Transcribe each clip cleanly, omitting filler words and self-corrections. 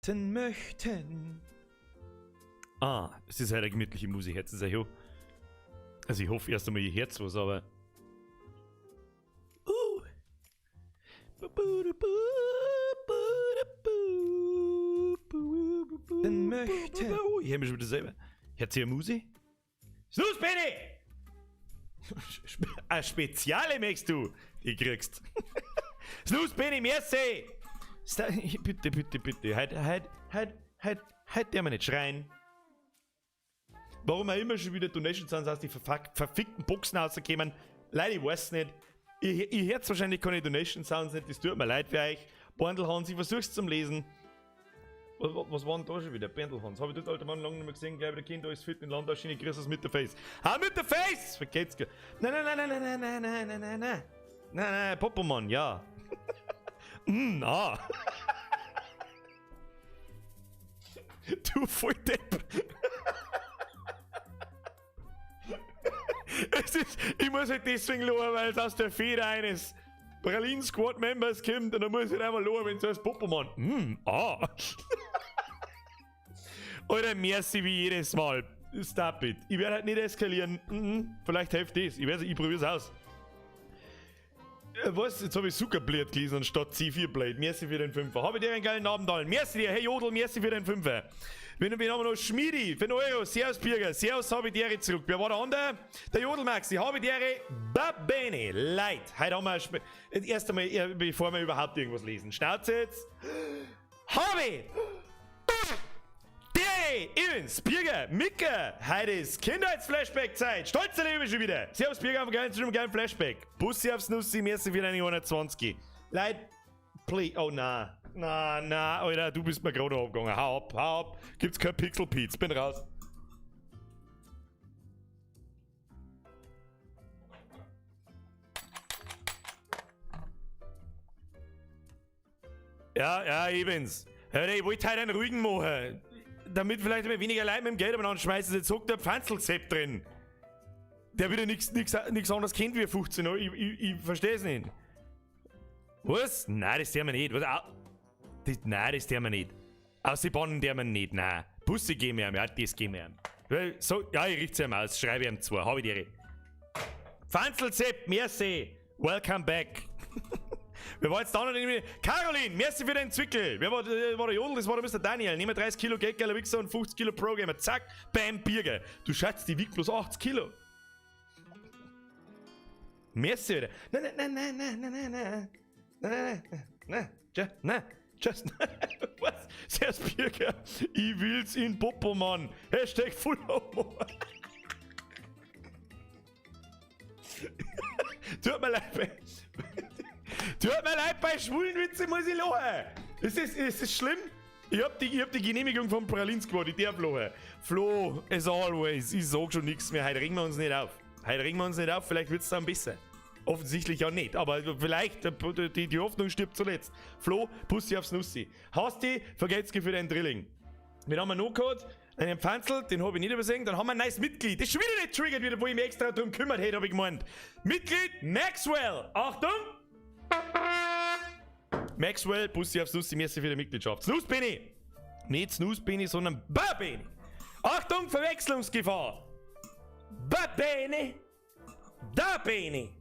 Ten möchten. Ah, es ist halt eine gemütliche Musik, jetzt ist ja. Also ich hoffe erst einmal, ihr hört was, aber. Dann möchte. Oh, ich höre mich schon wieder selber. Hört ihr Musik? Snus, Benny! Eine Speziale möchtest du? Die kriegst. Snus, Benny, merci! Bitte, bitte, bitte. Heute, heute, heute, heute, heute dürfen wir nicht schreien. Warum auch immer schon wieder Donation Sounds aus die verfickten Boxen rauskommen. Leute, ich weiß nicht. Ich hört wahrscheinlich keine Donation Sounds nicht, das tut mir leid für euch. Hans, ich versuch's zum Lesen. Was war denn da schon wieder? Berndl Hans. Habe ich das alte Mann lange nicht mehr gesehen. Gleich wieder Kind, alles fit in Landau, schöne Grüße mit der Face. Ha, mit der Face! Vergeht's. Nein, nein, nein, nein, nein, nein, nein, nein, nein, nein. Nein, nein, Popomann, ja. Ah. Du Volldepp. Es ist, ich muss halt deswegen lachen, weil es aus der Feder eines Pralin Squad Members kommt und dann muss ich halt einmal lachen, wenn es heißt Popomann. Ah. Alter, merci wie jedes Mal. Stop it. Ich werde halt nicht eskalieren. Vielleicht hilft das. Ich weiß, ich probier's aus. Was? Jetzt habe ich Zuckerblät gelesen anstatt C4 Blade. Merci für den Fünfer. Habe ich dir einen geilen Abend allen. Merci dir. Hey Jodl, merci für den Fünfer. Wen haben wir noch? Schmiedi für den Euro. Servus Birger. Servus, habe ich dir zurück. Wer war der andere? Der Jodl Maxi. Habe ich dir. Babene. Leid. Heute haben wir erst einmal, bevor wir überhaupt irgendwas lesen. Schnauze jetzt. Habe Evans, Birger, Micke, heute ist Kindheitsflashback-Zeit. Stolzer Lebe schon wieder. Servus Birger, auf einen geilen Flashback. Bussi aufs Nussi, merci für deine 120. Leute, please, oh na, na, na, Alter, du bist mir gerade abgegangen. Hau ab, hau ab. Gibt's kein Pixel Piz, bin raus. Ja, ja, Evans. Hör, ich wollte heute einen ruhigen machen. Damit vielleicht immer weniger Leute mit dem Geld umeinander schmeißen. Jetzt hockt der Pfanzelzepp drin. Der wieder nichts anderes kennt wie 15 Euro. Ich verstehe es nicht. Was? Nein, das tun wir nicht. Was? Das, nein, das tun wir nicht. Aus die Bannen tun wir nicht. Nein. Busse geben wir ihm. Ja, das geben wir ihm. So, ja, ich richte es ihm aus. Schreibe ihm zu. Hab ich dir. Pfanzelzepp, merci. Welcome back. Wer war jetzt da noch nicht? Caroline, merci für den Zwickel. Wer war der Jodl? Das war der Mr. Daniel. Nehmen wir 30 Kilo Geldgeiler Wichser und 50 Kilo Pro-Gamer. Zack, bam, Birger. Du Schatz, die wiegt bloß 80 Kilo. Merci wieder. Nein, nein, nein, nein, nein, nein, nein. Nein, nein, nein, nein, nein. Just, was? Servus Birger. Ich will's in Popo, Mann. Hashtag Full Homo. Tut mir leid. Tut mir leid, bei schwulen Witze muss ich lachen. Ist das schlimm? Ich hab die Genehmigung vom Pralin Squad, ich darf lachen. Flo, as always, ich sag schon nichts mehr. Heute regen wir uns nicht auf. Heute regen wir uns nicht auf, vielleicht wird's dann besser. Offensichtlich ja nicht, aber vielleicht, die Hoffnung stirbt zuletzt. Flo, Bussi aufs Nussi. Hasti, vergelt's für deinen Drilling. Wir haben noch gehabt, einen Pfanzel, den habe ich nicht übersehen. Dann haben wir ein neues Mitglied. Das ist schon wieder nicht triggert, wieder, wo ich mich extra drum kümmert hätte, habe ich gemeint. Mitglied Maxwell. Achtung! Maxwell, Bussi aufs Nussi, merci für die Mitgliedschaft. Snooze Benny! Nicht Snooze Benny, sondern Babeni. Achtung, Verwechslungsgefahr! Babeni! Da Benny!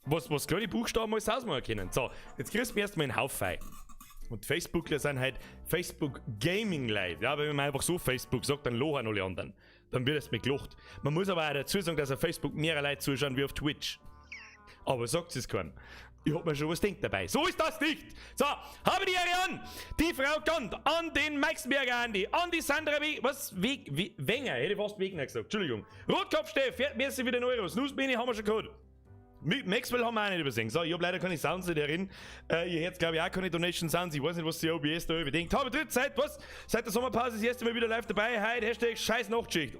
Was kleine Buchstaben alles ausmachen können. So, jetzt kriegst du erstmal einen Haufen. Und Facebookler sind halt Facebook Gaming Leute. Ja, wenn man einfach so Facebook sagt, dann lachen alle anderen. Dann wird es mir gelacht. Man muss aber auch dazu sagen, dass auf Facebook mehrere Leute zuschauen wie auf Twitch. Aber sagt es keinem. Ich hab mir schon was denkt dabei. So ist das nicht. So, habe die Ehre an. Die Frau Gant, an den Meixenberger Andi, an die Sandra W. Was? Wenger, hätte ich fast Wegner gesagt. Entschuldigung. Rotkopfsteff, merci für den Euro. Snooze haben wir schon gehabt. Maxwell haben wir auch nicht übersehen. So, ich hab leider keine Sounds darin. Ihr hört, glaube ich, auch keine Donation Sounds. Ich weiß nicht, was die OBS da überdenkt. Habe dritte Zeit, was? Seit der Sommerpause ist das erste Mal wieder live dabei. Heute, Hashtag Scheiß Nachtschicht.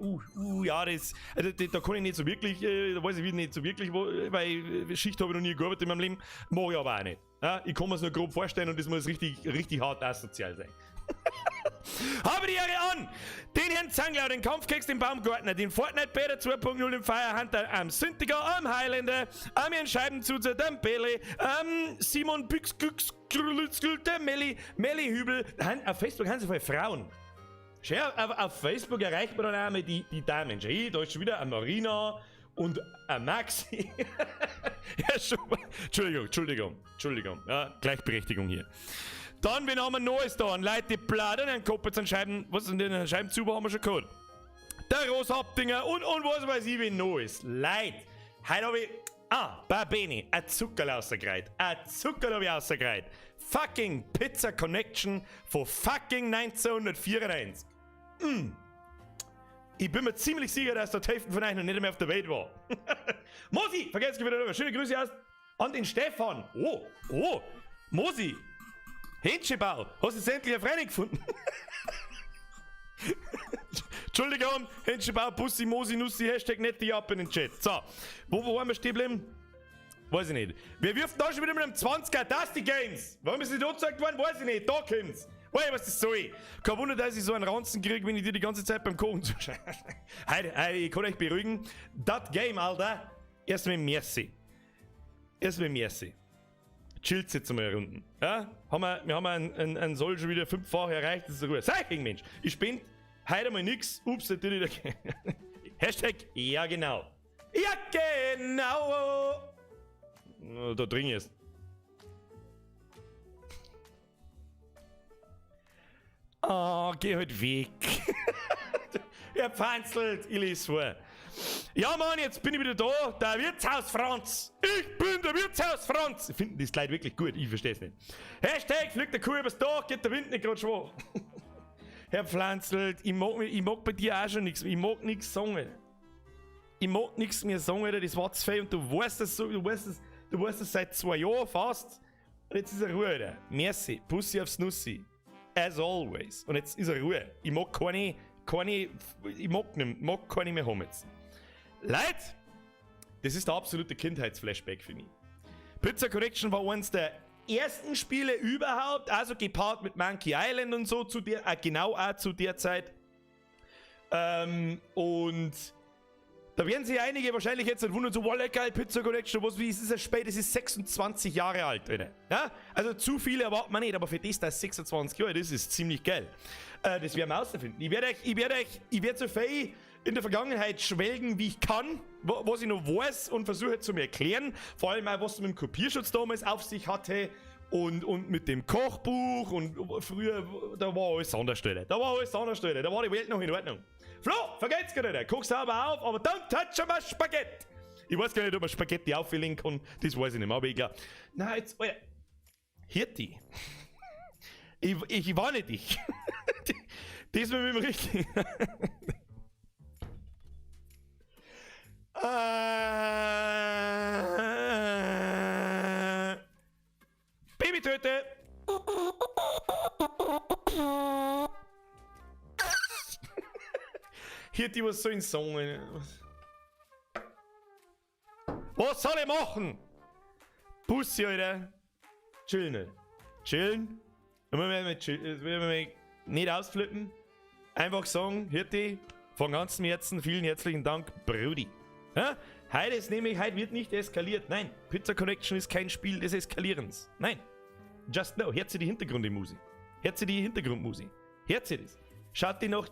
Ja, das, also, da kann ich nicht so wirklich, da weiß ich nicht so wirklich, weil Schicht habe ich noch nie gearbeitet in meinem Leben. Mach ich aber auch nicht. Ja, ich kann mir's nur grob vorstellen und das muss richtig, richtig hart asozial sein. Habe die Ehre an den Herrn Zangler, den Kampfkeks, den Baumgartner, den Fortnite Beta 2.0, den Fire Hunter, am Syntiger, am Highlander, am Herrn Scheibenzuzer, dem Bele, am Simon Büchs, Güchs, der Melli, Melli Hübel. Auf Facebook haben sie voll Frauen. Schau, auf Facebook erreicht man dann auch mal die Damen. Schau, da ist schon wieder eine Marina und ein Maxi. Ja, schon. Entschuldigung, Entschuldigung, Entschuldigung. Ja, Gleichberechtigung hier. Dann, wen haben wir Neues da? Ein Leute, die plaudern, einen Kopf, einen Scheiben, was ist denn, einen Scheibenzuber haben wir schon gehabt. Der Rosabdinger und was weiß ich, wen Neues. Leute, heute hab ich, ah, Babeni, ein Zuckerl rausgekriegt. Ein Zuckerl hab ich rausgekriegt. Fucking Pizza Connection von fucking 1994. Ich bin mir ziemlich sicher, dass der Hälfte von euch noch nicht mehr auf der Welt war. Mosi, vergesst wieder. Schöne Grüße aus an den Stefan. Oh, oh, Mosi. Händschebau, hast du jetzt endlich eine Freundin gefunden? Entschuldigung, Händschebau, Bussi, Mosi, Nussi, Hashtag nette ab in den Chat. So, wo waren wir stehen geblieben? Weiß ich nicht. Wir wirft da schon wieder mit einem 20er Dusty Games. Warum ist nicht angezeigt worden? Weiß ich nicht. Da kommt's. Oi, was das soll. Kein Wunder, dass ich so einen Ranzen kriege, wenn ich dir die ganze Zeit beim Kochen zuschaue. Heute, heute, ich kann euch beruhigen. Das Game, Alter. Erstmal merci. Erstmal merci. Chillt jetzt mal Runden. Ja? Wir haben einen Soll schon wieder fünffach erreicht. Das ist gut. Sag ich, Mensch. Ich bin heute mal nix. Ups, natürlich. Hashtag, ja genau. Ja genau. Da drin ist. Oh, geh halt weg. Er pfanzelt, ich lese vor. Ja, Mann, jetzt bin ich wieder da. Der Wirtshaus Franz. Ich bin der Wirtshaus Franz. Finden das Leute wirklich gut, ich versteh's nicht. Hashtag fliegt der Kuh übers Dach, geht der Wind nicht grad schwach. Herr Pflanzelt, ich mag bei dir auch schon nichts. Ich mag nichts sagen. Ich mag nichts mehr sagen, Alter. Das war zu viel und du weißt das so, du weißt das seit 2 Jahren fast. Und jetzt ist er Ruhe, Alter. Merci. Pussy aufs Nussi. As always. Und jetzt ist er Ruhe. Ich mag keine, ich mag nicht, mag keine mehr haben jetzt. Leute, das ist der absolute Kindheitsflashback für mich. Pizza Connection war eines der ersten Spiele überhaupt, also gepaart mit Monkey Island und so, genau auch zu der Zeit. Und da werden sich einige wahrscheinlich jetzt wundern, so, wow, geil, Pizza Connection, was, wie ist das spät? Das ist 26 Jahre alt, Alter. Ja? Also zu viel erwartet man nicht, aber für das, das ist 26 Jahre, das ist ziemlich geil. Das werden wir rausfinden. Ich werde euch, ich werde euch, ich werde so viel in der Vergangenheit schwelgen, wie ich kann, was ich noch weiß und versuche zu mir erklären. Vor allem auch, was es mit dem Kopierschutz damals auf sich hatte und mit dem Kochbuch und früher, da war alles anders, Alter. Da war alles anders, Alter. Da war die Welt noch in Ordnung. Flo, vergeht's gar nicht. Koch sauber auf, aber don't touch my Spaghetti. Ich weiß gar nicht, ob man Spaghetti auffüllen kann. Das weiß ich nicht mehr, aber ich glaub. Na, jetzt, Alter. Hirti. Ich warne dich. Das mit dem richtigen. Babytöte! Hirti, was soll ich sagen? Was soll ich machen? Bussi, Alter. Chillen nicht. Chillen. Jetzt müssen wir nicht ausflippen. Einfach sagen, Hirti, von ganzem Herzen vielen herzlichen Dank, Brudi. Ja? Heute ist nämlich, heute wird nicht eskaliert. Nein, Pizza Connection ist kein Spiel des Eskalierens. Nein. Just no. Hört sie die Hintergrundmusik. Hört sie die Hintergrundmusik. Hört sie das. Schaut die noch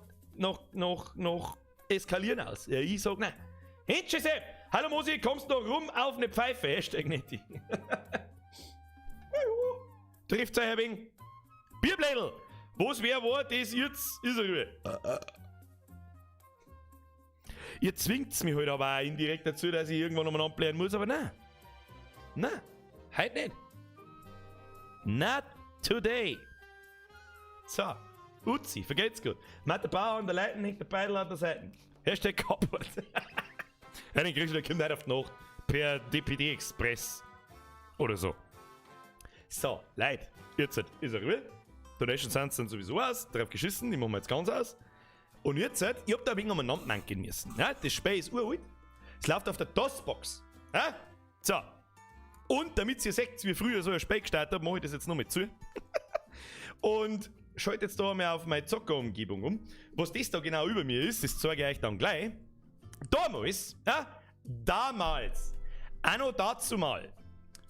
eskalieren aus. Ja, ich sag nein. Hintsche Sepp! Hallo Mosi, kommst du noch rum auf eine Pfeife? Hashtag Netti. Trifft euch ein wenig. Bierblädel! Was wer war, das jetzt ist er rüber. Ihr zwingt's mich halt aber auch indirekt dazu, dass ich irgendwann nochmal anblären muss, aber nein. Nein, heute nicht. Not today. So, Uzi, vergeht's gut. Matt der Bauer an der Leiten, hängt der Beidel an der Seite. Hashtag kaputt. Ja, den kriegst du, der kommt heute auf die Nacht per DPD Express. Oder so. So, Leute, jetzt ist er rüber. Donations sind dann sowieso aus, drauf geschissen, die machen wir jetzt ganz aus. Und jetzt, ich hab da ein wenig umeinander manken müssen. Ja, das Spiel ist uralt. Es läuft auf der DOS-Box. Ja? So. Und damit ihr seht, wie früher so ein Spiel gestartet habe, mach ich das jetzt noch mit zu. Und schalte jetzt da einmal auf meine Zockerumgebung um. Was das da genau über mir ist, das zeige ich euch dann gleich. Damals, ja, damals, anno dazu mal,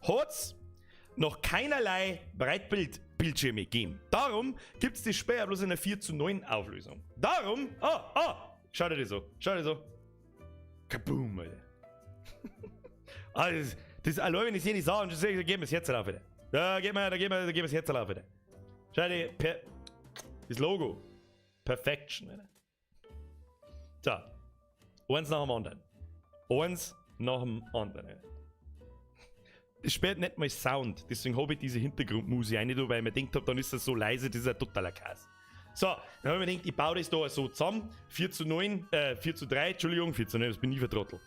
hat's noch keinerlei Breitbildbildschirme gegeben. Darum gibt's das Spiel ja bloß in einer 4:9 Auflösung. Darum, schau dir das so, schau dir so. Kaboom, Alter. Also, das allein, wenn ich sehe, die Sachen, da geben wir das Herz auf, Alter. Da geben wir, da geben wir, da geben wir das Herz auf, Alter. Schau dir, das Logo. Perfection, Alter. So. Eins nach dem anderen. Eins nach dem anderen, Alter. Das spielt nicht mal Sound, deswegen habe ich diese Hintergrundmusik rein, weil ich mir gedacht hab, dann ist das so leise, das ist ein totaler Chaos. So, dann hab ich mir gedacht, ich baue das da so zusammen. 4:9, 4:3, Entschuldigung, 4:9, das bin ich für Trottel.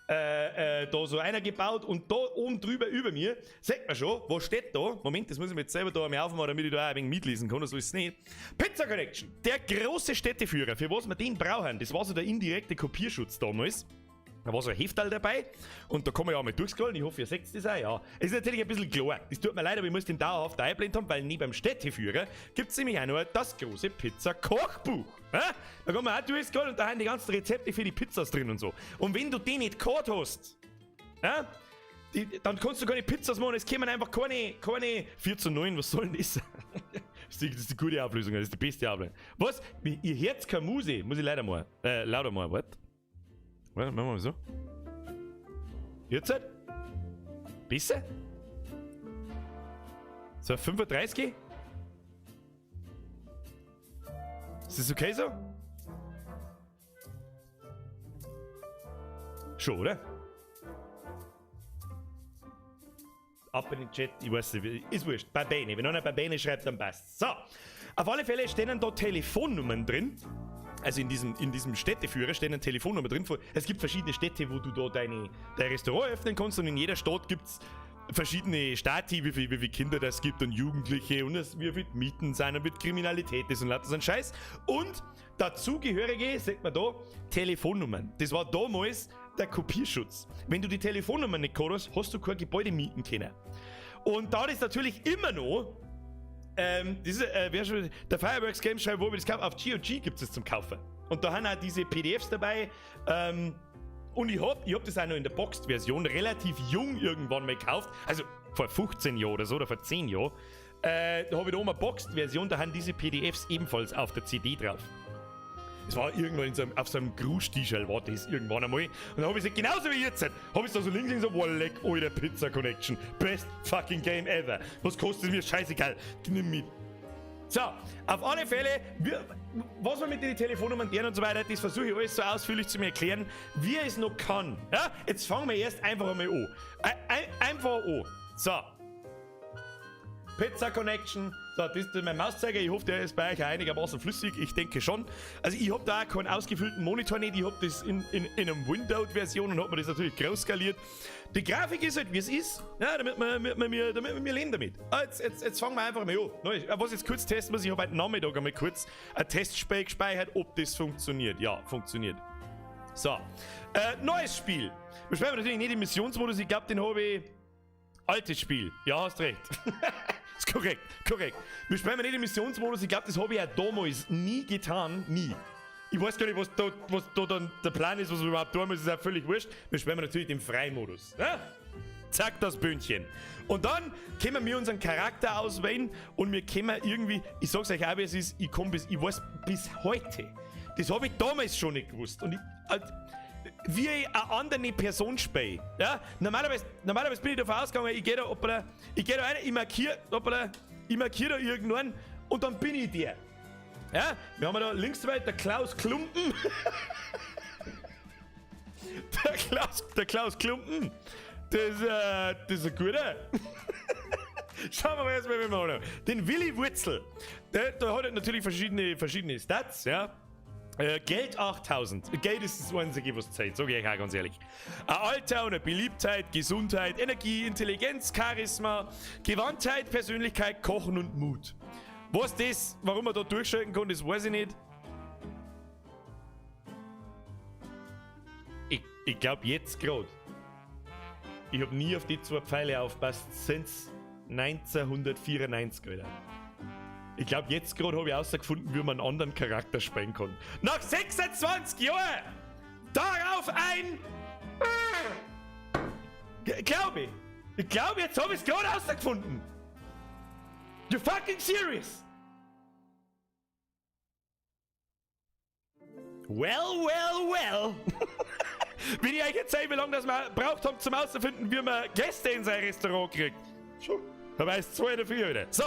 Da so einer gebaut und da oben drüber über mir, sieht man schon, was steht da? Moment, das muss ich mir jetzt selber da einmal aufmachen, damit ich da auch ein wenig mitlesen kann, so ist es nicht. Pizza Connection, der große Städteführer, für was wir den brauchen, das war so der indirekte Kopierschutz damals. Da war so ein Hefterl dabei und da kann man ja auch mal durchscrollen, ich hoffe, ihr seht das auch, ja. Es ist natürlich ein bisschen klar, es tut mir leid, aber ich muss den dauerhaft eingeblendet haben, weil neben dem Städteführer gibt's nämlich auch noch das große Pizza-Kochbuch. Ja? Da kann man auch durchscrollen und da haben die ganzen Rezepte für die Pizzas drin und so. Und wenn du den nicht gehabt hast, ja, dann kannst du keine Pizzas machen, es kommen einfach keine 4:9, was soll denn das? Das ist die gute Auflösung, das ist die beste Auflösung. Was? Ihr hört keine Musik, muss ich leider mal, lauter mal, warte. Warte, machen wir mal so. Jetzt halt? Besser? So, 35? Ist das okay so? Schon, oder? Ab in den Chat, ich weiß nicht, ist wurscht. Bei Bene, wenn einer bei Bene schreibt, dann passt's. So, auf alle Fälle stehen da Telefonnummern drin. Also in diesem Städteführer stehen eine Telefonnummer drin. Es gibt verschiedene Städte, wo du da dein Restaurant öffnen kannst und in jeder Stadt gibt's verschiedene Stati, wie viele Kinder das gibt und Jugendliche und das, wie viele Mieten sind und wie Kriminalität ist und lauter so ein Scheiß. Und dazugehörige, sieht man da, Telefonnummern. Das war damals der Kopierschutz. Wenn du die Telefonnummer nicht gehabt hast, hast du kein Gebäude mieten können. Und da ist natürlich immer noch das ist, wer schon, der Fireworks Games schreibt, wo wir das kaufen, auf GOG gibt's es zum Kaufen. Und da haben auch diese P D Fs dabei. Und ich hab das auch noch in der Boxed-Version relativ jung irgendwann mal gekauft. Also vor 15 Jahren oder so, oder vor 10 Jahren. Da hab ich da oben eine Boxed-Version, da haben diese P D Fs ebenfalls auf der CD drauf. Es war irgendwann in so einem, auf so einem Gruß-T-Shirt war das irgendwann einmal. Und dann hab ich sie genauso wie jetzt, hab ich da so links so, boah, leck, alter Pizza Connection. Best fucking game ever. Was kostet mir? Scheißegal. Nimm mit. So, auf alle Fälle, was man mit den Telefonnummern lernen und so weiter, das versuche ich alles so ausführlich zu mir erklären, wie ich es noch kann. Ja, jetzt fangen wir erst einfach einmal an. Einfach an. So. Pizza Connection. So, das ist mein Mauszeiger. Ich hoffe, der ist bei euch einigermaßen flüssig. Ich denke schon. Also ich hab da auch keinen ausgefüllten Monitor nicht. Ich hab das in einer Windowed-Version und hab mir das natürlich groß skaliert. Die Grafik ist halt, wie es ist. Ja, damit wir leben damit. Ah, jetzt fangen wir einfach mal an. Neu, was ich jetzt kurz testen muss, ich hab heute Nachmittag einmal kurz ein Testspiel gespeichert, ob das funktioniert. Ja, funktioniert. So. Neues Spiel. Wir spielen natürlich nicht im Missionsmodus. Ich glaub, den hab ich... Altes Spiel. Ja, hast recht. Ist korrekt, korrekt. Wir spielen nicht im Missionsmodus. Ich glaub, das hab ich ja damals nie getan. Nie. Ich weiß gar nicht, was da dann der Plan ist, was wir überhaupt tun müssen. Ist auch völlig wurscht. Wir spielen natürlich den Freimodus. Ja? Zack, das Bündchen. Und dann können wir unseren Charakter auswählen und wir können irgendwie, ich sag's euch auch, wie es ist, ich komm bis, ich weiß bis heute. Das hab ich damals schon nicht gewusst. Und ich, wie ich eine andere Person spiele. Ja? Normalerweise bin ich davon ausgegangen, ich geh da, hoppala, ich geh da rein, ich markier, hoppala, ich markier da irgendwann und dann bin ich der. Ja? Wir haben da links weit der Klaus Klumpen. Der Klaus Klumpen. Das ist ein guter. Schauen wir mal erstmal, wie wir haben. Den Willi Wurzel. Der hat natürlich verschiedene Stats, ja. Geld 8000. Geld ist das Einzige, was zählt, sag ich euch auch ganz ehrlich. Ein Alter und eine Beliebtheit, Gesundheit, Energie, Intelligenz, Charisma, Gewandtheit, Persönlichkeit, Kochen und Mut. Was das, warum man da durchschalten kann, das weiß ich nicht. Ich glaub jetzt grad. Ich hab nie auf die zwei Pfeile aufgepasst, since 1994, Alter. Ich glaube, jetzt gerade habe ich herausgefunden, wie man einen anderen Charakter spielen kann. Nach 26 Jahren! Darauf ein! Glaube ich! Ich glaube, jetzt habe ich es gerade herausgefunden! You fucking serious? Well, well, well. Wenn ich euch erzähle, wie lange das wir braucht haben zum herauszufinden, wie man Gäste in sein Restaurant kriegt. Da weiß zwei dafür wieder. So.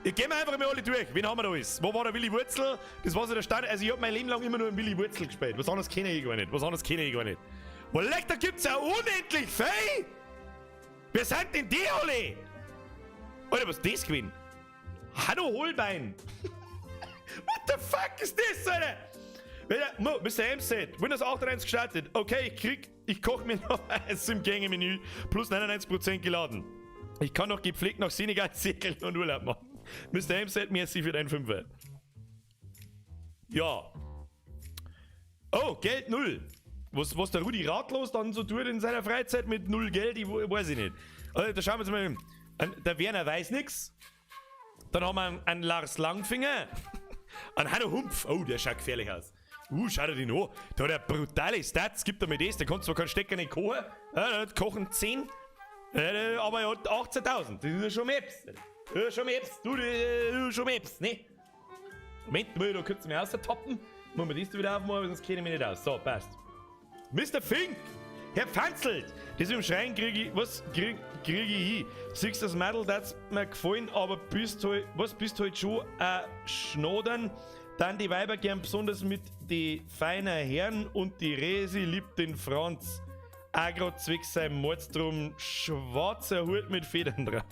Ich gehen wir einfach mal alle durch. Wen haben wir da alles? Wo war der Willi Wurzel? Das war so der Standard. Also ich hab mein Leben lang immer nur einen Willi Wurzel gespielt. Was anderes kenne ich gar nicht. Was anderes kenne ich gar nicht. Wo leck, da gibt's ja unendlich viel! Wer sind denn die alle? Alter, was ist das gewesen? Hanno Holbein! What the fuck ist das, Alter? Mr. M said, Windows 98 gestartet. Okay, ich krieg, ich koch mir noch eins im Gänge-Menü. Plus 99% geladen. Ich kann noch gepflegt nach Senegal segeln und Urlaub machen. Mr. M said, merci für deinen Fünfer. Ja. Oh, Geld null. Was der Rudi Ratlos dann so tut in seiner Freizeit mit null Geld, ich weiß ich nicht. Also, da schauen wir uns mal an. Der Werner weiß nix. Dann haben wir einen Lars Langfinger. Einen Hanno Humpf. Oh, der schaut gefährlich aus. Schau dir den an. Da hat er brutale Stats. Gibt er mir das. Der kann zwar keinen Stecker nicht kochen. Ja, der hat kochen 10. Aber er hat 18.000. Das ist ja schon Maps. Das ist schon Maps. Du, das ist schon Maps, ne? Moment mal, da könnt ihr mich austoppen. Muss man das wieder aufmachen, sonst kenne ich mich nicht aus. So, passt. Mr. Fink! Herr Pfanzelt! Das mit dem Schreien krieg ich. Was krieg ich hin? Siehst das Mädel, das mir gefallen, aber bist halt. Was bist halt schon ein Schnodern? Dann die Weiber gern besonders mit die feinen Herren und die Resi liebt den Franz. Auch grad zwecks seinem Mordsdrum schwarzer Hut mit Federn drauf.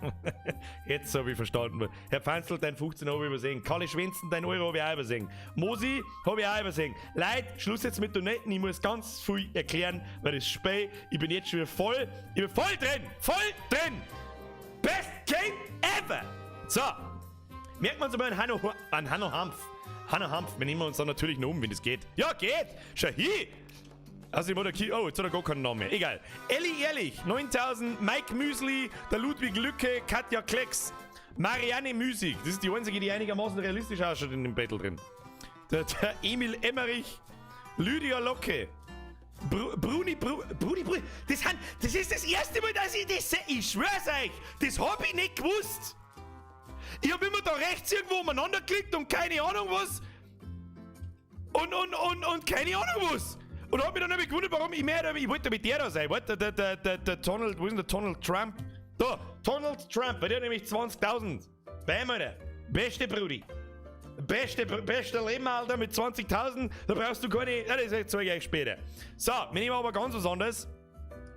Jetzt hab ich verstanden. Herr Pfanzl, dein 15 hab ich übersehen. Kalle Schwänzen, dein Euro hab ich auch übersehen. Mosi hab ich auch übersehen. Leute, Schluss jetzt mit Donaten. Ich muss ganz viel erklären, weil das Spiel, ich bin jetzt schon wieder voll, ich bin voll drin, voll drin. Best Game ever. So, merken wir uns mal an Hanno Hanf. Hanno Hanf, wir nehmen uns dann natürlich noch um, wenn das geht. Ja, geht. Schau hier. Also ich war der Ki oh, jetzt hat er gar keinen Namen mehr. Egal. Elli Ehrlich, 9000, Mike Müsli, der Ludwig Lücke, Katja Klecks, Marianne Müßig. Das ist die einzige, die einigermaßen realistisch ausschaut in dem Battle drin. Der Emil Emmerich, Lydia Locke, Bruni, Bruni, Bruni. Das ist das erste Mal, dass ich das sehe. Ich schwör's euch, das hab ich nicht gewusst. Ich hab immer da rechts irgendwo umeinander geklickt und keine Ahnung was. Und keine Ahnung was. Und hab mich dann nämlich gewundert, warum ich mehr, ich wollte mit der da sein. Warte, der Donald, wo ist denn der Donald Trump? Da, Donald Trump, bei der nämlich 20.000. Bam, Alter. Beste Brudi. Beste Leben, Alter, mit 20.000. Da brauchst du keine, ja, das zeige ich euch später. So, wir nehmen aber ganz was anderes.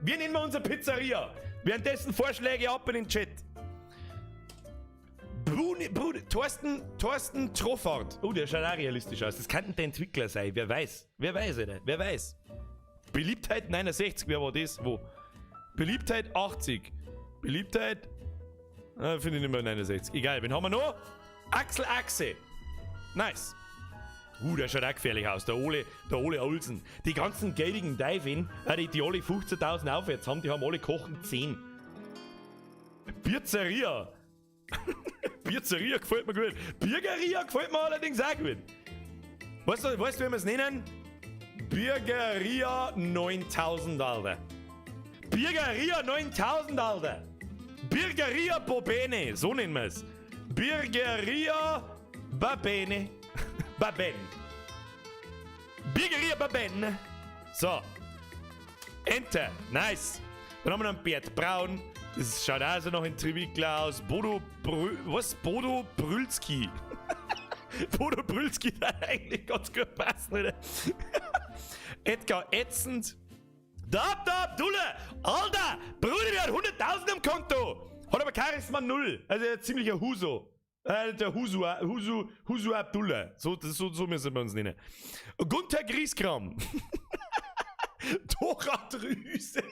Wir nehmen unsere Pizzeria. Währenddessen Vorschläge ab in den Chat. Bruni, Bruni, Thorsten Troffert. Oh, der schaut auch realistisch aus. Das könnte der Entwickler sein. Wer weiß. Wer weiß, Alter. Wer weiß. Beliebtheit 69. Wer war das? Wo? Beliebtheit 80. Beliebtheit. Finde ich nicht mehr 69. Egal. Wen haben wir noch? Axel Achse. Nice. Der schaut auch gefährlich aus. Der Ole Olsen. Die ganzen geldigen Diving, die alle 15.000 aufwärts haben, die haben alle kochen 10. Pizzeria. Pizzeria gefällt mir gut. Birgeria gefällt mir allerdings auch gut. Weißt du, wie wir es nennen? Birgeria 9000, Alter. Birgeria 9000, Alter. Birgeria Bobene, so nennen wir es. Birgeria Babene. Baben. Birgeria Baben. So. Enter. Nice. Dann haben wir noch einen Bert Braun. Das schaut also noch in Trivikler aus. Bodo Brü-, was? Bodo Brülski. Bodo Brülski hat eigentlich ganz gut passen, oder? Edgar Ätzend. Da, da, Abdullah! Alter! Bruder, der hat 100.000 am Konto! Hat aber Charisma 0. Also ein ziemlicher Huso. Der Husu, Husu, Husu Abdullah. So müssen wir uns nennen. Gunther Grieskram. Dora Drüse.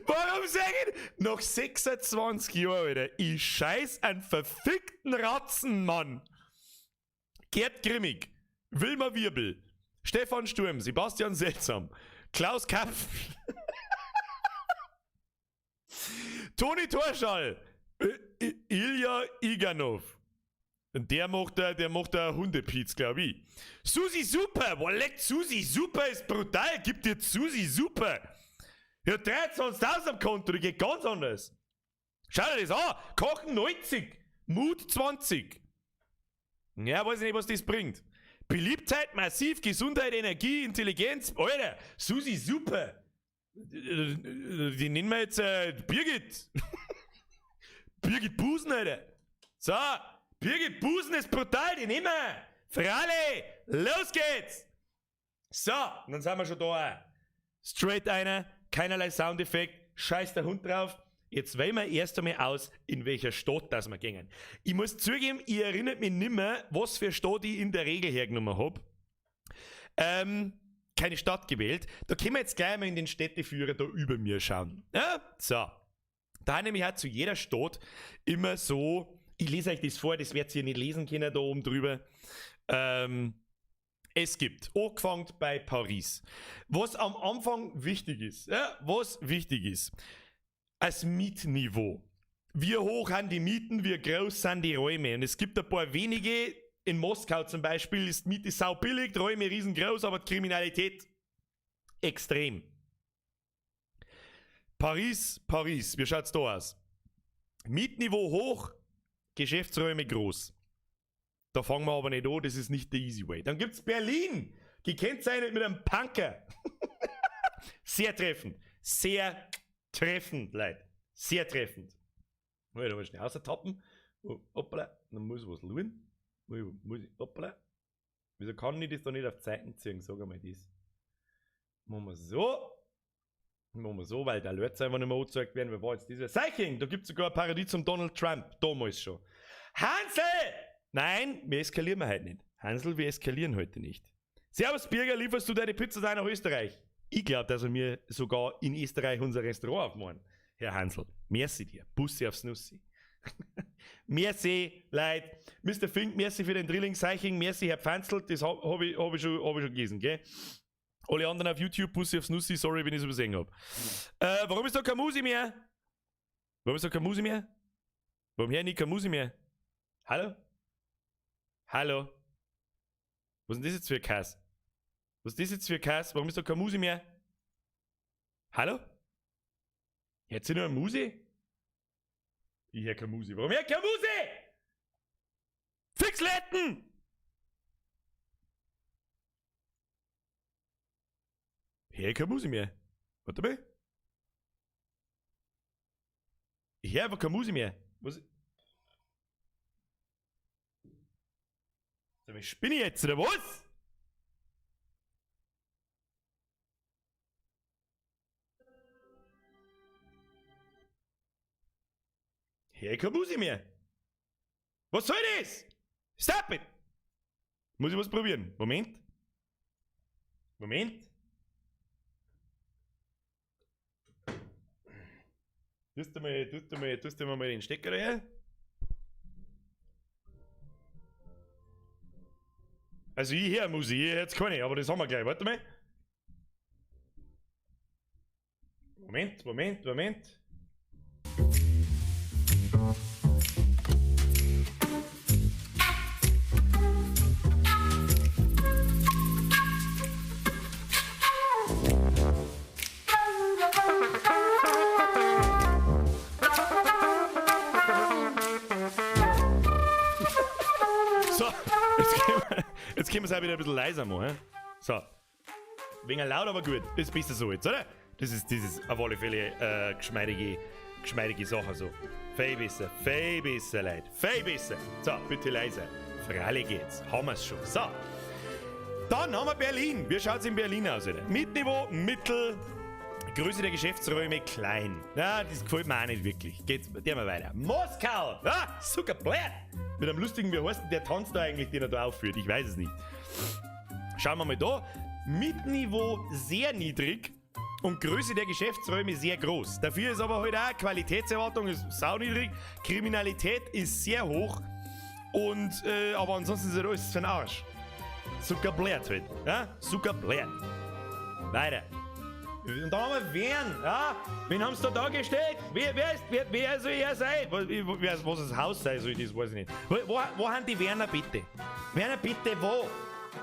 Warum sag ich? Nach 26 Jahren, Alter. Ich scheiß einen verfickten Ratzen, Mann. Gerd Grimmig. Wilma Wirbel. Stefan Sturm. Sebastian Seltsam. Klaus Kapf. Toni Torschall. Ilja Iganov. Und der macht da Hundepiz, glaub ich. Susi Super! Boah, leck, Susi Super ist brutal! Gib dir Susi Super! Ja, 23.000 am Konto, die geht ganz anders. Schau dir das an! Kochen 90, Mut 20. Ja, weiß ich nicht, was das bringt. Beliebtheit massiv, Gesundheit, Energie, Intelligenz. Alter, Susi Super! Die nennen wir jetzt Birgit. Birgit Busen, Alter. So, Birgit Busen ist brutal, die nehmen wir. Fralli, los geht's. So, und dann sind wir schon da. Straight einer, keinerlei Soundeffekt, scheiß der Hund drauf. Jetzt wählen wir erst einmal aus, in welcher Stadt das wir gingen. Ich muss zugeben, ich erinnere mich nimmer, was für Stadt ich in der Regel hergenommen hab. Keine Stadt gewählt. Da können wir jetzt gleich mal in den Städteführer da über mir schauen. Ja, so. Da nehme ich auch zu jeder Stadt immer so, ich lese euch das vor, das werdet ihr nicht lesen können da oben drüber. Es gibt, angefangen bei Paris. Was am Anfang wichtig ist, ja, was wichtig ist, als Mietniveau. Wie hoch sind die Mieten, wie groß sind die Räume? Und es gibt ein paar wenige, in Moskau zum Beispiel ist Miete sau billig, die Räume riesengroß, aber die Kriminalität extrem. Paris, Paris, wie schaut's da aus? Mietniveau hoch, Geschäftsräume groß. Da fangen wir aber nicht an, das ist nicht der easy way. Dann gibt's Berlin, gekennzeichnet mit einem Punker. Sehr treffend, sehr treffend, Leute. Sehr treffend. Muss ich da mal schnell raustappen. Oh, hoppala, dann muss ich was schauen. Muss ich, hoppala. Wieso kann ich das da nicht auf Zeiten ziehen? Sag einmal das. Machen wir so. Machen wir so, weil der Alerts einfach nicht mehr angezeigt werden. Wer war jetzt dieser? Seiching, da gibt's sogar eine Parodie zum Donald Trump. Damals schon. Hansel! Nein, wir eskalieren wir heute nicht. Hansel, wir eskalieren heute nicht. Servus Birger, lieferst du deine Pizza da nach Österreich? Ich glaub, dass wir mir sogar in Österreich unser Restaurant aufmachen. Herr Hansel, merci dir. Bussi aufs Nussi. Merci, Leute. Mister Fink, merci für den Drilling, Seiching, merci, Herr Pfanzl, das hab ich schon gelesen, gell? Alle anderen auf YouTube, Bussi aufs Nussi, sorry, wenn ich's übersehen hab. Warum ist da keine Musi mehr? Warum ist da keine Musi mehr? Warum hör ich nicht keine Musi mehr? Hallo? Hallo? Was ist denn das jetzt für ein Kass? Was ist das jetzt für ein Kass? Warum ist da keine Musi mehr? Hallo? Hört sie nur eine Musi? Ich hör keine Musi. Warum hör ich keine Musi? Fixletten! Ich hör keine Musi mehr. Warte mal. Ich hör einfach keine Musi mehr. Was? Sag mal, spinne ich jetzt, oder was? Hör ich keine Musi mehr. Was soll das? Stop it! Muss ich was probieren? Moment. Moment. Tust du mal den Stecker her? Also ich höre Musik, ich höre jetzt keine, aber das haben wir gleich. Warte mal. Moment, Moment, Moment. So, jetzt können wir es auch wieder ein bisschen leiser machen. He? So. Wegen laut, aber gut. Das ist besser so jetzt, oder? Das ist auf alle Fälle geschmeidige Sache so. Viel besser, viel besser, Leute. Viel besser. So, bitte leiser. Freilich geht's. Haben wir's schon. So. Dann haben wir Berlin. Wie schaut's in Berlin aus, oder? Mietniveau, Mittel, Größe der Geschäftsräume klein. Ja, das gefällt mir auch nicht wirklich. Geht's, gehen wir weiter. Moskau! Ah, super blöd! Mit einem lustigen, wie heißt denn der Tanz da eigentlich, den er da aufführt? Ich weiß es nicht. Schauen wir mal da. Mietniveau sehr niedrig und Größe der Geschäftsräume sehr groß. Dafür ist aber halt auch Qualitätserwartung ist sauniedrig, Kriminalität ist sehr hoch und aber ansonsten ist halt alles für den Arsch. Zuckerblät halt. Ja? Zuckerblät. Weiter. Und da haben wir Wern, ja? Wen haben sie da dargestellt? Wer soll er sein? Was das Haus sein soll, das weiß ich nicht. Wo haben die Werner bitte? Werner bitte, wo?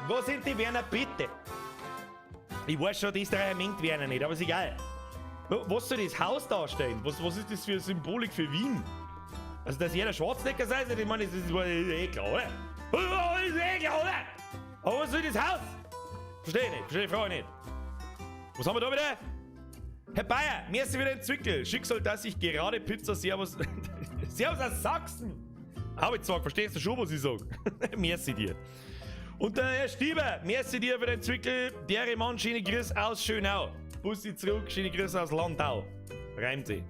Wo sind die Werner bitte? Ich weiß schon, die Österreicher mengt Werner nicht, aber ist egal. Was soll das Haus darstellen? Was ist das für eine Symbolik für Wien? Also, dass jeder Schwarzenegger sei, ich meine, das ist eh klar, oder? Das ist eh klar, oder? Aber was soll das Haus? Verstehe ich nicht, verstehe ich Frage nicht. Was haben wir da wieder? Herr Bayer, mir ist wieder ein Zwickel. Schicksal, dass ich gerade Pizza. Servus. Servus aus Sachsen. Hab ich gesagt, verstehst du schon, was ich sag? Merci dir. Und der Herr Stieber, merci dir für den Zwickel. Der Mann, schöne Grüße aus Schönau. Bussi zurück, schöne Grüße aus Landau. Reimt sich.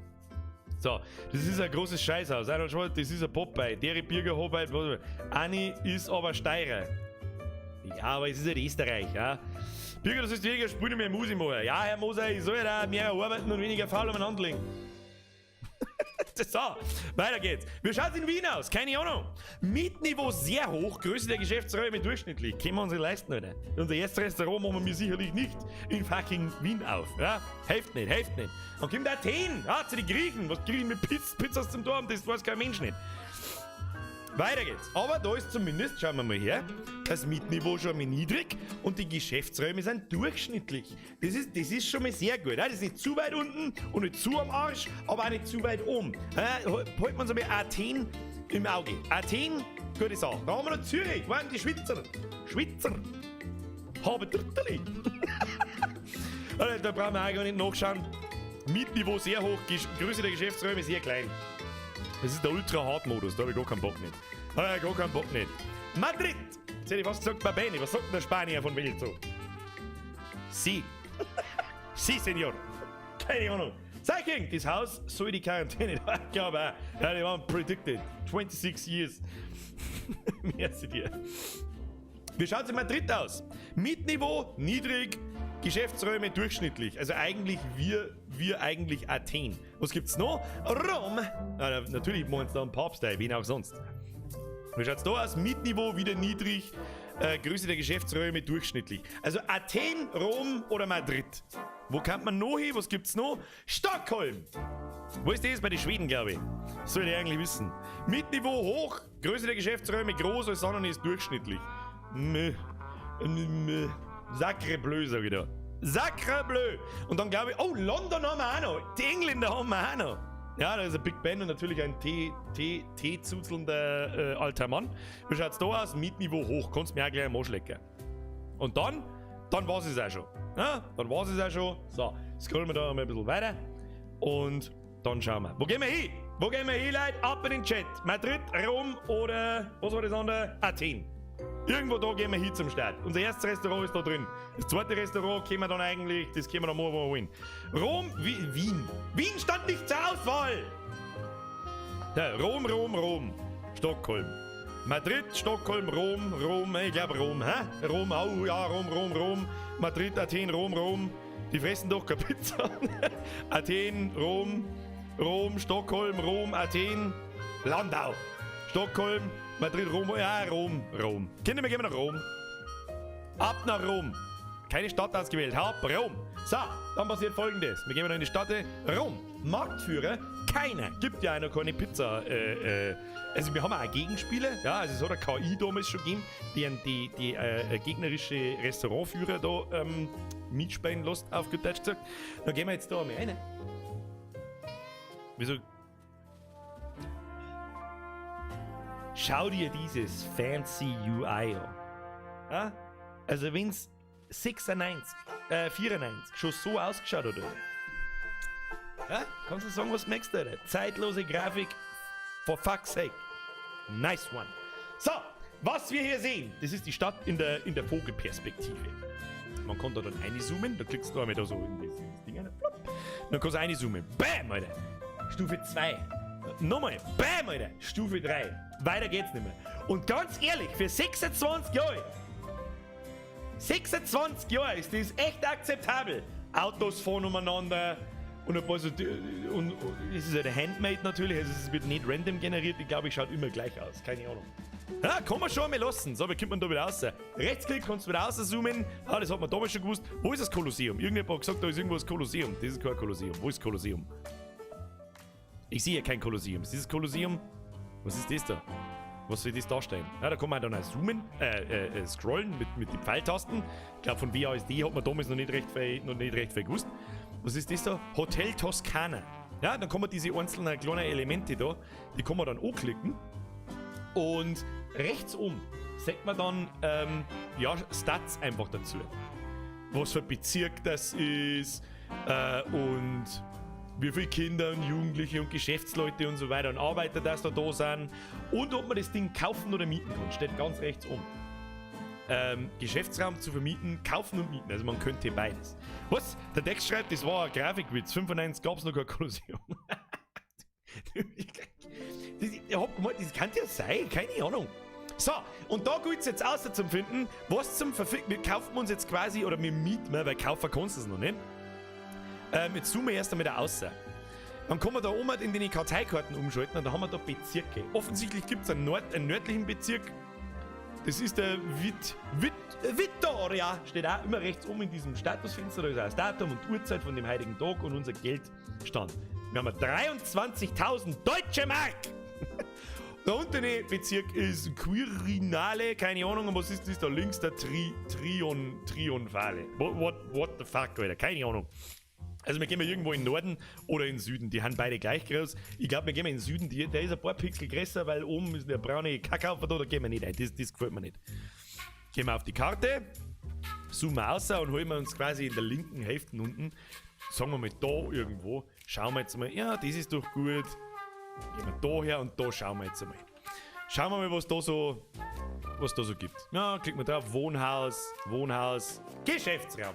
So, das ist ein großes Scheißhaus. Das ist ein Popeye. Der Birger Hobheit, Anni ist aber Steirer. Ja, aber es ist halt Österreich, ja. Birger, das ist weniger Spiele mehr Musik machen. Ja, Herr Moser, ich soll ja da mehr arbeiten und weniger faul umeinander liegen. So, weiter geht's. Wie schaut's in Wien aus? Keine Ahnung. Mietniveau sehr hoch, Größe der Geschäftsräume durchschnittlich. Können wir uns nicht leisten, Alter. Unser erstes Restaurant machen wir sicherlich nicht in fucking Wien auf. Ja? Hilft nicht, hilft nicht. Dann kommt Athen, ja, zu den Griechen. Was Griechen mit Pizzas zum Tor haben, das weiß kein Mensch nicht. Weiter geht's. Aber da ist zumindest, schauen wir mal her, das Mietniveau schon mal niedrig und die Geschäftsräume sind durchschnittlich. Das ist schon mal sehr gut. Das ist nicht zu weit unten und nicht zu am Arsch, aber auch nicht zu weit oben. Halten wir uns einmal Athen im Auge. Athen, gute Sache. Da haben wir noch Zürich, waren die Schweizer. Schweizer. Haben Dritterli. Da brauchen wir auch gar nicht nachschauen. Mietniveau sehr hoch, Größe der Geschäftsräume sehr klein. Das ist der Ultra-Hard-Modus, da hab ich gar keinen Bock nicht. Da hab ich gar keinen Bock nicht. Madrid! Jetzt hätte ich fast gesagt, Babeni, was sagt denn der Spanier von Welt so? Si. Si, Senor. Keine Ahnung. Sag das Haus soll die Quarantäne. Ich glaube auch. Ja, die waren predicted. 26 years. Merci dir. Wie schaut es in Madrid aus? Mietniveau niedrig, Geschäftsräume durchschnittlich. Also eigentlich wir eigentlich Athen. Was gibt's noch? Rom. Ja, natürlich machen sie da einen Papst ein, wen auch sonst. Wie schaut's da aus? Mietniveau wieder niedrig, Größe der Geschäftsräume durchschnittlich. Also Athen, Rom oder Madrid. Wo kann man noch hin? Was gibt's noch? Stockholm! Wo ist das? Bei den Schweden, glaube ich. Das soll ich eigentlich wissen. Mietniveau hoch, Größe der Geschäftsräume groß, alles andere ist durchschnittlich. Meh. Meh. Sacre bleu, sag ich da. Sacre bleu! Und dann glaube ich, oh, London haben wir auch noch. Die Engländer haben wir auch noch. Ja, da ist ein Big Ben und natürlich ein Tee zuzelnder alter Mann. Wie schaut's da aus? Mietniveau hoch. Kannst mir auch gleich am Arsch lecken. Und dann war's es auch schon. Ja, dann war's es auch schon. So, scrollen wir da mal ein bisschen weiter. Und dann schauen wir. Wo gehen wir hin? Wo gehen wir hin, Leute? Ab in den Chat. Madrid, Rom oder, was war das andere? Athen. Irgendwo da gehen wir hin zum Start. Unser erstes Restaurant ist da drin. Das zweite Restaurant können wir dann eigentlich, das können wir dann morgen holen. Rom, Wien. Wien stand nicht zur Auswahl! Ja, Rom, Rom, Rom. Stockholm. Madrid, Stockholm, Rom, Rom, ich glaube Rom, hä? Rom, oh ja, Rom, Rom, Rom. Madrid, Athen, Rom, Rom. Die fressen doch keine Pizza. Athen, Rom, Rom, Stockholm, Rom, Athen, Landau. Stockholm, Madrid, Rom, ja, Rom, Rom. Kinder, wir gehen nach Rom. Ab nach Rom. Keine Stadt ausgewählt. Ab Rom. So, dann passiert Folgendes. Wir gehen wieder in die Stadt Rom. Marktführer, keiner. Gibt ja auch noch keine Pizza. Also wir haben auch Gegenspieler. Ja, also es hat eine KI damals schon gegeben, die gegnerische Restaurantführer da mitspielen lässt, auf gut Deutsch gesagt. Dann gehen wir jetzt da mal rein. Wieso? Schau dir dieses fancy UI an. Ja? Also wenn's 94 schon so ausgeschaut hat, oder? Ja? Kannst du sagen, was merkst du, Alter? Zeitlose Grafik, for fuck's sake. Nice one. So, was wir hier sehen, das ist die Stadt in der Vogelperspektive. Man kann da dann reinzoomen, da klickst du einmal da so in das Ding rein, plopp. Dann kannst du reinzoomen. Bam, Alter. Stufe 2. Nochmal. Bam, Alter. Stufe 3. Weiter geht's nicht mehr. Und ganz ehrlich, für 26 Jahre, 26 Jahre ist das echt akzeptabel. Autos fahren umeinander und ein paar so, und es ist halt handmade natürlich, also es wird nicht random generiert, ich glaube, ich schaut immer gleich aus, keine Ahnung. Ja, kann man schon einmal lassen. So, wie kommt man da wieder raus? Rechtsklick kannst du wieder rauszoomen. Ah, das hat man damals schon gewusst. Wo ist das Kolosseum? Irgendjemand hat gesagt, da ist irgendwo das Kolosseum. Das ist kein Kolosseum. Wo ist das Kolosseum? Ich sehe kein Kolosseum. Ist dieses Kolosseum? Was ist das da? Was soll das darstellen? Ja, da kann man dann auch zoomen, scrollen mit den Pfeiltasten. Ich glaube, von WASD hat man damals noch nicht recht viel, noch nicht recht viel gewusst. Was ist das da? Hotel Toskana. Ja, dann kann man diese einzelnen kleinen Elemente da, die kann man dann anklicken. Und rechts oben sieht man dann ja, Stats einfach dazu. Was für ein Bezirk das ist und wie viele Kinder und Jugendliche und Geschäftsleute und so weiter und Arbeiter das da da sind. Und ob man das Ding kaufen oder mieten kann, steht ganz rechts oben. Geschäftsraum zu vermieten, kaufen und mieten. Also man könnte beides. Was? Der Text schreibt, das war ein Grafikwitz. 95 gab es noch kein Kolosseum. Das, ich hab gemeint, das kann ja sein, keine Ahnung. So, und da gilt es jetzt außer zum Finden, was zum Verficken. Wir kaufen uns jetzt quasi, oder wir mieten, weil kaufen kannst du es noch nicht. Jetzt zoomen wir erst einmal da außer. Dann kann man da oben in den Karteikarten umschalten und da haben wir da Bezirke. Offensichtlich gibt es einen nördlichen Bezirk. Das ist der Vittoria. Steht auch immer rechts oben in diesem Statusfenster. Da ist auch das Datum und Uhrzeit von dem heutigen Tag und unser Geldstand. Wir haben 23.000 deutsche Mark. Der untere Bezirk ist Quirinale, keine Ahnung, und was ist das da links? Der Trionfale. What the fuck, Alter, keine Ahnung. Also wir gehen mal irgendwo in den Norden oder in den Süden, die haben beide gleich groß. Ich glaube, wir gehen mal in den Süden, der ist ein paar Pixel größer, weil oben ist der braune Kackhaufen da, da gehen wir nicht rein, das gefällt mir nicht. Gehen wir auf die Karte, zoomen raus und holen wir uns quasi in der linken Hälfte unten, sagen wir mal da irgendwo, schauen wir jetzt mal, ja, das ist doch gut. Gehen wir da her und da schauen wir jetzt einmal. Schauen wir mal, was da so gibt. Ja, klicken wir drauf, Wohnhaus, Wohnhaus, Geschäftsraum.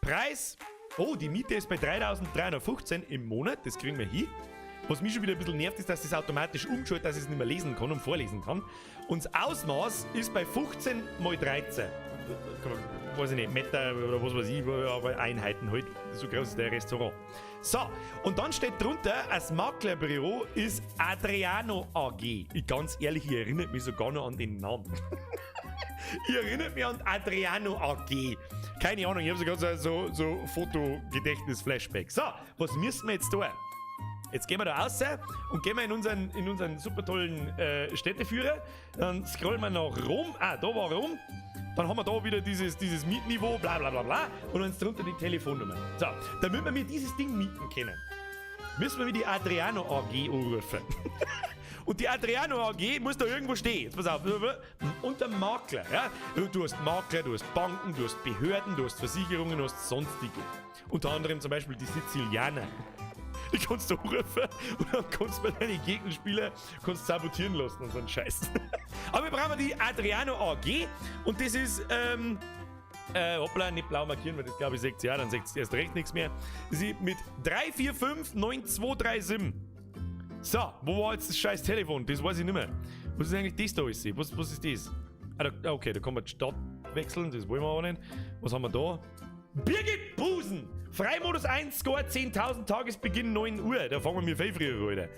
Preis, oh, die Miete ist bei 3.315 im Monat, das kriegen wir hin. Was mich schon wieder ein bisschen nervt, ist, dass das automatisch umschaltet, dass ich es nicht mehr lesen kann und vorlesen kann. Und das Ausmaß ist bei 15 mal 13. Weiß ich nicht, Meter oder was weiß ich, aber Einheiten halt. So groß ist der Restaurant. So, und dann steht drunter, als Maklerbüro ist Adriano AG. Ich ganz ehrlich, ich erinnere mich sogar noch an den Namen. Ich erinnere mich an Adriano AG. Keine Ahnung, ich habe sogar so Fotogedächtnis-Flashback. So, was müssen wir jetzt tun? Jetzt gehen wir da raus und gehen wir in unseren super tollen Städteführer. Dann scrollen wir nach Rom. Ah, da war Rom. Dann haben wir da wieder dieses Mietniveau, bla bla bla bla. Und dann ist drunter die Telefonnummer. So, damit wir mir dieses Ding mieten können, müssen wir die Adriano AG anrufen. Und die Adriano AG muss da irgendwo stehen. Jetzt pass auf. Unter Makler. Ja? Du hast Makler, du hast Banken, du hast Behörden, du hast Versicherungen, du hast sonstige. Unter anderem zum Beispiel die Sizilianer. Die kannst du anrufen und dann kannst du bei deinen Gegenspieler kannst sabotieren lassen und so einen Scheiß. Aber wir brauchen die Adriano AG und das ist, hoppla, nicht blau markieren, weil das glaube ich seht ja, dann seht ihr erst recht nichts mehr. Das ist mit 3, 4, 5, 9, 2, 3, 7. So, wo war jetzt das scheiß Telefon? Das weiß ich nicht mehr. Was ist eigentlich das da alles? Was ist das? Ah, da, okay, da kann man die Stadt wechseln, das wollen wir aber nicht. Was haben wir da? Birgit Busen! Freimodus 1, Score 10.000, Tagesbeginn 9 Uhr. Da fangen wir mir viel früher, Alter.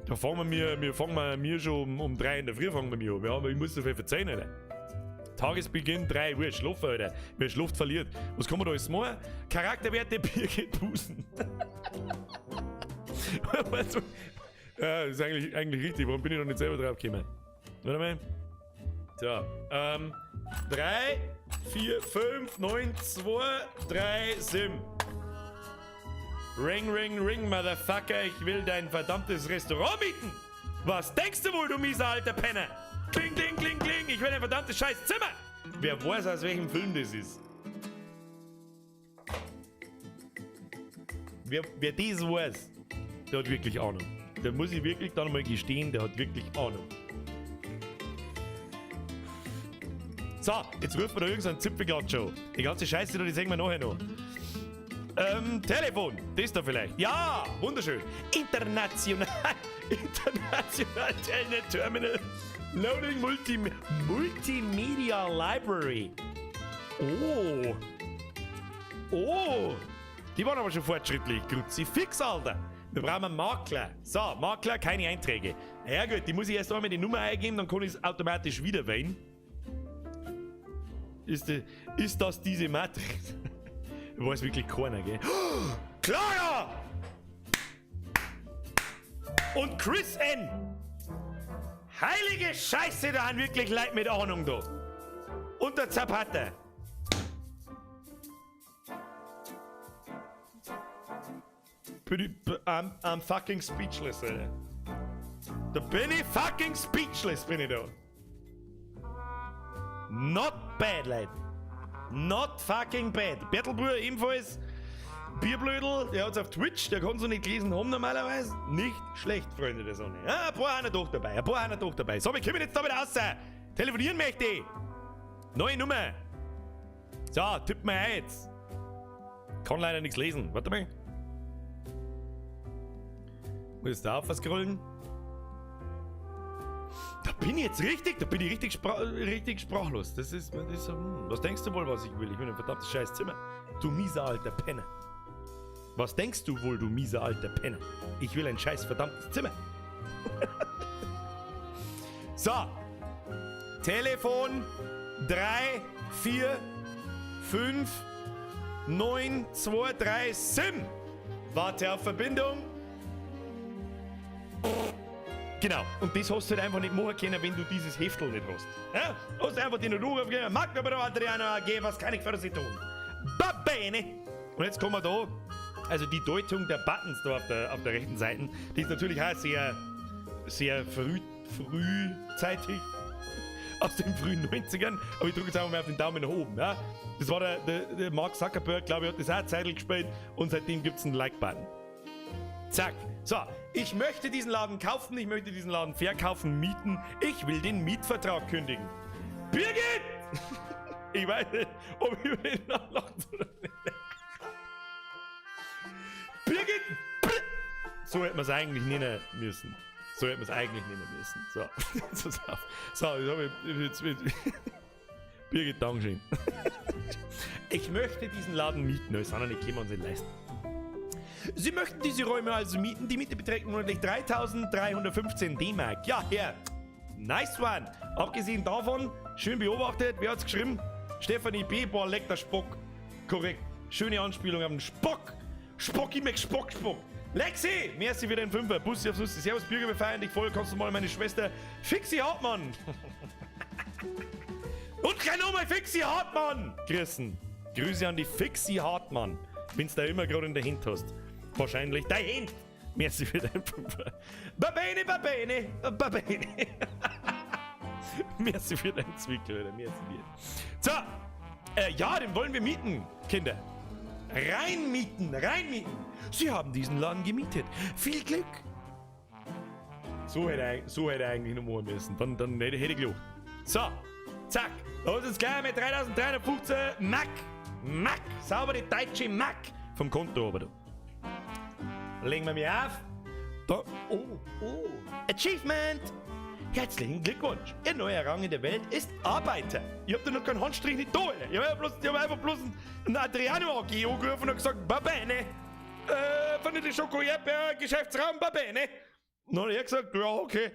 Da fangen wir fangen wir mir schon um 3 in der Früh fangen wir mir an. Ja, aber ich muss so viel verzeihen, Alter. Tagesbeginn 3 Uhr, schlafen, Alter. Wer schläft, verliert. Was kann man da alles machen? Charakterwerte Birgit Busen. Ja, das ist eigentlich richtig. Warum bin ich noch nicht selber drauf gekommen? Warte mal. So, 3, 4, 5, 9, 2, 3, 7. Ring, ring, ring, Motherfucker, ich will dein verdammtes Restaurant mieten. Was denkst du wohl, du mieser alter Penner? Kling, kling, kling, kling, ich will dein verdammtes scheiß Zimmer. Wer weiß, aus welchem Film das ist? Wer das weiß, der hat wirklich Ahnung. Der muss ich wirklich dann mal gestehen, der hat wirklich Ahnung. So, jetzt ruft man da irgendeinen Zipfelklatscher an. Die ganze Scheiße, die sehen wir nachher noch. Telefon, das da vielleicht. Ja, wunderschön. International, International Telnet Terminal. Loading Multimedia Library. Oh. Oh. Die waren aber schon fortschrittlich. Kruzifix, Alter. Wir brauchen einen Makler. So, Makler, keine Einträge. Ja gut, die muss ich erst einmal die Nummer eingeben, dann kann ich es automatisch wieder wählen. Ist, die, ist das diese Matrix? Weiß wirklich keiner, gell? Clara! Und Chris N! Heilige Scheiße, da haben wirklich Leute mit Ahnung da. Und der Zapata. I'm, I'm fucking speechless, Alter. Da bin ich fucking speechless, bin ich da. Not bad, Leute. Not fucking bad. Bertelbruder ebenfalls. Bierblödel, der hat's auf Twitch, der kann so nicht gelesen haben normalerweise. Nicht schlecht, Freunde der Sonne. Ja, ein paar sind doch dabei, ein paar sind doch dabei. So, wir kommen jetzt da wieder raus. Telefonieren möchte ich. Neue Nummer. So, tipp mal ein jetzt. Kann leider nichts lesen. Warte mal. Muss da auf was scrollen? Da bin ich jetzt richtig, da bin ich richtig, spra richtig sprachlos. Das ist, das ist, was denkst du wohl, was ich will? Ich will ein verdammtes scheiß Zimmer. Du mieser alter Penner. Was denkst du wohl, du mieser alter Penner? Ich will ein scheiß verdammtes Zimmer. So. Telefon 3, 4, 5, 9, 2, 3, SIM. Warte auf Verbindung. Genau, und das hast du halt einfach nicht machen können, wenn du dieses Heftel nicht hast. Ja? Hast einfach den Ruf gegeben, Maklerbüro Adriano AG, was kann ich für Sie tun? Va bene! Und jetzt kommen wir da, also die Deutung der Buttons da auf der rechten Seite, die ist natürlich auch sehr, sehr früh, frühzeitig, aus den frühen 90ern, aber ich drücke jetzt einfach mal auf den Daumen nach oben. Ja? Das war der Mark Zuckerberg, glaube ich, hat das auch Zeitl gespielt und seitdem gibt es einen Like-Button. Zack. So, ich möchte diesen Laden kaufen, ich möchte diesen Laden verkaufen, mieten. Ich will den Mietvertrag kündigen. Birgit! Ich weiß nicht, ob ich über den nachlachen soll oder nicht. Birgit! So hätte man es eigentlich nennen müssen. So hätte man es eigentlich nennen müssen. So, jetzt pass auf. So, jetzt hab ich, jetzt, jetzt, Birgit, Dankeschön. Ich möchte diesen Laden mieten. Das sind nicht, können wir uns nicht leisten. Sie möchten diese Räume also mieten. Die Miete beträgt monatlich 3.315 D-Mark. Ja, Herr. Nice one. Abgesehen davon, schön beobachtet. Wer hat's geschrieben? Stefanie B. Boah, leck der Spock. Korrekt. Schöne Anspielung auf den Spock. Spock, ich mag Spock, Spock. Lexi! Merci für den Fünfer. Bussi aufs Nussi. Servus, Bürger, wir feiern dich voll. Kannst du mal meine Schwester Fixi Hartmann? Und gleich nochmal Fixi Hartmann! Grüßen. Grüße an die Fixi Hartmann. Wenn's da immer gerade in der Hand hast. Wahrscheinlich dein Hand. Merci für deinen Fünfer. Va bene, va bene, va bene. Merci für deinen Zwickel, Alter. Merci dir. So. Ja, den wollen wir mieten, Kinder. Reinmieten, reinmieten. Sie haben diesen Laden gemietet. Viel Glück. So hätte er eigentlich noch machen müssen. Dann hätte ich gelogen. So, zack. Los jetzt gleich mit 3315 Mack. Mack. Saubere deutsche Mack. Vom Konto aber da. Legen wir mir auf. Da. Oh, oh. Achievement. Herzlichen Glückwunsch. Ihr neuer Rang in der Welt ist Arbeiter. Ich hab da noch keinen Handstrich nicht da, Alter. Ich hab, ja bloß, ich hab einfach bloß einen Adriano AG angerufen und gesagt, va bene. Vanille Schoko Erdbeer, Geschäftsraum, va bene. Dann hat er gesagt, ja, okay.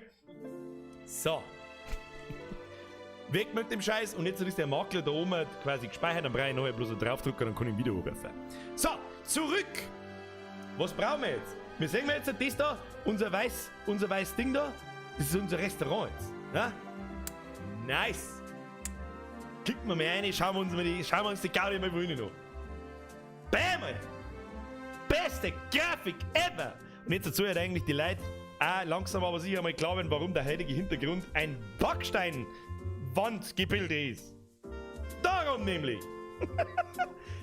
So. Weg mit dem Scheiß. Und jetzt ist der Makler da oben quasi gespeichert. Dann brauche ich nachher bloß draufdrücken, dann kann ich ihn wieder anrufen. So, zurück. Was brauchen wir jetzt? Wir sehen jetzt das da, unser weiß Ding da. Das ist unser Restaurant jetzt. Ja? Nice. Klicken wir mal rein, schauen wir uns die Gaudi mal wohin noch. Bam! Alter. Beste Grafik ever! Und jetzt dazu hat eigentlich die Leute auch langsam aber sicher mal klar werden, warum der heutige Hintergrund ein Backsteinwandgebilde ist. Darum nämlich!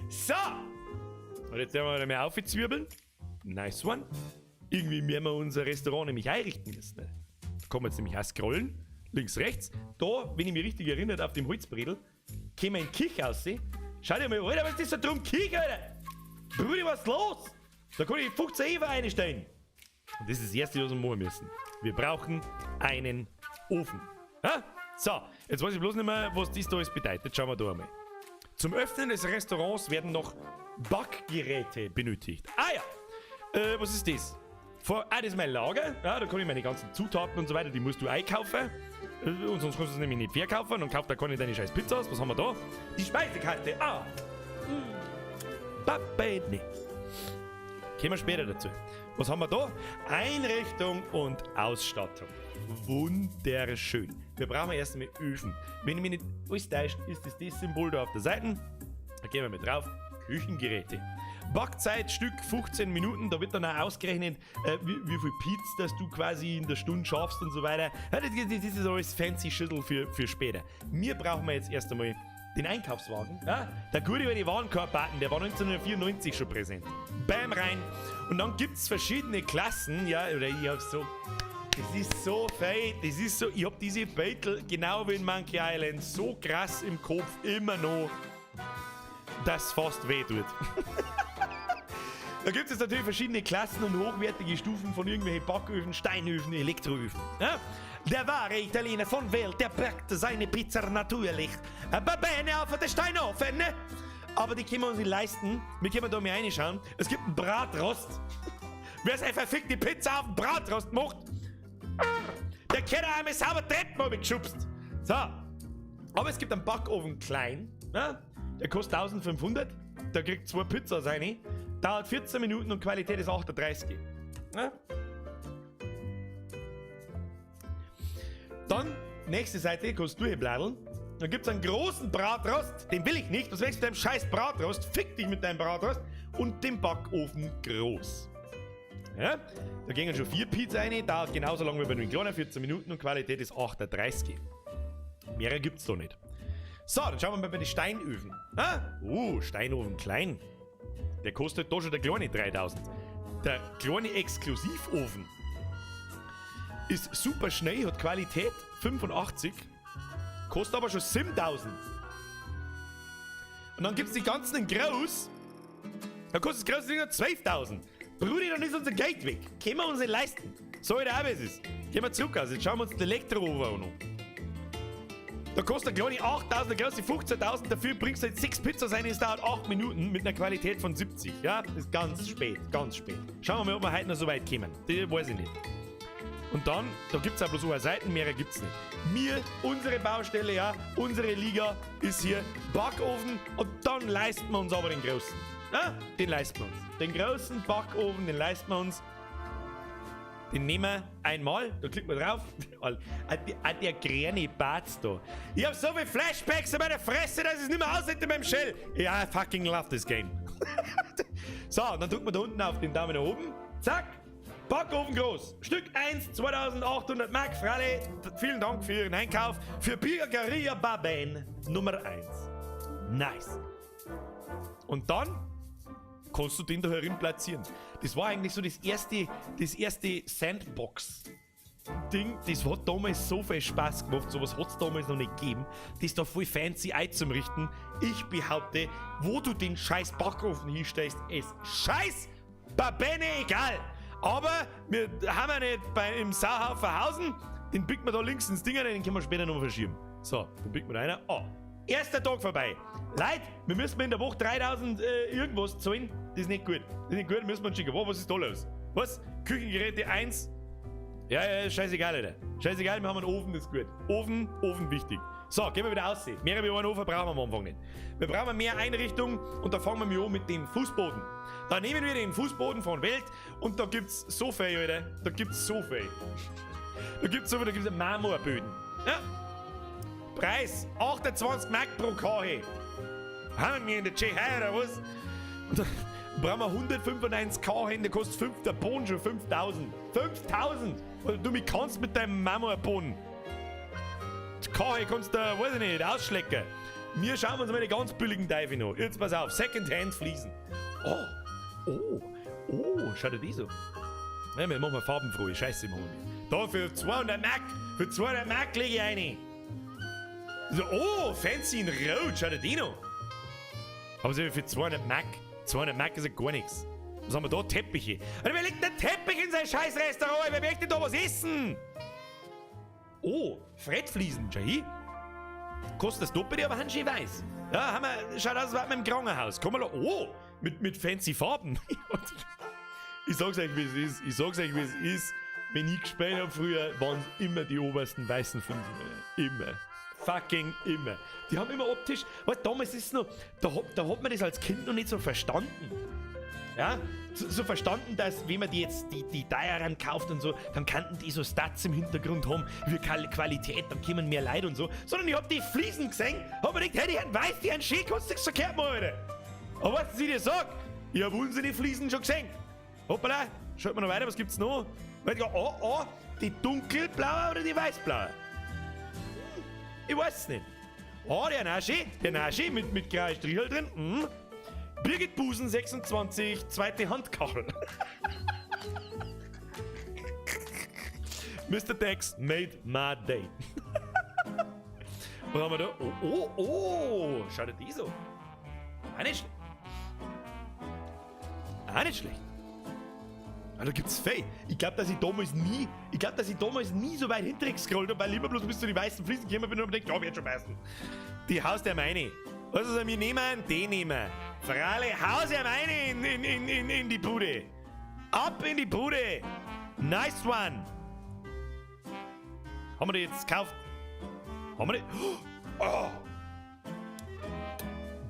So! Und jetzt werden wir mal aufzwirbeln. Nice one. Irgendwie müssen wir unser Restaurant nämlich einrichten müssen. Ne? Da kann man jetzt nämlich auch scrollen. Links, rechts. Da, wenn ich mich richtig erinnere, auf dem Holzbredel, käme wir in die Küche raus. Schau dir mal, Alter, was ist das da drum? Küche, Alter! Brudi, was ist los? Da kann ich 15 Eva einstellen. Und das ist das Erste, was wir machen müssen. Wir brauchen einen Ofen. Ha? So, jetzt weiß ich bloß nicht mehr, was das da alles bedeutet. Schauen wir da einmal. Zum Öffnen des Restaurants werden noch Backgeräte benötigt. Ah ja! Was ist das? Vor, ah, das ist mein Lager. Ja, da kann ich meine ganzen Zutaten und so weiter, die musst du einkaufen. Und sonst kannst du es nämlich nicht verkaufen. Und kauft da keine deine scheiß Pizzas. Was haben wir da? Die Speisekarte. Ah. Babene. Kommen wir später dazu. Was haben wir da? Einrichtung und Ausstattung. Wunderschön. Wir brauchen erst einmal Öfen. Wenn ich mich nicht alles täuscht, ist das das Symbol da auf der Seite. Da gehen wir mit drauf. Küchengeräte. Backzeit Stück 15 Minuten, da wird dann auch ausgerechnet, wie viel Pizza dass du quasi in der Stunde schaffst und so weiter. Ja, das ist alles fancy Schüssel für später. Wir brauchen jetzt erst einmal den Einkaufswagen. Ja? Der gute alte Warenkorb-Button, der war 1994 schon präsent. Bam rein. Und dann gibt es verschiedene Klassen, ja, oder ich hab so. Das ist so fett, das ist so. Ich hab diese Battle genau wie in Monkey Island so krass im Kopf immer noch, dass es fast weh tut. Da gibt es natürlich verschiedene Klassen und hochwertige Stufen von irgendwelchen Backöfen, Steinöfen, Elektroöfen. Ja? Der wahre Italiener von Welt, der backt seine Pizza natürlich. Va bene auf der Steinofen. Ne? Aber die können wir uns nicht leisten. Wir können da mal reinschauen. Es gibt einen Bratrost. Wer seine verfickte Pizza auf dem Bratrost macht, der kann einmal sauber Treppen geschubst. So. Aber es gibt einen Backofen klein. Ja? Der kostet 1500. Der kriegt zwei Pizzas rein. Dauert 14 Minuten und Qualität ist 38. Ja? Dann, nächste Seite, kannst du durchbladeln. Dann gibt es einen großen Bratrost, den will ich nicht. Was wächst mit deinem scheiß Bratrost? Fick dich mit deinem Bratrost. Und den Backofen groß. Ja? Da gingen schon 4 Pizza rein, dauert genauso lange wie bei den kleinen, 14 Minuten und Qualität ist 38. Mehr gibt's da nicht. So, dann schauen wir mal bei den Steinöfen. Ah? Steinofen klein. Der kostet da schon der kleine 3000. Der kleine Exklusivofen ist super schnell, hat Qualität 85, kostet aber schon 7000. Und dann gibt es die ganzen in groß, da kostet das große Ding 12.000. Brudi, dann ist unser Geld weg. Können wir uns nicht leisten. So, wie es ist. Gehen wir zurück aus. Jetzt schauen wir uns den Elektroofen an. Da kostet der kleine 8.000, der große 15.000. Dafür bringst du jetzt 6 Pizzas rein, es dauert 8 Minuten mit einer Qualität von 70. Ja, das ist ganz spät, ganz spät. Schauen wir mal, ob wir heute noch so weit kommen. Das weiß ich nicht. Und dann, da gibt es auch bloß eine Seiten, mehrere gibt es nicht. Wir, unsere Baustelle, ja, unsere Liga ist hier Backofen und dann leisten wir uns aber den großen. Ja, den leisten wir uns. Den großen Backofen, den leisten wir uns. Den nehmen wir einmal, da klickt man drauf. Der grüne Bart da. Ich hab so viele Flashbacks in meiner Fresse, dass ich es nicht mehr aushalte in meinem Shell. Ja, I fucking love this game. So, dann drückt man da unten auf den Daumen nach oben. Zack. Backofen groß. Stück 1, 2800 Mark. Fralle, vielen Dank für Ihren Einkauf. Für Pizzeria Baben Nummer 1. Nice. Und dann kannst du den da herin platzieren. Das war eigentlich so das erste Sandbox-Ding. Das hat damals so viel Spaß gemacht. Sowas hat es damals noch nicht gegeben. Das da voll fancy einzurichten. Ich behaupte, wo du den scheiß Backofen hinstellst, ist scheiß Babene egal. Aber wir haben ja nicht im Sauhaufen Den biegt man da links ins Ding rein, den können wir später noch verschieben. So, dann biegt man da einer. Oh, erster Tag vorbei. Leute, wir müssen in der Woche 3000 irgendwas zahlen. Das ist nicht gut. Das ist nicht gut, müssen wir uns schicken. Oh, was ist da los? Was? Küchengeräte 1. Ja, ja, scheißegal, Alter. Scheißegal, wir haben einen Ofen, das ist gut. Ofen, Ofen wichtig. So, gehen wir wieder aussehen. Mehr wie einen Ofen brauchen wir am Anfang nicht. Wir brauchen mehr Einrichtung und da fangen wir an mit dem Fußboden. Da nehmen wir den Fußboden von Welt und da gibt's so viel, Alter. Da gibt's so viel. Da gibt's so viel, da gibt's Marmorböden. Ja. Preis 28 Mark pro KG. Haben wir in der Tschechei oder was? Und dann brauchen wir 195 K, der kostet 5, der Boden schon 5000. 5000! Und du mich kannst mit deinem Marmorboden. Die KG kannst du, weiß ich nicht, ausschlecken. Wir schauen uns mal die ganz billigen Teufel an. Jetzt pass auf, Secondhand Fliesen. Oh, oh, oh, schau dir die so. Ja, wir machen mal farbenfrohe Scheiße, machen wir. Da für 200 Mark, für 200 Mark lege ich eine. So, oh, fancy in Rot, schau dir die noch. Aber so für 200 Mark, 200 Mark ist ja gar nichts. Was haben wir da? Teppiche. Alter, wer legt denn Teppich in sein scheiß Restaurant? Wer möchte da was essen? Oh, Frettfliesen, schau hin. Kostet das Doppelte, aber haben schön weiß. Ja, haben wir, schaut aus, als wären wir im Krankenhaus. Komm mal, oh, mit fancy Farben. Ich sag's euch, wie es ist. Ich sag's euch, wie es ist. Wenn ich gespielt hab früher, waren es immer die obersten weißen Fliesen. Immer. Fucking immer. Die haben immer optisch. Weißt, damals ist es noch. Da hat man das als Kind noch nicht so verstanden. Ja, so verstanden, dass wenn man die jetzt die teuren kauft und so, dann könnten die so Stats im Hintergrund haben, wie Qualität, dann kommen mehr Leute und so. Sondern ich hab die Fliesen gesehen, hab mir gedacht, hey, die haben weiß, die haben schön, kannst du nichts verkehrt machen, Alter. Aber was ich dir sag, ich hab unsere Fliesen schon gesehen. Hoppala, schaut mal noch weiter, was gibt's noch? Oh, oh, die dunkelblaue oder die weißblaue? Ich weiß es nicht. Oh, der auch schön, der auch schön mit grauen Strichel drin. Birgit Busen, 26, zweite Handkachel. Mr. Dex made my day. Was haben wir da? Oh, oh, oh! Schau dir die so. Auch nicht schlecht. Auch nicht schlecht. Ah, da gibt's viel. Ich glaub, dass ich damals nie, ich glaub, dass ich damals nie so weit hinterher gescrollt hab, weil ich immer bloß bis zu den weißen Fliesen gekommen bin und hab gedacht, ja, wird schon passen. Die haust der meine. Was ist wir nehmen? Den nehmen. Fralle, haus er meine in die Bude. Ab in die Bude. Nice one. Haben wir die jetzt gekauft? Haben wir die? Oh.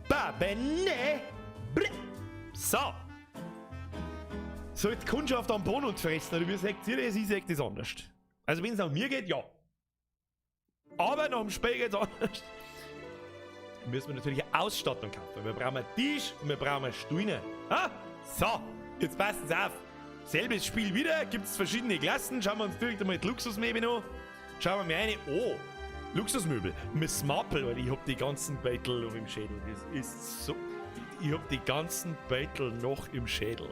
Babene. So. Soll die Kundschaft am Boden und fressen, oder wie sagt ihr das? Ich sag das anders. Also wenn es nach mir geht, ja. Aber nach dem Spiel geht's anders. Dann müssen wir natürlich eine Ausstattung kaufen. Wir brauchen einen Tisch und wir brauchen Stühle. Ah? So, jetzt passt es auf. Selbes Spiel wieder, gibt's verschiedene Klassen. Schauen wir uns direkt einmal die Luxusmöbel an. Schauen wir mal rein. Oh, Luxusmöbel. Miss Marple, Alter, ich hab die ganzen Beutel noch im Schädel. Das ist so. Ich hab die ganzen Beutel noch im Schädel.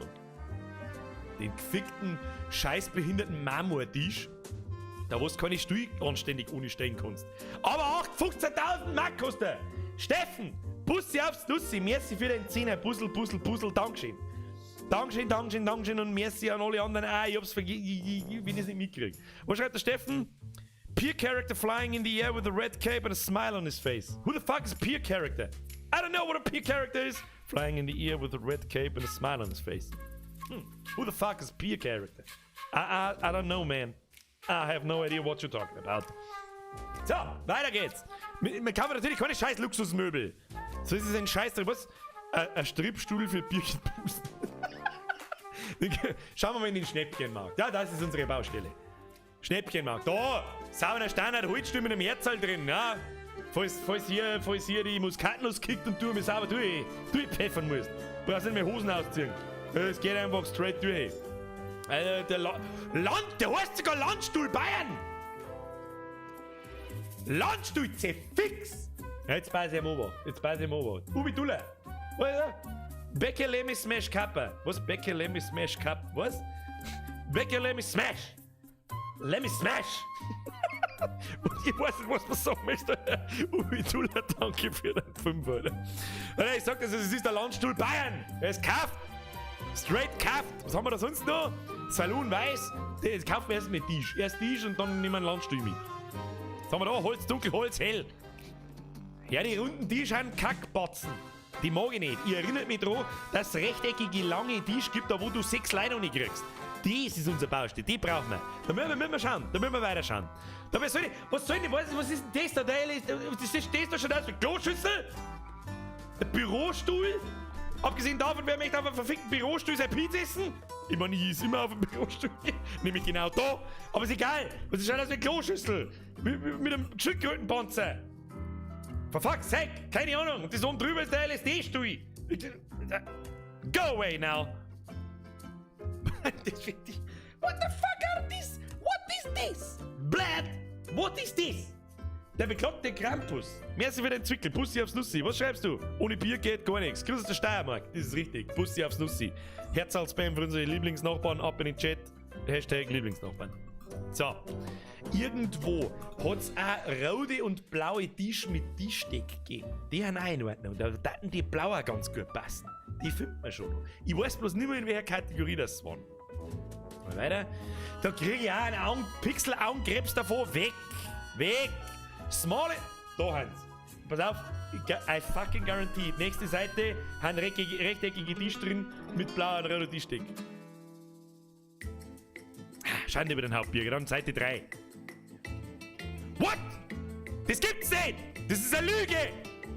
Den gefickten, scheißbehinderten Marmortisch, da wo du keine Stuhl anständig ohne stellen kannst. Aber auch 15.000 Mark kostet. Steffen, Bussi aufs Nussi, merci für den Zehner. Puzzle, Puzzle, Puzzle, Dankeschön. Dankeschön, Dankeschön, Dankeschön und merci an alle anderen. Ah, ich hab's vergessen, ich bin es nicht mitkriegt. Was schreibt der Steffen? Peer character flying in the air with a red cape and a smile on his face. Who the fuck is peer character? I don't know what a peer character is. Flying in the air with a red cape and a smile on his face. Who the fuck is peer character? I don't know, man. I have no idea what you're talking about. So, weiter geht's. Man kann natürlich keine scheiß Luxusmöbel. So ist es ein Scheiß drin. Was? Ein Strippstuhl für Birgit Busen. Schauen wir mal in den Schnäppchenmarkt. Ja, das ist unsere Baustelle. Schnäppchenmarkt. Da! Sauber Standard Holzstuhl mit einem Herzl drin. Ja? Falls hier die Muskatnuss kickt und du mir sauber durchpfeffern musst. Brauchst nicht mehr Hosen ausziehen. Es geht einfach straight durch. Der La Land, der heißt sogar Landstuhl Bayern! Landstuhl C-fix! Ja, jetzt pass ich am Ober. Jetzt pass ich am Ober. Ubi Dulle. Was ist das? Becke Lemmy Smash Kappa. Was? Becke Lemmy Smash Cup? Was? Becke Lemmy Smash! Lemmy Smash! Ich weiß nicht, was man sagen möchte. Ubi Dulle, danke für den 5, Alter. Ich sag das, es ist der Landstuhl Bayern. Er ist gekauft. Straight gekauft. Was haben wir da sonst noch? Saloon Weiß. Das kaufen wir erst mit Tisch. Erst Tisch und dann nehmen wir einen Landstuhl mit. Was haben wir da? Holz dunkel, Holz hell. Ja, die runden Tisch sind Kackbatzen. Die mag ich nicht. Ich erinnere mich daran, dass es rechteckige, lange Tisch gibt, da wo du 6 Leute noch nicht kriegst. Das ist unser Baustelle, die brauchen wir. Da müssen wir schauen, da müssen wir weiter schauen. Da was soll ich, was soll ich, was, was ist denn das da? Das da schon aus wie Kloschüssel? Ein Bürostuhl? Abgesehen davon, wer möchte auf einem verfickten Bürostuhl sein Pizza essen? Ich meine, ich esse immer auf dem Bürostuhl. Nämlich genau da. Aber ist egal. Was ist schon aus wie Kloschüssel? Mit einem Schildkrötenpanzer. For fuck's sake, keine Ahnung. Und das oben drüber ist der LSD-Stuhl. Go away now. Das find ich. What the fuck are this? What is this? Blood! What is this? Der bekloppte Krampus. Merci für den Zwickel. Bussi aufs Nussi. Was schreibst du? Ohne Bier geht gar nichts. Grüß aus der Steiermark. Das ist richtig. Bussi aufs Nussi. Herzalspam für unsere Lieblingsnachbarn. Ab in den Chat. Hashtag Lieblingsnachbarn. So. Irgendwo hat's auch rote und blaue Tisch mit Tischdeck gegeben. Die haben auch in Ordnung. Da taten die blauen ganz gut passen. Die findet man schon noch. Ich weiß bloß nicht mehr, in welcher Kategorie das waren. Mal weiter. Da kriege ich auch einen Pixel-Augenkrebs davon. Weg! Weg! Small. Da haben's. Pass auf, I fucking guarantee. Nächste Seite haben rechteckige Tisch drin mit blauer und roter Tischdeck. Schande über den Hauptbürger. Dann Seite 3. What? Das gibt's nicht! Das ist eine Lüge!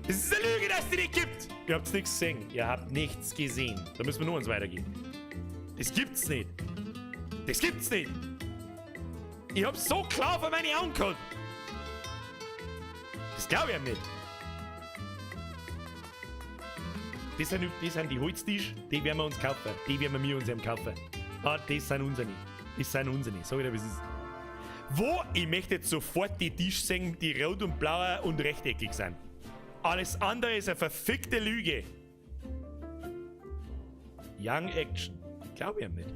Das ist eine Lüge, dass die nicht gibt! Ihr habt nichts gesehen. Ihr habt nichts gesehen. Da müssen wir nur uns weitergehen. Das gibt's nicht. Das gibt's nicht. Ich hab's so klar vor meine Augen gehabt. Das glaube ich ihm nicht. Das sind, das sind die Holztisch, die werden wir uns kaufen. Die werden wir uns eben kaufen. Ah, das sind unsere. Das sind unsere. Sag ich dir, wie es ist. Wo? Ich möchte jetzt sofort die Tisch sehen, die rot und blau und rechteckig sind. Alles andere ist eine verfickte Lüge. Young Action. Glaube ich ihm nicht.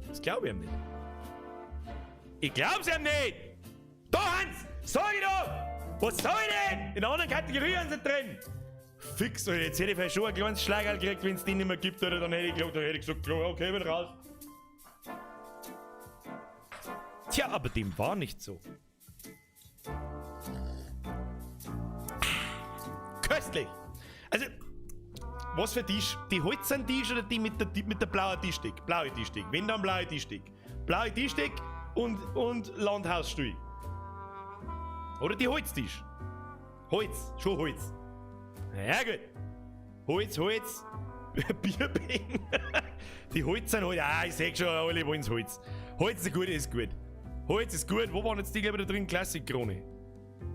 Das glaube ich ihm nicht. Ich glaub's ihm nicht! Da, Hans! Sag ich doch! Was soll ich denn? In der anderen Kategorie sind sie drin! Fix, Alter, jetzt hätte ich vielleicht schon ein kleines Schlagerl gekriegt, wenn es den nicht mehr gibt, oder dann hätte ich, gesagt, dann hätte ich gesagt, okay, bin raus. Tja, aber dem war nicht so. Köstlich! Also, was für Tisch? Die holzern Tisch oder die mit der, die mit der blauen Tischdeck? Blaue Tischdeck. Wenn dann blaue Tischdeck. Blaue Tischdeck und, und Landhausstuhl. Oder die Holztisch. Holz, schon Holz. Ja gut. Holz, Holz. Bierbänke. Die Holz sind halt, ah, ich seh schon, alle wollen's Holz. Holz ist gut, ist gut. Holz ist gut. Wo waren jetzt die, glaube ich, da drin? Klassikkrone.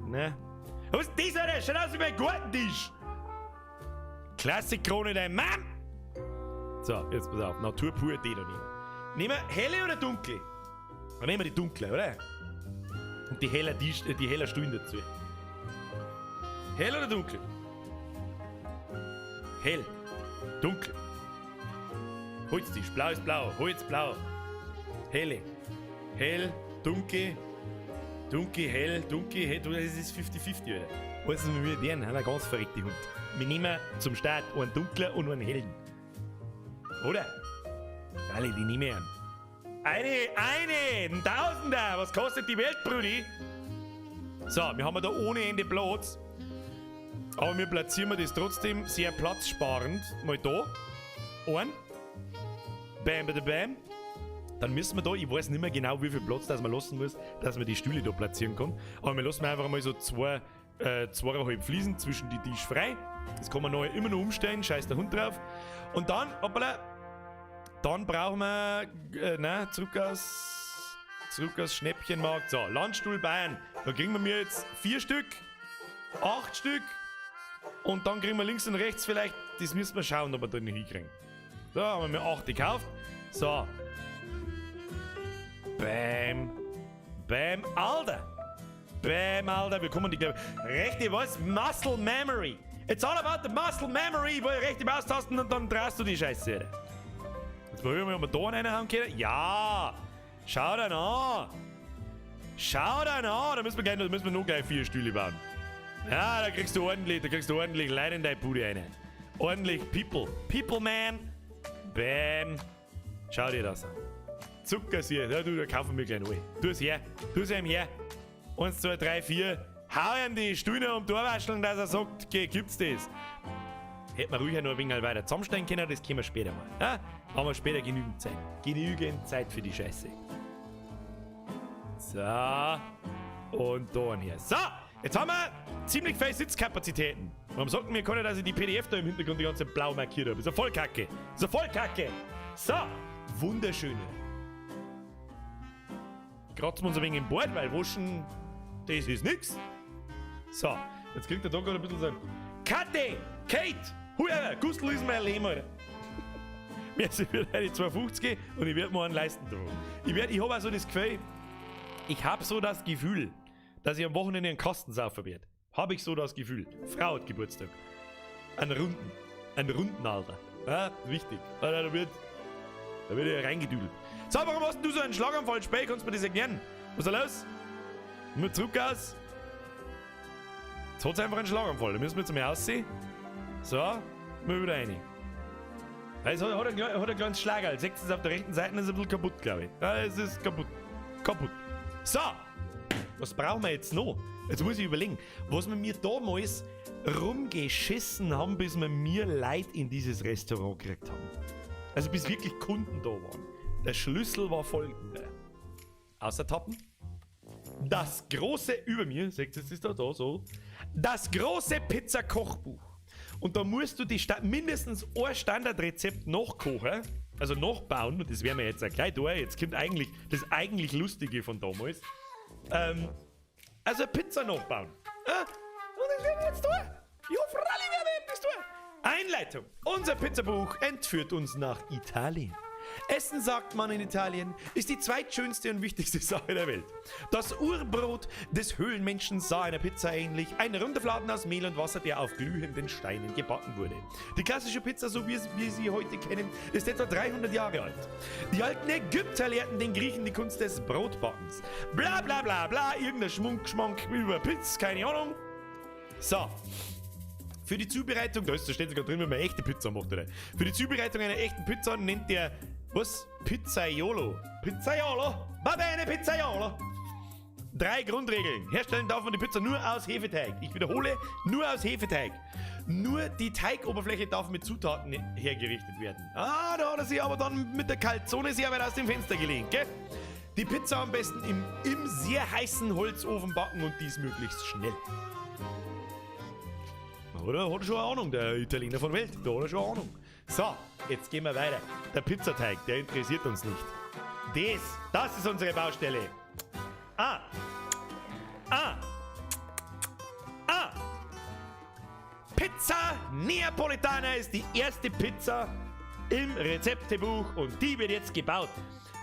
Ne? Was ist das, Alter? Schaut aus wie mein Gartentisch. Klassikkrone, dein Mann. So, jetzt pass auf. Natur pur, die da nehmen. Nehmen wir helle oder dunkle? Dann nehmen wir die dunkle, oder? Und die helle Tisch, die helle Stühle dazu. Hell oder dunkel? Hell. Dunkel. Holztisch. Blau ist blau. Holz blau. Helle. Hell. Dunkel. Dunkel, hell, dunkel, hell. Das ist 50-50, Alter. Was ist mit denen? Haben wir ganz verrückte Hund. Wir nehmen zum Start einen dunklen und einen hellen. Oder? Alle, die nehmen wir an. Eine, eine, ein Tausender. Was kostet die Welt, Brudi? So, wir haben da ohne Ende Platz. Aber wir platzieren wir das trotzdem sehr platzsparend. Mal da. Ein. Bam, bam, bam. Dann müssen wir da, ich weiß nicht mehr genau, wie viel Platz das man lassen muss, dass man die Stühle da platzieren kann. Aber wir lassen einfach mal so zwei, zweieinhalb Fliesen zwischen die Tisch frei. Das kann man nachher immer noch umstellen, scheiß der Hund drauf. Und dann, hoppala, dann brauchen wir, nein, zurück aus, zurück aus Schnäppchenmarkt. So, Landstuhl Bayern. Da kriegen wir mir jetzt 4 Stück, 8 Stück. Und dann kriegen wir links und rechts vielleicht, das müssen wir schauen, ob wir da nicht hinkriegen. So, haben wir 8 gekauft. So. Bam. Bam, Alter. Bam, Alter. Wir kommen die, glaub ich, rechte, was? Muscle Memory. It's all about the muscle memory. Wo rechte Maustasten und dann drehst du die Scheiße. Alter. Jetzt probieren wir, ob wir da einen reinhauen können. Ja. Schau dir an. Schau dir an. Da müssen wir gleich, da müssen wir noch gleich 4 Stühle bauen. Ja, da kriegst du ordentlich, da kriegst du ordentlich Leid in deine Bude rein. Ordentlich People. People Man. Bam. Schau dir das an. Zuckersier. Ja, du, da kaufen wir gleich neu. Tu es her. Tu es ihm her. 1, 2, 3, 4. Hau ihm die Stühle um die Ohrwascheln, dass er sagt, okay, gibt's das. Hätten wir ruhig noch ein wenig weiter zusammenstellen können, das können wir später mal. Ja? Haben wir später genügend Zeit. Genügend Zeit für die Scheiße. So. Und da hier. So, jetzt haben wir ziemlich viele Sitzkapazitäten. Warum sagt mir keiner, dass ich die PDF da im Hintergrund die ganze Zeit blau markiert habe? Ist ja voll Kacke. Ist ja voll Kacke. So, wunderschöne. Kratzen wir uns ein wenig im Bord, weil waschen, das ist nix. So, jetzt kriegt der Tag gerade ein bisschen so ein Kate! Kate! Huier! Gustl ist mein Leben, Alter. Mir sind wieder eine 2,50 und ich werd mir einen leisten drauf. Ich werd, ich hab auch so das Gefühl, ich hab so das Gefühl, dass ich am Wochenende einen Kasten saufen werd. Hab ich so das Gefühl. Frau hat Geburtstag. Einen runden. Einen runden, Alter. Ja, wichtig. Alter, da wird ja reingedüdelt. So, warum hast denn du so einen Schlaganfall, Spey? Kannst du mir das erklären? Was ist da los? Nur zurück aus. Jetzt hat's einfach einen Schlaganfall. Da müssen wir jetzt mal aussehen. So, mal wieder rein. Es hat ein kleines Schlagerl. Seht ihr es auf der rechten Seite, ist ein bisschen kaputt, glaube ich. Ja, es ist kaputt. Kaputt. So, was brauchen wir jetzt noch? Jetzt muss ich überlegen, was wir mir damals rumgeschissen haben, bis wir mir Leid in dieses Restaurant gekriegt haben. Also bis wirklich Kunden da waren. Der Schlüssel war folgender. Außer Tappen. Das große, über mir, seht ihr das da, da so, das große Pizza-Kochbuch. Und da musst du die Sta mindestens ein Standardrezept nachkochen, also nachbauen, und das werden wir jetzt auch gleich tun. Jetzt kommt eigentlich das eigentlich Lustige von damals. Also Pizza nachbauen. Ja? Und das werden wir jetzt tun. Ja, freilich werden wir das tun. Einleitung. Unser Pizzabuch entführt uns nach Italien. Essen, sagt man in Italien, ist die zweitschönste und wichtigste Sache der Welt. Das Urbrot des Höhlenmenschen sah einer Pizza ähnlich, ein runder Fladen aus Mehl und Wasser, der auf glühenden Steinen gebacken wurde. Die klassische Pizza, so wie wir sie heute kennen, ist etwa 300 Jahre alt. Die alten Ägypter lehrten den Griechen die Kunst des Brotbackens. Bla bla bla bla, irgendein Schmunk, Schmank über Pizza, keine Ahnung. So, für die Zubereitung, da steht sogar drin, wie man eine echte Pizza macht, oder? Für die Zubereitung einer echten Pizza nennt der, was? Pizzaiolo. Pizzaiolo? Va bene, Pizzaiolo. Drei Grundregeln. Herstellen darf man die Pizza nur aus Hefeteig. Ich wiederhole, nur aus Hefeteig. Nur die Teigoberfläche darf mit Zutaten hergerichtet werden. Ah, da hat er sich aber dann mit der Calzone sehr weit aus dem Fenster gelehnt, gell? Die Pizza am besten im sehr heißen Holzofen backen und dies möglichst schnell. Oder? Hat er schon eine Ahnung, der Italiener von Welt. Da hat er schon eine Ahnung. So, jetzt gehen wir weiter. Der Pizzateig, der interessiert uns nicht. Das ist unsere Baustelle. Ah. Ah. Ah. Pizza Neapolitana ist die erste Pizza im Rezeptebuch und die wird jetzt gebaut.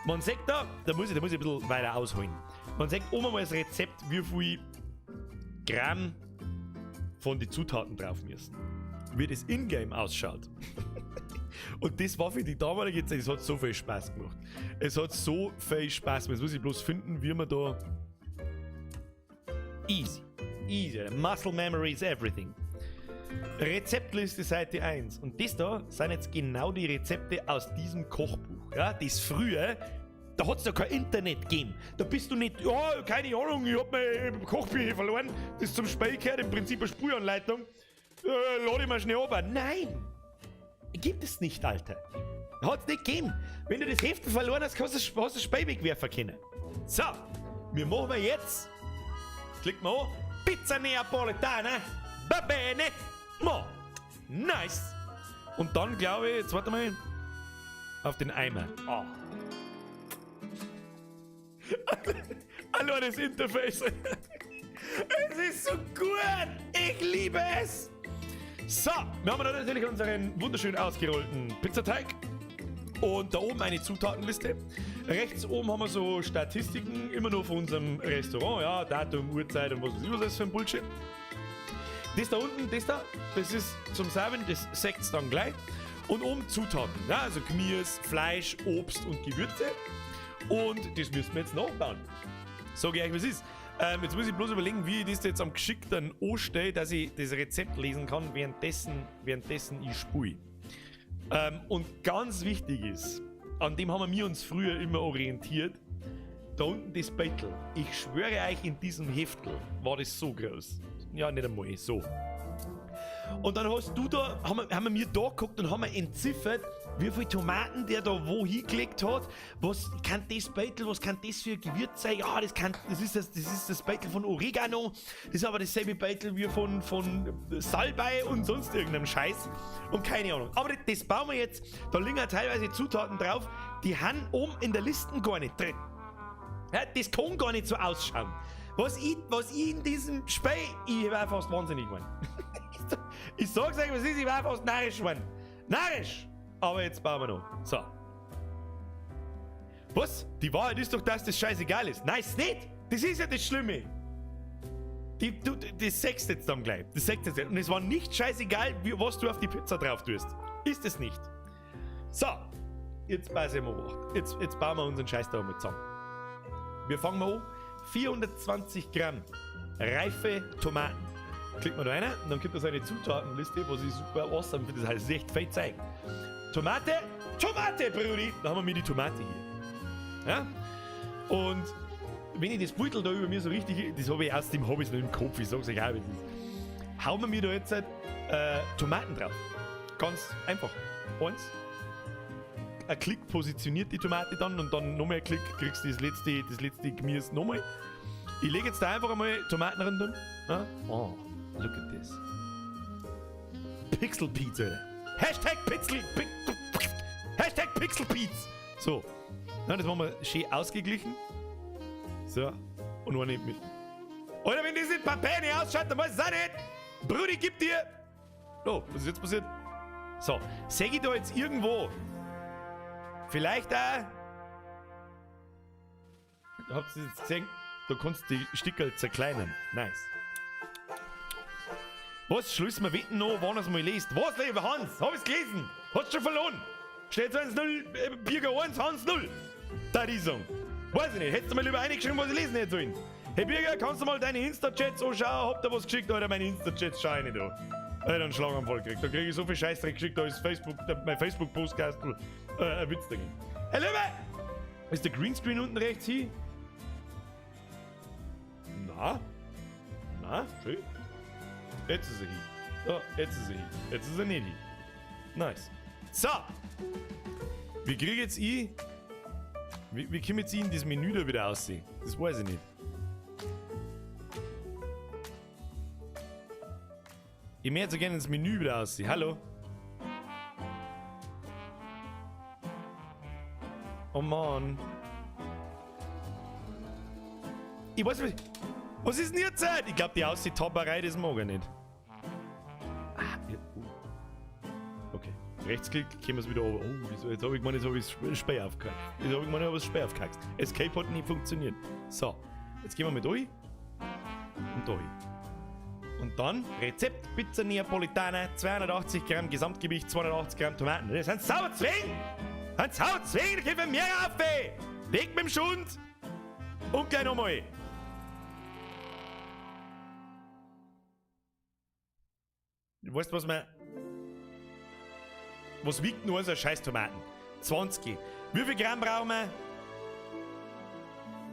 Man sieht da, da muss ich ein bisschen weiter ausholen. Man sieht oben mal das Rezept, wie viel Gramm von den Zutaten drauf müssen. Wie das Ingame ausschaut. Und das war für die damalige Zeit, es hat so viel Spaß gemacht. Es hat so viel Spaß gemacht. Jetzt muss ich bloß finden, wie man da. Easy. Easy. Muscle Memory is everything. Rezeptliste Seite 1. Und das da sind jetzt genau die Rezepte aus diesem Kochbuch. Ja, das früher, da hat es ja kein Internet gegeben. Da bist du nicht, ja, keine Ahnung, ich hab mein Kochbücher verloren, das zum Spiel gehört, im Prinzip eine Spülanleitung. Lade ich mal schnell runter. Nein! Gibt es nicht, Alter. Hat's nicht gegeben. Wenn du das Heft verloren hast, kannst du hast du das Spiel wegwerfen können. So, wir machen wir jetzt. Klick mal an. Pizza Neapolitana. Va bene. Mo. Nice. Und dann glaube ich, jetzt warte mal, auf den Eimer. Oh. Allein das Interface. Es ist so gut. Ich liebe es. So, wir haben dann natürlich unseren wunderschön ausgerollten Pizzateig. Und da oben eine Zutatenliste. Rechts oben haben wir so Statistiken, immer nur von unserem Restaurant. Ja, Datum, Uhrzeit und was weiß ich was ist für ein Bullshit. Das da unten, das da, das ist zum Serven, das seht's dann gleich. Und oben Zutaten, ja, also Gemüse, Fleisch, Obst und Gewürze. Und das müssen wir jetzt nachbauen. Sag ich euch, was ist. Jetzt muss ich bloß überlegen, wie ich das jetzt am geschickten anstelle, dass ich das Rezept lesen kann, währenddessen ich spule. Und ganz wichtig ist, an dem haben wir uns früher immer orientiert, da unten das Beutel. Ich schwöre euch, in diesem Heftel war das so groß. Ja, nicht einmal so. Und dann hast du da, haben wir da geguckt und haben wir entziffert, wie viele Tomaten der da wo hingelegt hat. Was kann das Beutel, was kann das für Gewürz sein? Ja, das ist das Beutel von Oregano. Das ist aber dasselbe Beutel wie von Salbei und sonst irgendeinem Scheiß. Und keine Ahnung. Aber das bauen wir jetzt. Da liegen ja teilweise Zutaten drauf, die haben oben in der Liste gar nicht drin. Ja, das kann gar nicht so ausschauen. Was ich in diesem Spiel, ich war fast wahnsinnig geworden. Ich sag's euch, was ist, ich war fast narrisch geworden. Narrisch! Aber jetzt bauen wir noch. So. Was? Die Wahrheit ist doch, dass das scheißegal ist. Nein, ist nicht! Das ist ja das Schlimme. Das sagst jetzt dann gleich. Das sagst jetzt. Und es war nicht scheißegal, was du auf die Pizza drauf tust. Ist es nicht. So. Jetzt pass ich mal auf. Jetzt bauen wir unseren Scheiß da mal zusammen. Wir fangen mal an. 420 Gramm reife Tomaten. Klickt man da rein und dann gibt es eine Zutatenliste, was ich super awesome finde. Das heißt, es ist echt viel Zeug. Tomate, Tomate, Brudi! Da haben wir mir die Tomate hier. Ja? Und wenn ich das Beutel da über mir so richtig, das habe ich aus dem habe ich noch im Kopf, ich sag's euch auch, wie es ist. Hauen wir mir da jetzt Tomaten drauf. Ganz einfach. Eins. Ein Klick positioniert die Tomate dann und dann nochmal ein Klick, kriegst du das letzte Gemüse nochmal. Ich lege jetzt da einfach einmal Tomaten rundum. Ja? Oh, look at this. Pixel Pizza, Alter. #Pixel, #PixelPiz. So. Ja, das machen wir schön ausgeglichen. So. Und eine mit. Alter, wenn das nicht Papier ausschaut, dann weiß ich es auch nicht. Brudi, gib dir. Oh, was ist jetzt passiert? So, sehe ich da jetzt irgendwo vielleicht auch. Habt ihr das jetzt gesehen? Da kannst du die Stickerl zerkleinern. Nice. Was? Schließen wir Wetten noch, wann er es mal liest? Was, lieber Hans? Hab ich's gelesen? Hast schon verloren? Steht 1-0, Birger 1, Hans 0. Da die sagen. Weiß ich nicht. Hättest du mal lieber reingeschrieben, was ich lesen hätte sollen. Hey Birger, kannst du mal deine Insta-Chats anschauen? Hab da was geschickt? Alter, meine Insta-Chats schau ich nicht an. Alter, einen Schlaganfall gekriegt. Da krieg ich so viel Scheißdreck geschickt, da ist Facebook, mein Facebook-Postkastel ein Witz dagegen. Hey Löwe! Ist der Greenscreen unten rechts hier? Na? Na, schön. Jetzt ist er hier. So, jetzt ist er hier. Jetzt ist er nicht hier. Nice. So. Wie krieg ich jetzt ich. Wie komme jetzt ich in das Menü da wieder aussehen? Das weiß ich nicht. Ich möchte so gerne ins Menü wieder aussehen. Hallo? Oh Mann. Ich weiß nicht. Was ist denn jetzt? Ich glaube, die Aussichtapperei, das mag ich nicht. Ah, ja. Okay. Rechtsklick, kommen wir es wieder runter. Oh, wieso? Jetzt habe ich gemeint, jetzt habe ich das Spei aufgehackt. Jetzt habe ich gemeint, ich habe das Spei aufgehackt. Escape hat nicht funktioniert. So, jetzt gehen wir mal durch. Und da hin. Und dann Rezept Pizza Neapolitana, 280 Gramm Gesamtgewicht, 280 Gramm Tomaten. Das sind sauber Zwingen! Das sind sauber Zwingen, da kommt mehr auf! Ey. Weg mit dem Schund! Und gleich nochmal! Weißt du, was man. Was wiegt nur so ein scheiß Tomaten? 20. Wie viel Gramm brauchen wir?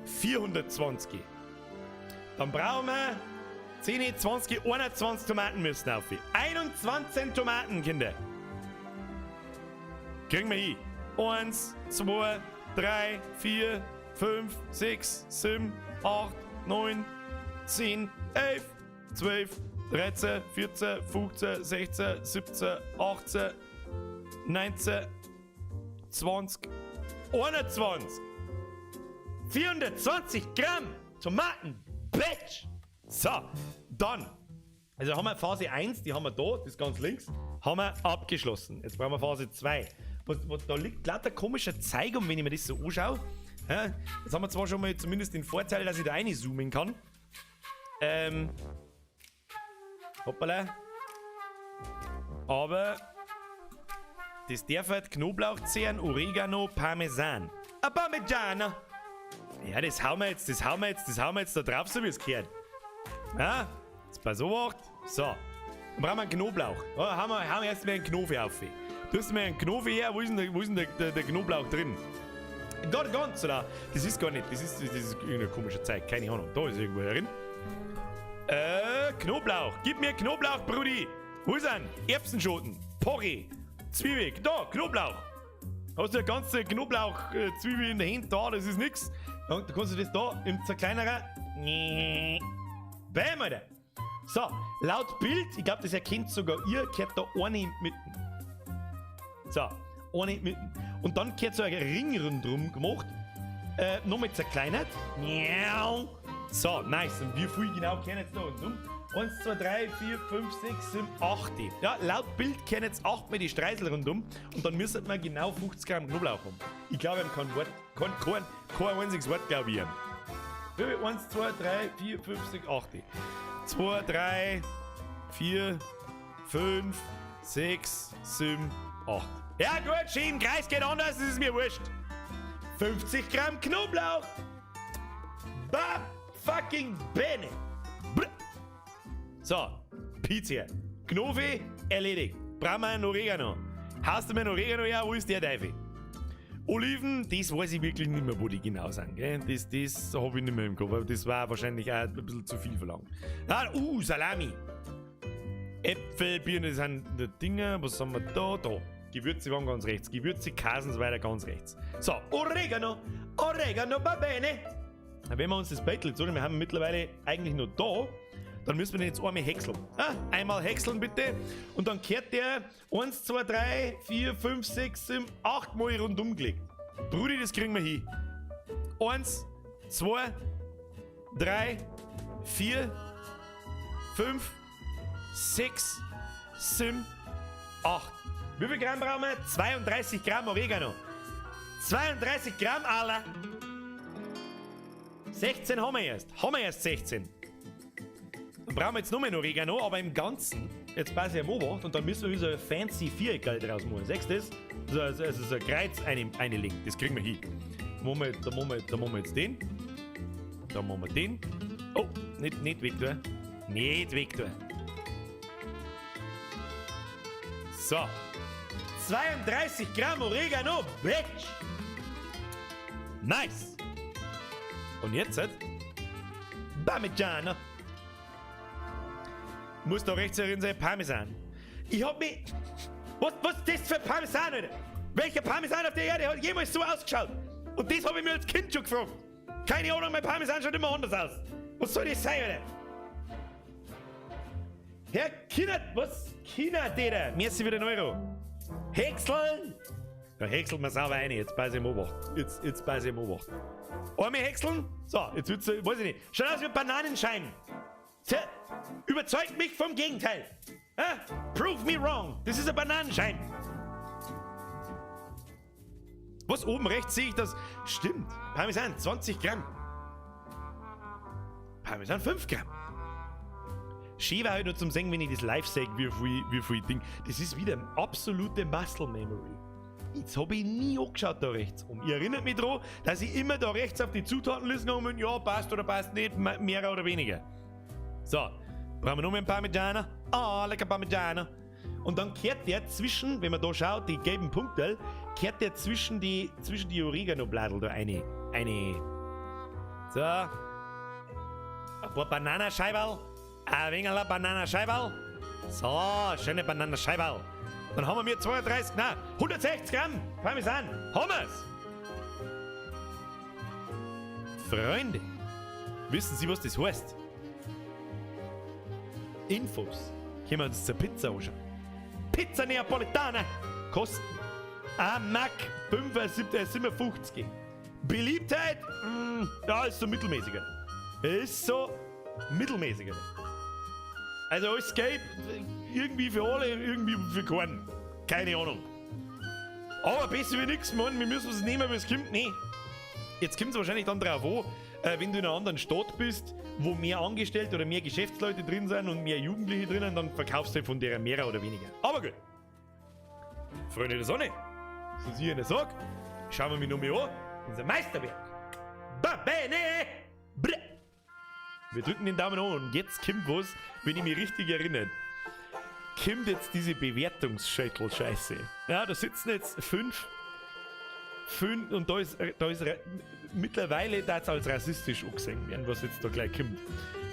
420. Dann brauchen wir 10, 20, 21 Tomaten müssen auf. 21 Tomaten, Kinder. Kriegen wir hin. 1, 2, 3, 4, 5, 6, 7, 8, 9, 10, 11, 12, 13, 14, 15, 16, 17, 18, 19, 20, 21. 420 Gramm Tomaten. Bitch! So, dann. Also haben wir Phase 1, die haben wir da, das ist ganz links, haben wir abgeschlossen. Jetzt brauchen wir Phase 2. Da liegt lauter komischer Zeug um, wenn ich mir das so anschaue. Ja, jetzt haben wir zwar schon mal zumindest den Vorteil, dass ich da reinzoomen kann. Hoppala. Aber das darf halt Knoblauchzehen, Oregano, Parmesan. A Parmigiano. Ja, das hauen wir jetzt, das hauen wir jetzt, das hauen wir jetzt da drauf, so wie es gehört. Ja, jetzt pass auf. So, dann brauchen wir einen Knoblauch. Ja, hauen wir erstmal einen Knofi auf. Du hast mir einen Knofi her, wo ist denn der Knoblauch drin? Gar ganz, oder? Das ist gar nicht, das ist irgendeine komische Zeit, keine Ahnung. Da ist irgendwo drin. Knoblauch. Gib mir Knoblauch, Brudi. Wo ist er? Erbsenschoten, Porree, Zwiebel. Da, Knoblauch. Hast du eine ganze Knoblauch-Zwiebel in der Hand da, das ist nix. Da kannst du das da im Zerkleinerer. Bam, Alter. So, laut Bild, ich glaub, das erkennt sogar ihr, gehört da eine in die Mitte. So, eine in die Mitte. Und dann gehört so ein Ring rundherum gemacht. Nochmal zerkleinert. So, nice. Und wie viel genau kennen jetzt da rundum? 1, 2, 3, 4, 5, 6, 7, 8. Ja, laut Bild kennen jetzt 8 mit die Streusel rundum. Und dann müssen wir genau 50 Gramm Knoblauch haben. Ich glaube, ich kein Wort, kein einziges Wort, glaube ich. 1, 2, 3, 4, 5, 6, 8. 2, 3, 4, 5, 6, 7, 8. Ja gut, schön, Kreis geht anders, das ist mir wurscht. 50 Gramm Knoblauch. Ba fucking bene. Br. So, Pizza. Knofi, erledigt. Brauchen wir einen Oregano. Hast du mir einen Oregano her? Wo ist der Teufel? Oliven, das weiß ich wirklich nicht mehr, wo die genau sind. Gell? Das hab ich nicht mehr im Kopf. Aber das war wahrscheinlich auch ein bisschen zu viel verlangt. Ah, Salami. Äpfel, Birne, das sind die Dinger. Was haben wir da? Da. Gewürze waren ganz rechts. Gewürze, Kasen so weiter ganz rechts. So, Oregano, Oregano va bene. Wenn wir uns das Beitel jetzt, wir haben mittlerweile eigentlich nur da, dann müssen wir den jetzt einmal häckseln. Ah, einmal häckseln bitte. Und dann kehrt der 1, 2, 3, 4, 5, 6, 7, 8 Mal rundum gelegt. Brudi, das kriegen wir hin. 1, 2, 3, 4, 5, 6, 7, 8. Wie viel Gramm brauchen wir? 32 Gramm Oregano. 32 Gramm, Alter. 16 haben wir erst. Haben wir erst 16. Dann brauchen wir jetzt noch mehr Oregano, aber im Ganzen. Jetzt passe ich am Obacht und dann müssen wir wieder so ein fancy Viereck draus machen. Siehst du das? So, also so ein Kreuz eine legen. Das kriegen wir hin. Da machen wir, da machen wir, da machen wir jetzt den. Da machen wir den. Oh, nicht weg tun. Nicht weg tun. So. 32 Gramm Oregano, Bitch! Nice! Und jetzt halt. Parmigiano. Muss da rechts herin sein, Parmesan. Ich hab mich. Was ist das für Parmesan, Alter? Welcher Parmesan auf der Erde hat jemals so ausgeschaut? Und das hab ich mir als Kind schon gefragt. Keine Ahnung, mein Parmesan schaut immer anders aus. Was soll das sein, Alter? Herr China, was? China, Deder. Merci für den Euro. Häckseln! Da häckselt man sauber rein. Jetzt beiß ich im Obacht. Jetzt beiß ich im Obacht. Einmal häckseln. So, jetzt wird's, weiß ich nicht. Schaut aus wie ein Bananenschein. Tja, überzeugt mich vom Gegenteil. Ah, prove me wrong. Das ist ein Bananenschein. Was? Oben rechts sehe ich das. Stimmt. Parmesan, 20 Gramm. Parmesan, 5 Gramm. Schön war halt nur zum Sehen, wenn ich das live sehe, wie viel Ding. Das ist wieder absolute Muscle Memory. Jetzt hab ich nie angeschaut da rechts um. Ich erinnere mich daran, dass ich immer da rechts auf die Zutatenliste gegangen bin, ja, passt oder passt nicht, mehr oder weniger. So, brauchen wir noch mehr Parmigiano? Ah, lecker Parmigiano. Und dann kehrt der zwischen, wenn man da schaut, die gelben Punkte, kehrt der zwischen die Oregano-Bladel da eine. So. Ein paar Bananascheiberl. Ein wenig Bananascheiberl. So, schöne Bananascheiberl. Dann haben wir mir 32, nein, 160 Gramm Parmesan. Haben wir's! Freunde, wissen Sie, was das heißt? Infos. Können wir uns zur Pizza anschauen. Pizza Neapolitana kosten 1 Mark 57. Beliebtheit? Ja, ist so mittelmäßiger. Ist so mittelmäßiger. Also alles geht irgendwie für alle, irgendwie für keinen. Keine Ahnung. Aber besser wie nix, Mann. Wir müssen es nehmen, wie es kommt. Nee. Jetzt kommt's wahrscheinlich dann drauf an, wenn du in einer anderen Stadt bist, wo mehr Angestellte oder mehr Geschäftsleute drin sind und mehr Jugendliche drinnen, dann verkaufst du halt von der mehr oder weniger. Aber gut. Freunde der Sonne, so sie in der Sack, schauen wir mich noch mal an. Unser Meisterwerk. Va bene! Bre. Wir drücken den Daumen hoch und jetzt kommt was, wenn ich mich richtig erinnere. Kommt jetzt diese Bewertungsschädel-Scheiße. Ja, da sitzen jetzt 5 und da ist mittlerweile darf es als rassistisch angesehen werden, was jetzt da gleich kommt.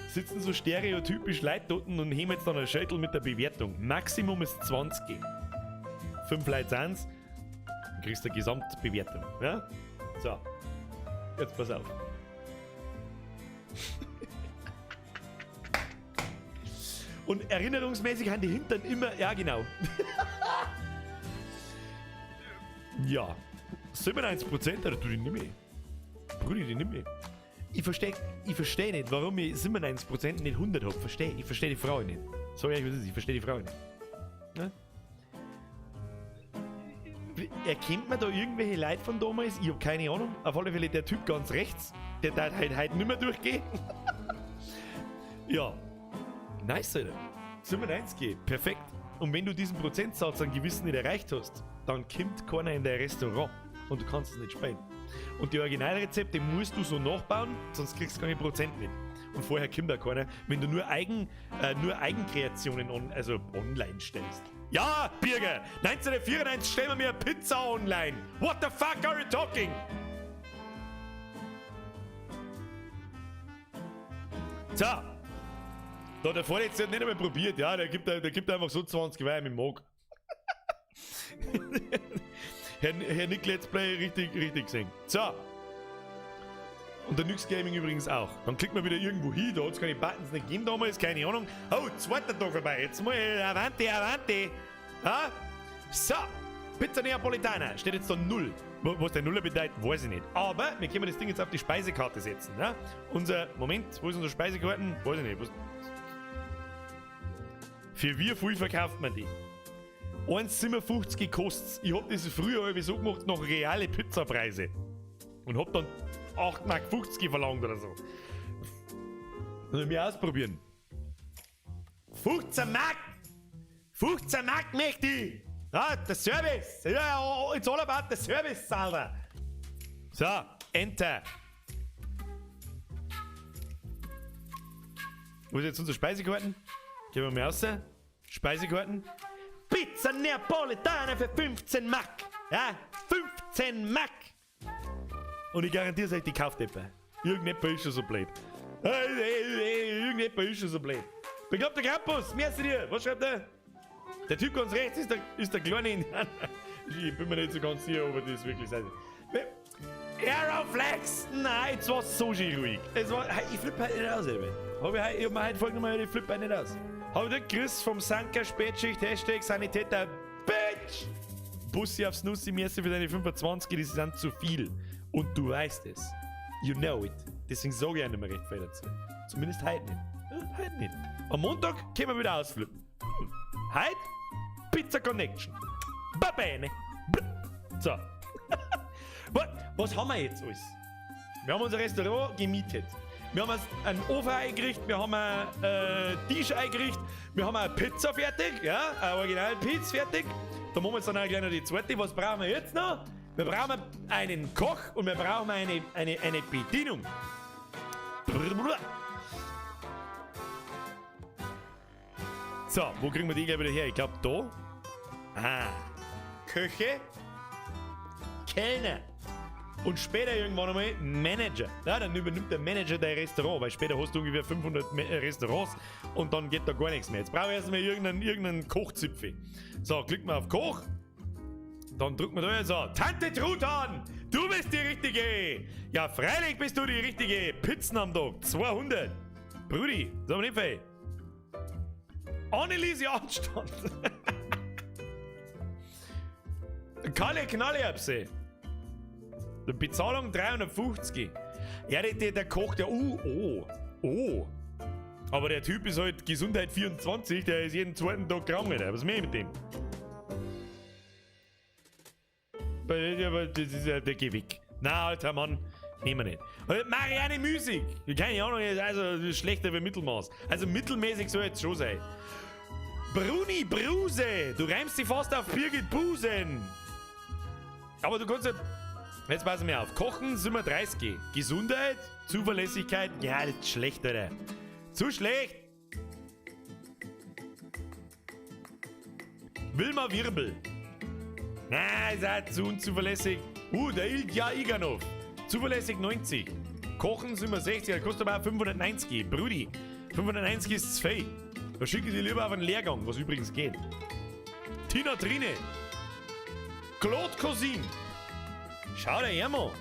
Sitzen so stereotypisch Leute dort und heben jetzt dann einen Schädel mit der Bewertung. Maximum ist 20. 5 Leute sind's, dann kriegst du eine Gesamtbewertung. Ja? So, jetzt pass auf. Und erinnerungsmäßig haben die Hintern immer, ja genau. Ja, 97%, oder du die nimm ich. Brudi, die nimm ich. Ich versteh nicht, warum ich 97% nicht 100 hab. Ich versteh die Frau nicht. Sag ich euch, was ist, ich versteh die Frau nicht. Ne? Erkennt man da irgendwelche Leute von damals? Ich hab keine Ahnung. Auf alle Fälle der Typ ganz rechts, der darf halt heute nicht mehr durchgehen. Ja. Nice, Alter. 97, perfekt. Und wenn du diesen Prozentsatz an Gewissen nicht erreicht hast, dann kommt keiner in dein Restaurant und du kannst es nicht spielen. Und die Originalrezepte musst du so nachbauen, sonst kriegst du keine Prozent mit. Und vorher kommt da keiner, wenn du nur Eigenkreationen online stellst. Ja, Birger, 1994 stellen wir mir eine Pizza online. What the fuck are you talking? So. Da, der Vorletzte hat nicht einmal probiert, ja, der gibt einfach so 20 Wein mit dem Mag. Herr, Herr Nick Let's Play, richtig, richtig gesehen. So. Und der Nyx Gaming übrigens auch. Dann klickt man wieder irgendwo hin, da hat es keine Buttons nicht gegeben damals, keine Ahnung. Oh, zweiter Tag vorbei. Jetzt mal Avanti, Avanti. Ha? So, Pizza Neapolitana steht jetzt da 0. Was der Nuller bedeutet, weiß ich nicht. Aber wir können das Ding jetzt auf die Speisekarte setzen. Ne? Unser, Moment, wo ist unsere Speisekarte? Weiß ich nicht. Was, für wie viel verkauft man die? 1,57 kostet's. Ich hab das früher irgendwie so gemacht, nach reale Pizzapreise. Und hab dann 8,50 Mark verlangt oder so. Soll ich ausprobieren. 15 Mark! 15 Mark möchte ich! Ah, der Service! Ja, it's all about the service, Alter! So, Enter. Wo ist jetzt unsere Speisekarten? Gehen wir mal raus. Speisekarten. Pizza Neapolitana für 15 Mark. Ja, 15 Mark. Und ich garantiere euch, die kauft jemand. Irgendjemand ist schon so blöd. Irgendjemand ist schon so blöd. Bekloppter Campus, merci dir. Was schreibt der? Der Typ ganz rechts ist der kleine Indianer. Ich bin mir nicht so ganz sicher, ob er das wirklich sei. Aeroflex! Nein, jetzt war es so schön ruhig. Es war, ich flippe heute nicht aus, eben. Hab ich, ich hab mir heute vorgenommen, ich flippe heute nicht aus. Hab der Chris vom Sanker Spätschicht, Hashtag Sanitäter, Bitch! Bussi aufs Nussi, merci für deine 25, die sind zu viel. Und du weißt es. You know it. Deswegen sage ich auch nicht mehr recht viel dazu. Zumindest heute nicht. Ja, heute nicht. Am Montag können wir wieder ausflippen. Heute Pizza Connection. Va bene. So. Was haben wir jetzt alles? Wir haben unser Restaurant gemietet. Wir haben einen Ofen eingerichtet, wir haben einen Tisch eingerichtet, wir haben eine Pizza fertig, ja, eine original Pizza fertig. Da machen wir jetzt dann auch gleich noch die zweite. Was brauchen wir jetzt noch? Wir brauchen einen Koch und wir brauchen eine Bedienung. So, wo kriegen wir die gleich wieder her? Ich glaube da. Ah, Köche, Kellner und später irgendwann einmal Manager. Ja, dann übernimmt der Manager dein Restaurant, weil später hast du ungefähr 500 Restaurants und dann geht da gar nichts mehr. Jetzt brauche ich erstmal irgendeinen Kochzipfel. So, klicken wir auf Koch. Dann drücken wir da jetzt so. Tante Truthahn, du bist die Richtige. Ja, freilich bist du die Richtige. Pizzen am Tag, 200. Brudi, sag mal nicht viel. Anneliese Anstand. Kalle Knallerbse. Bezahlung 350. Ja, der kocht ja. Oh, oh. Aber der Typ ist halt Gesundheit 24, der ist jeden zweiten Tag krank, Alter. Was ist mit dem? Das ist ja der geh weg. Na, alter Mann, nehmen wir nicht. Marianne Müßig. Keine Ahnung, also schlechter wie Mittelmaß. Also mittelmäßig soll jetzt schon sein. Bruni Bruse, du reimst dich fast auf Birgit Busen. Aber du kannst ja... Jetzt passen wir auf. Kochen sind wir 30. Gesundheit, Zuverlässigkeit, ja, das ist schlecht, Alter. Zu schlecht. Wilma Wirbel. Na, ist auch zu unzuverlässig. Der Ilja Iganov. Zuverlässig 90. Kochen sind wir 60, der kostet aber auch 590. Brudi, 590 ist zu viel. Da schicke ich dich lieber auf einen Lehrgang, was übrigens geht. Tina Trine. Claude Cousin. Schau dir her, Mann.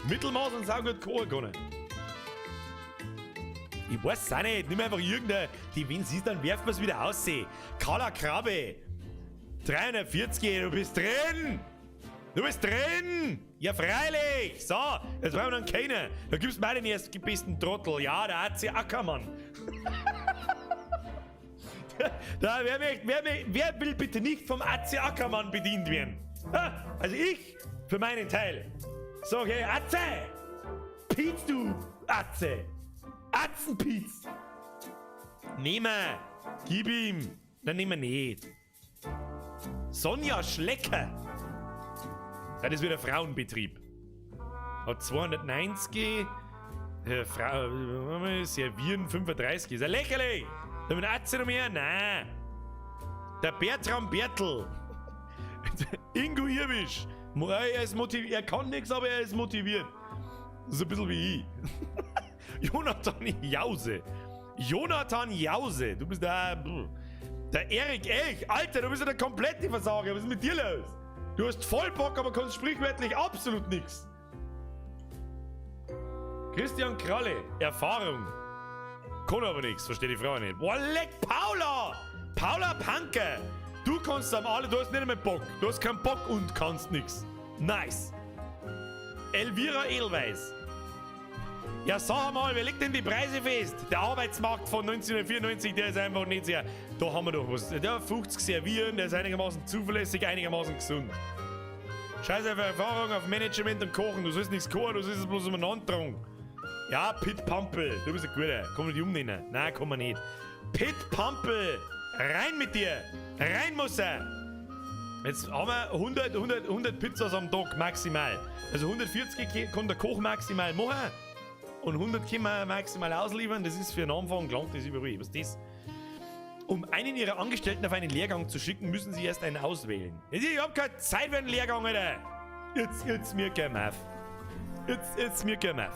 Mittelmaß und saugut kochen können. Ich weiß es auch nicht. Nimm einfach irgendeine. Die, wenn sie ist, dann werfen wir's wieder aus. Carla Krabbe. 340, du bist drin! Du bist drin! Ja, freilich! So, jetzt brauchen wir noch einen Kellner. Da gibst du mir den ersten besten Trottel. Ja, der AC Ackermann. Da, wer will bitte nicht vom AC Ackermann bedient werden? Ha, also ich, für meinen Teil. So, okay, Atze! Pietz, du Atze! Atzenpietz! Nehmen wir! Gib ihm! Nein, nehmen wir nicht. Sonja Schlecker. Ja, das ist wieder Frauenbetrieb. Hat 290. Frau, servieren 35. Ist ja lächerlich. Da mit Atze noch mehr? Nein. Der Bertram Bertel. Ingo Irwisch. Er ist motiviert. Er kann nichts, aber er ist motiviert. Das ist ein bisschen wie ich. Jonathan Jause. Jonathan Jause. Du bist da. Der Erik Elch, Alter, du bist ja der komplette Versager. Was ist mit dir los? Du hast voll Bock, aber kannst sprichwörtlich absolut nichts. Christian Kralle, Erfahrung. Kann aber nichts, verstehe die Frau nicht. Boah, leck, Paula! Paula Panke! Du kannst am alle, du hast nicht einmal Bock. Du hast keinen Bock und kannst nichts. Nice. Elvira Edelweiß. Ja, sag mal, wer legt denn die Preise fest? Der Arbeitsmarkt von 1994, der ist einfach nicht sehr. Da haben wir doch was. Der 50 servieren, der ist einigermaßen zuverlässig, einigermaßen gesund. Scheiß auf Erfahrung, auf Management und Kochen. Du sollst nichts kochen, du sollst es bloß umeinander tragen. Ja, Pit Pampel, du bist ein guter. Kann man nicht umnennen? Nein, kann man nicht. Pit Pampel, rein mit dir. Rein muss er. Jetzt haben wir 100, 100, 100 Pizzas am Tag maximal. Also 140 kann der Koch maximal machen. Und 100 können wir maximal ausliefern. Das ist für den Anfang, gelangt das überall. Was ist das? Um einen ihrer Angestellten auf einen Lehrgang zu schicken, müssen sie erst einen auswählen. Ich hab keine Zeit für einen Lehrgang, Alter. Jetzt mir kein auf. Jetzt mir kein auf.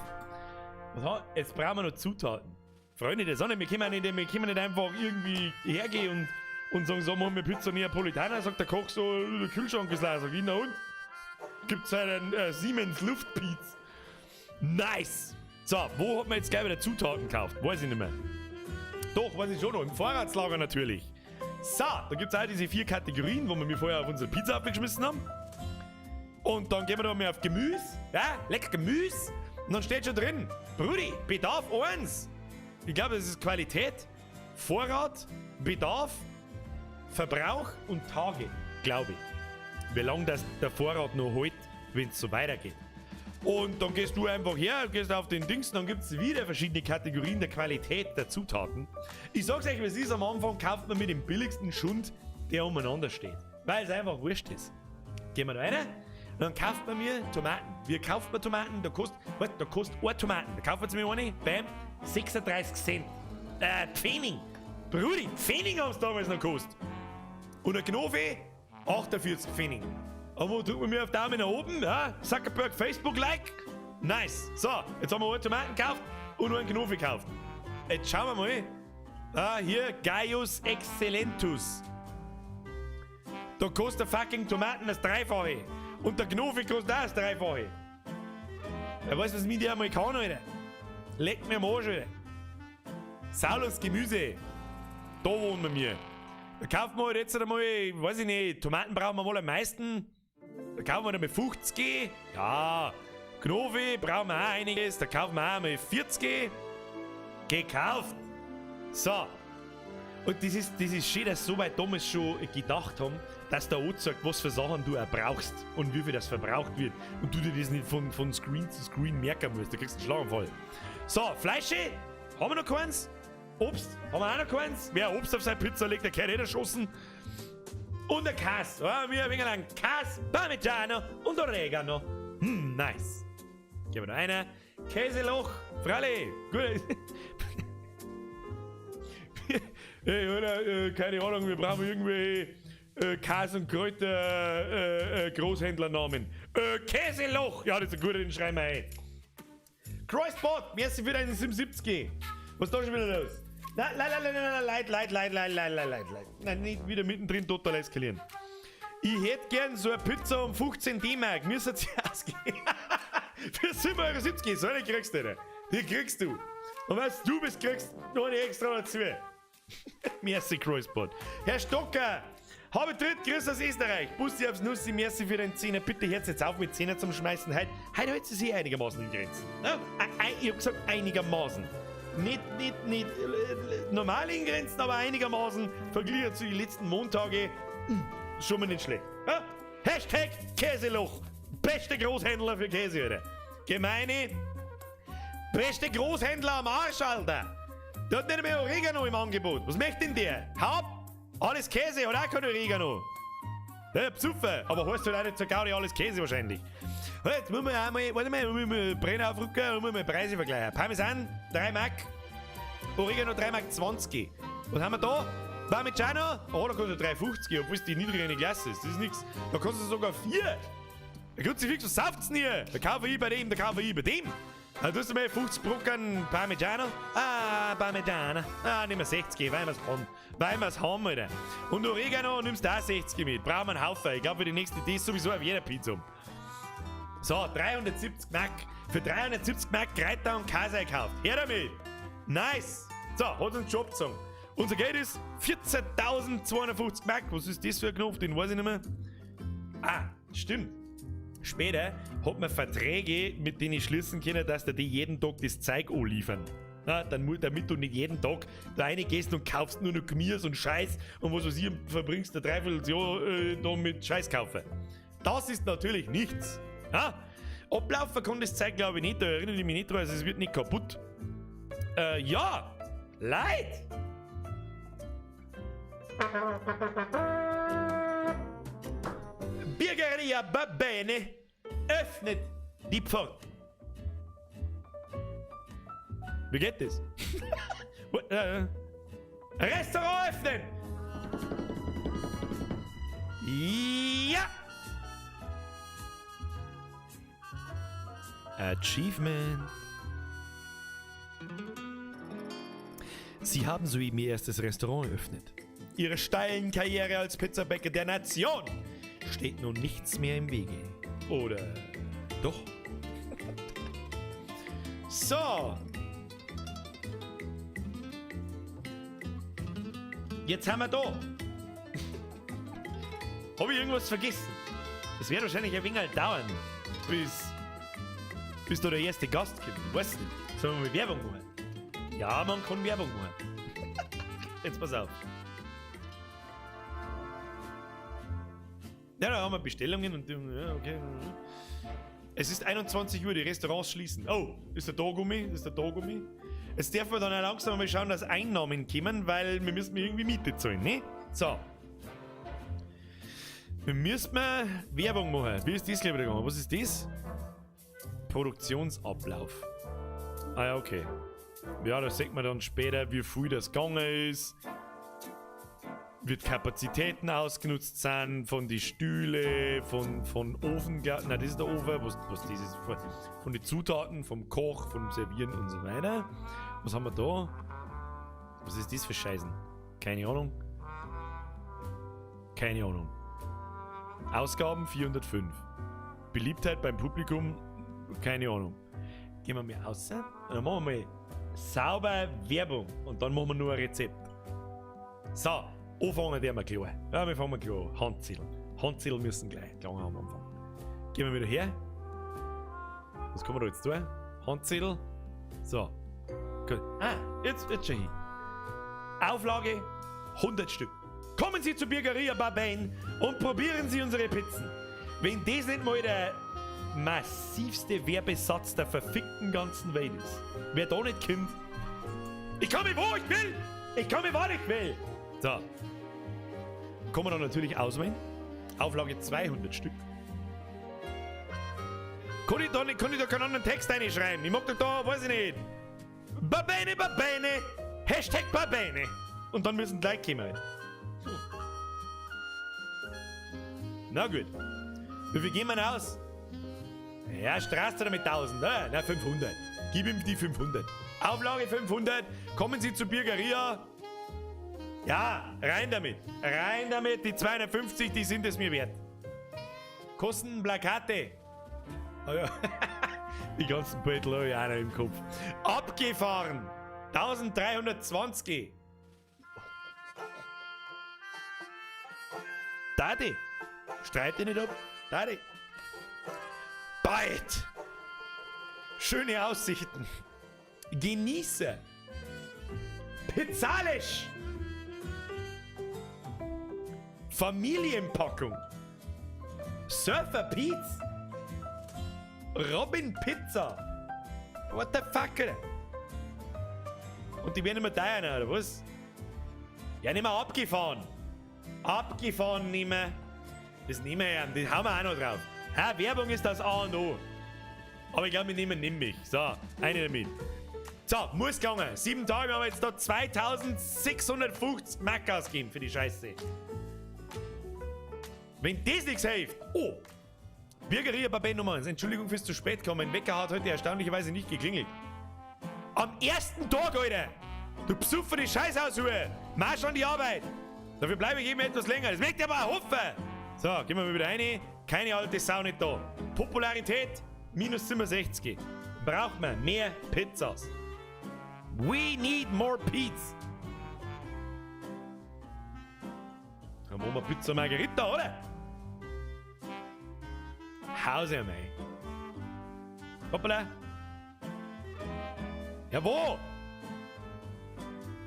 Jetzt brauchen wir noch Zutaten. Freunde der Sonne, wir können nicht einfach irgendwie hergehen und sagen, so machen wir Pizza Neapolitaner, sagt der Koch so, der Kühlschrank ist leer. Sag ich, na und? Gibt's einen Siemens Luftpiz. Nice! So, wo hat man jetzt gleich wieder Zutaten gekauft? Weiß ich nicht mehr. Doch, weiß ich schon noch. Im Vorratslager natürlich. So, da gibt es auch diese 4 Kategorien, wo wir mir vorher auf unsere Pizza abgeschmissen haben. Und dann gehen wir da mal auf Gemüse. Ja, lecker Gemüse. Und dann steht schon drin, Brudi, Bedarf 1. Ich glaube, das ist Qualität, Vorrat, Bedarf, Verbrauch und Tage, glaube ich. Wie lange das der Vorrat noch hält, wenn es so weitergeht. Und dann gehst du einfach her, gehst auf den Dings, dann gibt's wieder verschiedene Kategorien der Qualität der Zutaten. Ich sag's euch, wie es ist, am Anfang kauft man mit dem billigsten Schund, der umeinander steht. Weil es einfach wurscht ist. Gehen wir da rein, und dann kauft man mir Tomaten. Wie kauft man Tomaten? Da kostet, was, da kostet eine Tomaten. Da kauft man mir eine, bam, 36 Cent. Pfennig. Brudi, Pfennig haben's damals noch gekostet. Und ein Knofe, 48 Pfennig. Aber wo drückt man mir auf Daumen nach oben? Ja? Zuckerberg Facebook Like. Nice. So, jetzt haben wir eine Tomaten gekauft und einen Knofe gekauft. Jetzt schauen wir mal. Ah, hier, Gaius Excellentus. Da kostet der fucking Tomaten das Dreifache. Und der Knofe kostet auch das Dreifache. Wer weiß, was mit dir einmal kann, Alter. Leck mir am Arsch, Alter. Saulus Gemüse. Da wohnen wir mir. Da kaufen wir halt jetzt einmal, weiß ich nicht, Tomaten brauchen wir mal am meisten. Da kaufen wir einmal 50. Ja, Knofe brauchen wir auch einiges. Da kaufen wir auch einmal 40. Gekauft. So. Und das ist schön, dass so weit damals schon gedacht haben, dass der anzeigt, was für Sachen du auch brauchst und wie viel das verbraucht wird. Und du dir das nicht von Screen zu Screen merken musst. Da kriegst du einen Schlaganfall. So, Fleische, haben wir noch keins? Obst, haben wir auch noch keins? Wer Obst auf seine Pizza legt, der gehört eh erschossen. Und ein Käse. Ja, wir haben einen Käse, Parmigiano und Oregano. Nice. Geben wir noch einer. Käseloch, Freilich. Gut. Hey, oder, keine Ahnung, wir brauchen irgendwie Käse und Kräuter Großhändlernamen. Käseloch! Ja, das ist ein guter, den schreiben wir ein. Crossbot, merci für deinen 77. Was ist da schon wieder los? Nein, nein, nein, nein, nein, leid, leid, leid, leid, leid, leid, leid, leid. Nein, nicht wieder mittendrin total eskalieren. Ich hätte gern so eine Pizza um 15 D-Mark. Mir soll's ja ausgehen. Für 7,70 Euro. So eine kriegst du, Alter. Die kriegst du. Und weißt du, bist, kriegst noch eine extra dazu. Merci, Crossbot. Herr Stocker, habe tritt, Grüß aus Österreich. Bussi aufs Nussi, merci für den Zehner. Bitte hört jetzt auf mit Zehner zum Schmeißen. Heute hält sie sich einigermaßen in Grenzen. Ja? Ich hab gesagt, einigermaßen. Nicht normal in Grenzen, aber einigermaßen verglichen zu den letzten Montage. Schon mal nicht schlecht. Ja? Hashtag Käseloch. Beste Großhändler für Käse, Alter. Gemeine. Beste Großhändler am Arsch, Alter. Der hat nicht mehr Oregano im Angebot. Was möchte denn der? Haupt? Alles Käse, hat auch kein Oregano. Der Psuffer, aber heißt halt auch nicht zur Gaudi alles Käse wahrscheinlich. Jetzt müssen wir einmal, warte mal, müssen wir Brenner aufrücken und müssen wir Preise vergleichen. Parmesan, 3 Mark, Oregano 3 Mark 20. Was haben wir da? Parmigiano? Oh, da kostet 3,50, obwohl es die niedrigere Klasse ist. Das ist nix. Da kostet es sogar 4. Da kostet fix, was sauft's denn hier? Da kaufe ich bei dem, da kaufe ich bei dem. Also, tust du mir 50 Brocken Parmigiano? Ah, Parmigiano. Ah, nimm 60, weil wir's haben. Weil wir's haben, Alter. Und Oregano nimmst du auch 60 mit. Brauchen wir einen Haufen. Ich glaube, für die nächste Idee ist sowieso auf jeder Pizza. So, 370 Mark. Für 370 Mark Kräuter und Käse gekauft. Her damit! Nice! So, hat uns Job gezogen. Unser Geld ist 14.250 Mark. Was ist das für ein Knopf? Den weiß ich nicht mehr. Ah, stimmt. Später hat man Verträge, mit denen ich schließen kann, dass die jeden Tag das Zeug anliefern. Na, dann, damit du nicht jeden Tag da reingehst und kaufst nur noch Gemüse und Scheiß und was weiß ich, und verbringst ein Dreivierteljahr da mit Scheiß kaufen. Das ist natürlich nichts. Ja? Ablaufen kann das Zeug, glaube ich, nicht, da erinnere ich mich nicht dran, also es wird nicht kaputt. Ja, Leid! Birgeria Babene öffnet die Pforte. Wie geht das? Restaurant öffnen! Ja! Achievement. Sie haben soeben Ihr erstes Restaurant eröffnet. Ihre steilen Karriere als Pizzabäcker der Nation steht nun nichts mehr im Wege. Oder doch? So. Jetzt haben wir da. Hab ich irgendwas vergessen? Es wird wahrscheinlich ein wenig dauern, bis da der erste Gast kommt. Ich weiß nicht. Sollen wir mal Werbung machen? Ja, man kann Werbung machen. Jetzt pass auf. Ja, da haben wir Bestellungen und ja, okay. Es ist 21 Uhr, die Restaurants schließen. Oh, ist der Dogummi? Ist der Dogummi? Jetzt dürfen wir dann auch langsam mal schauen, dass Einnahmen kommen, weil wir müssen irgendwie Miete zahlen, ne? So. Wir müssen mal Werbung machen. Wie ist das gleich wieder gegangen? Was ist das? Produktionsablauf. Ah ja, okay. Ja, da sieht man dann später, wie viel das gegangen ist. Wie die Kapazitäten ausgenutzt sind, von den Stühle, von Ofen, nein, das ist der Ofen, was das ist, von den Zutaten, vom Koch, vom Servieren und so weiter. Was haben wir da? Was ist das für Scheißen? Keine Ahnung. Keine Ahnung. Ausgaben 405. Beliebtheit beim Publikum, keine Ahnung. Gehen wir mal raus und dann machen wir mal sauber Werbung und dann machen wir nur ein Rezept. So, anfangen werden wir klar. Ja, wir fangen klar an. Handzettel. Handzettel müssen gleich klar am Anfang. Gehen wir wieder her. Was kann man da jetzt tun? Handzettel. So. Gut. Ah, jetzt schon hin. Auflage 100 Stück. Kommen Sie zu Birgeria Babane und probieren Sie unsere Pizzen. Wenn das nicht mal der massivste Werbesatz der verfickten ganzen Welt ist. Wer da nicht kommt. Ich komme, wo ich will! Ich komme, wann ich will! So. Kann man dann natürlich auswählen. Auflage 200 Stück. Kann ich da nicht, kann ich da keinen anderen Text reinschreiben? Ich mag doch da, weiß ich nicht. Babene, Babene! Hashtag Babene! Und dann müssen gleich kommen. Na gut. Wie viel gehen wir aus? Ja, Straße oder mit 1000, ne? Na, 500. Gib ihm die 500. Auflage 500. Kommen Sie zu Birgeria. Ja, rein damit. Rein damit. Die 250, die sind es mir wert. Kosten Plakate. Oh ja. Die ganzen Beutel habe ich auch noch im Kopf. Abgefahren. 1320. Daddy. Streite nicht ab. Daddy. Bald. Schöne Aussichten. Genieße. Pizzalisch. Familienpackung. Surfer Pete's. Robin Pizza. What the fuck, Alter? Und die werden immer teuer, oder was? Ja, nicht mehr abgefahren. Abgefahren nicht mehr. Das nehmen wir ja, das hauen wir auch noch drauf. Ha, Werbung ist das A und O. Aber ich glaube, wir nehmen nimm mich. So, eine damit. So, muss gegangen. 7 Tage haben wir jetzt da 2650 Mark ausgegeben für die Scheiße. Wenn das nichts hilft. Oh! Birgeria Babé Nummer 1. Entschuldigung fürs zu spät kommen. Wecker hat heute erstaunlicherweise nicht geklingelt. Am ersten Tag, Alter! Du besoffene Scheißhaushuhe! Marsch an die Arbeit! Dafür bleibe ich eben etwas länger. Das möchte ich aber auch hoffen! So, gehen wir mal wieder rein. Keine alte Sau nicht da. Popularität minus 67. Braucht man mehr Pizzas. We need more Pizza. Dann machen wir Pizza Margherita, oder? Hause, mei. Hoppala. Ja, wo?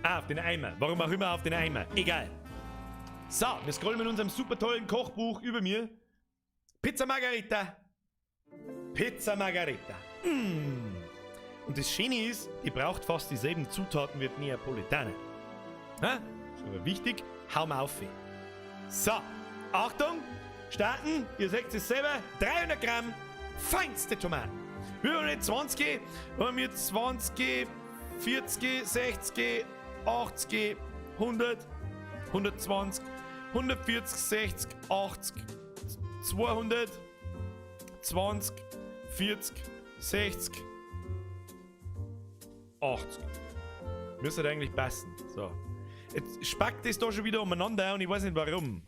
Ah, auf den Eimer. Warum auch immer auf den Eimer. Egal. So, wir scrollen mit unserem super tollen Kochbuch über mir. Pizza Margherita. Pizza Margherita. Mm. Und das Schöne ist, ihr braucht fast dieselben Zutaten wie die Neapolitaner. Ha? Ist aber wichtig, hau mal auf. So, Achtung, starten, ihr seht es selber, 300 Gramm feinste Tomaten. Wir haben nicht 20, wir haben jetzt 20, 40, 60, 80, 100, 120, 140, 60, 80, 200, 20, 40, 60, 80. Müsste eigentlich passen. So. Jetzt spackt das da schon wieder umeinander und ich weiß nicht warum.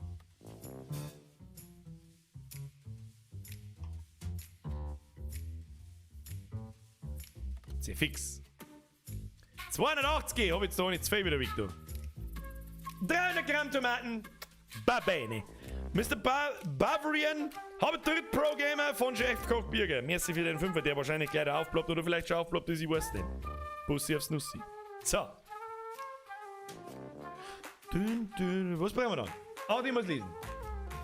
Sehr fix. 280 hab ich jetzt da nicht zu viel wieder weg da. 300 Gramm Tomaten. Va bene. Mr. Bavarian, habe dritt Pro Gamer von Chefkoch Birger. Merci für den Fünfer, der wahrscheinlich gleich aufploppt oder vielleicht schon aufploppt ist, ich weiß nicht. Bussi aufs Nussi. So. Dün, dün. Was brauchen wir dann? Ah, die muss lesen.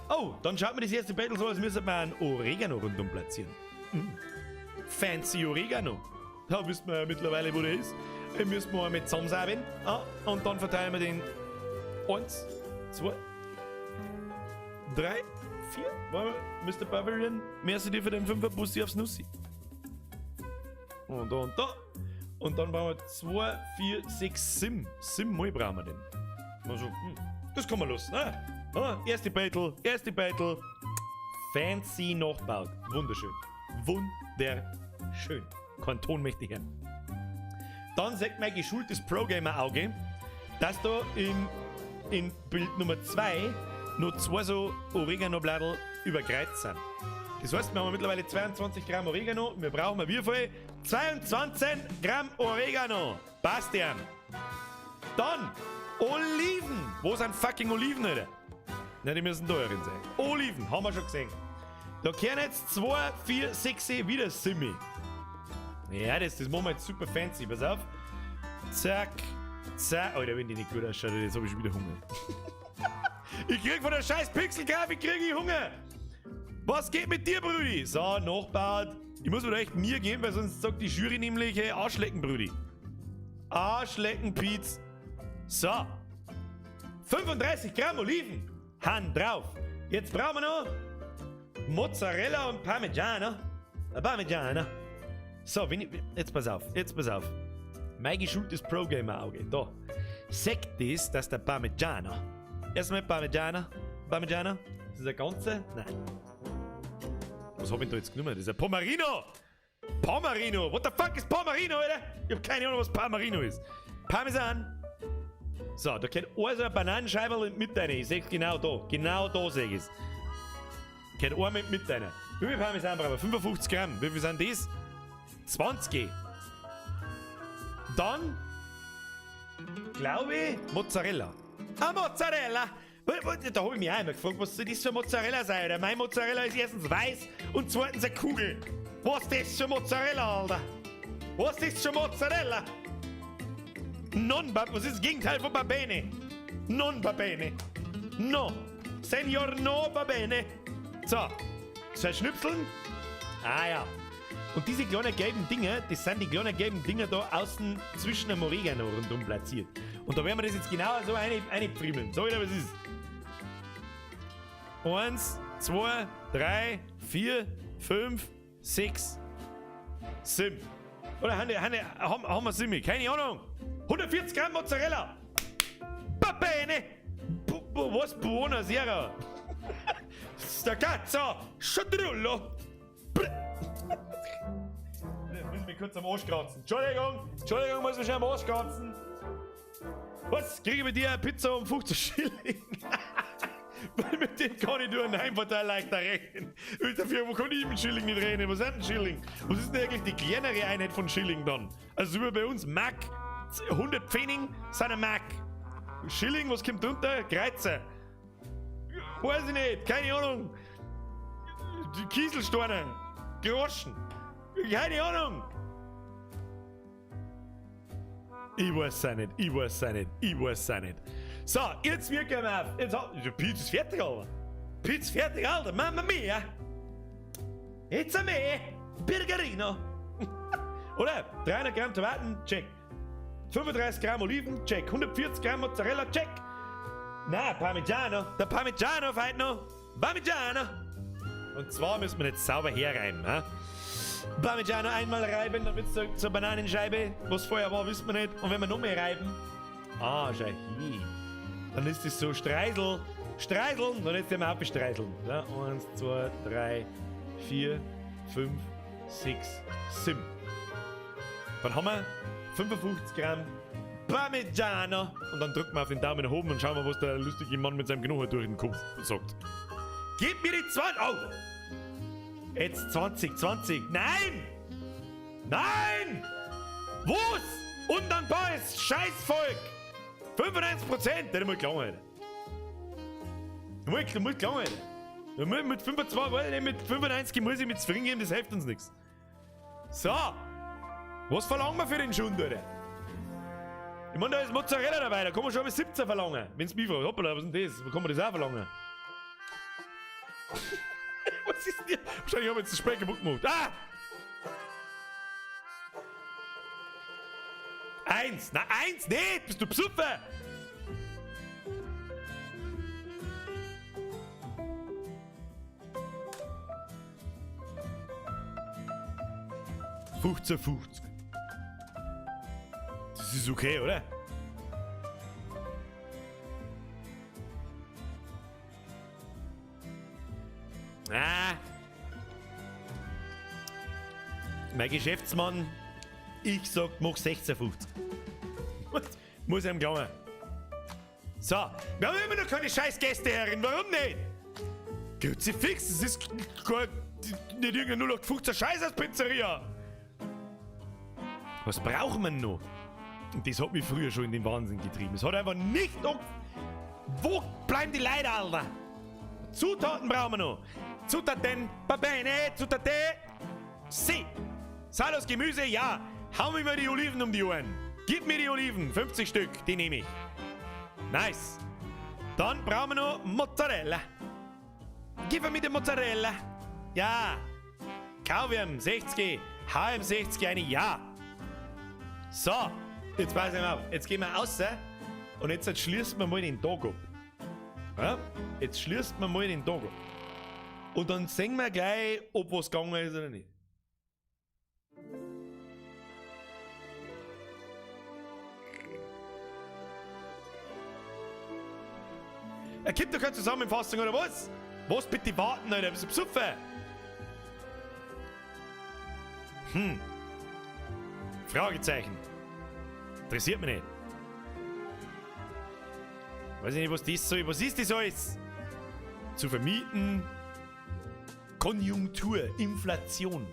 Oh, dann schaut mir das erste Battle so, als müsste man einen Oregano rundum platzieren. Mm. Fancy Oregano. Da wissen wir ja mittlerweile, wo der ist. Den müssen wir mit zusammensaben. Ah, und dann verteilen wir den 1, 2, 3, 4. Warte mal, Mr. Bavarian, merci dir für den 5er Bussi aufs Nussi. Und da und da. Und dann brauchen wir 2, 4, 6, 7. 7 Mal brauchen wir den. Also, das kann man los. Ne? Ah, erste Battle, erste Battle. Fancy nachgebaut. Wunderschön. Wunderschön. Kein Ton möchte ich hören. Dann sagt mein geschultes Pro-Gamer-Auge, dass da in Bild Nummer 2 nur 2 so Oregano-Bladel überkreuzt sind. Das heißt, wir haben mittlerweile 22 Gramm Oregano. Wir brauchen wie viel? 22 Gramm Oregano. Passt ja. Dann Oliven. Wo sind fucking Oliven, Alter? Na, die müssen da drin sein. Oliven, haben wir schon gesehen. Da kehren jetzt 2, 4, 6, wieder Simi. Ja, das machen wir jetzt super fancy. Pass auf. Zack, zack. Alter, wenn die nicht gut ausschaut, jetzt hab ich schon wieder Hunger. Ich krieg von der scheiß Pixelgrafik krieg ich Hunger. Was geht mit dir, Brudi? So, nachbaut. Ich muss mir da echt Mühe geben, weil sonst sagt die Jury nämlich, hey, Arschlecken, Brudi. Arschlecken, Pietz. So. 35 Gramm Oliven. Hand drauf. Jetzt brauchen wir noch Mozzarella und Parmigiano. Parmigiano. So, wenn ich, jetzt pass auf, jetzt pass auf. Mein geschultes Pro-Gamer-Auge, da. Sagt das, dass der Parmigiano. Erstmal Parmigiano. Parmigiano. Ist das ein ganzer? Nein. Was hab ich denn da jetzt genommen? Das ist ein Pomarino! Pomarino! What the fuck ist Pomarino, Alter? Ich hab keine Ahnung, was Pomarino ist. Parmesan. So, da geht also ein Bananenscheiberl mit rein. Ich seh's genau da. Genau da seh ich's. Geht ein mit rein. Wie viel Parmesan brauchen wir? 55 Gramm. Wie viel sind das? 20. Dann, glaube ich, Mozzarella. Ah, Mozzarella! Da hab ich mich auch immer gefragt, was soll das für Mozzarella sein? Oder mein Mozzarella ist erstens weiß und zweitens eine Kugel. Was ist das für Mozzarella, Alter? Was ist das für Mozzarella? Non, was ist das Gegenteil von va bene? Non va bene. No. Senor, no va bene. So. Zerschnipseln. Ah ja. Und diese kleinen gelben Dinger, das sind die kleinen gelben Dinger da außen zwischen dem Oregano rundum platziert. Und da werden wir das jetzt genau so einfriemeln. So, wieder was ist. 1, 2, 3, 4, 5, 6, 7. Oder haben wir 7? Keine Ahnung. 140 Gramm Mozzarella. Va bene. Was? Buona sera. Sta cazzo! Schadrullo! Muss mich kurz am Arsch kratzen. Entschuldigung, Entschuldigung, muss mich am Arsch kratzen. Was? Kriege ich mit dir eine Pizza um 50 Schilling? Weil mit dem kann ich nur einen Heimvorteil leichter rechnen. Dafür, wo kann ich mit Schilling nicht rechnen? Was sind denn Schilling? Was ist denn eigentlich die kleinere Einheit von Schilling dann? Also so wie bei uns Mark, 100 Pfennig sind ein Mark. Schilling, was kommt drunter? Kreuzer. Weiß ich nicht, keine Ahnung. Die Kieselsteine, Groschen. Keine Ahnung. Ich weiß es nicht, ich weiß es nicht, ich weiß es nicht. So, jetzt wir gehen auf. Jetzt, die Pizza ist fertig, Alter. Pizza ist fertig, Alter. Mamma mia. It's a me, Birgerino. Oder? 300 Gramm Tomaten, check. 35 Gramm Oliven, check. 140 Gramm Mozzarella, check. Na, Parmigiano. Der Parmigiano fehlt noch. Parmigiano. Und zwar müssen wir jetzt sauber herreiben. Ha? Parmigiano einmal reiben, dann wird es zur Bananenscheibe. Was vorher war, wissen wir nicht. Und wenn wir noch mehr reiben, ah, schau hier. Dann ist das so Streisel. Streiseln. Dann jetzt wir auf streiseln. Ja, 1, 2, 3, 4, 5, 6, 7. Dann haben wir 55 Gramm Parmigiano. Und dann drücken wir auf den Daumen nach oben und schauen wir, was der lustige Mann mit seinem Knochen durch den Kopf sagt. Gib mir die 20. Oh! Jetzt 20, 20. Nein! Nein! Was? Undankbares Scheißvolk! 95%! Der muss gelangen, Alter. Der muss gelangen, Alter. Mit 25, weiß ich nicht, mit 95 muss ich mit zufrieden geben, das hilft uns nichts. So! Was verlangen wir für den Schund, Alter? Ich meine, da ist Mozzarella dabei, da kann man schon bis 17 verlangen. Wenn's mich fragt, hoppala, was ist denn das? Wo kann man das auch verlangen? Was ist denn hier? Wahrscheinlich habe ich jetzt das Speck kaputt gemacht. Ah! 1! Na, 1 nicht! Bist du besoffen? 15,50. Das ist okay, oder? Ah. Mein Geschäftsmann, ich sag, mach 16,50. Muss ihm glauben. So, wir haben immer noch keine scheiß Gäste herin, warum nicht? Kruzifix, das ist nicht irgendeine 0815 Scheiß aus Pizzeria. Was brauchen wir noch? Und das hat mich früher schon in den Wahnsinn getrieben. Es hat einfach nicht noch. Wo bleiben die Leute, Alter? Zutaten brauchen wir noch. Zutaten, va bene, Zutate. Si. Salos Gemüse, ja. Hau mir mal die Oliven um die Ohren. Gib mir die Oliven, 50 Stück, die nehme ich. Nice. Dann brauchen wir noch Mozzarella. Gib mir die Mozzarella. Ja. KWM 60, HM 60, eine Ja. So, jetzt pass ich mal auf. Jetzt gehen wir raus und jetzt schließen wir mal den Tag ab. Ja? Jetzt schließt wir mal den Tag ab. Und dann sehen wir gleich, ob was gegangen ist oder nicht. Er gibt doch keine Zusammenfassung, oder was? Was bitte warten, Alter? Bist du besoffen? Fragezeichen. Interessiert mich nicht. Weiß ich nicht, was das soll. Was ist das alles? Zu vermieten. Konjunktur, Inflation.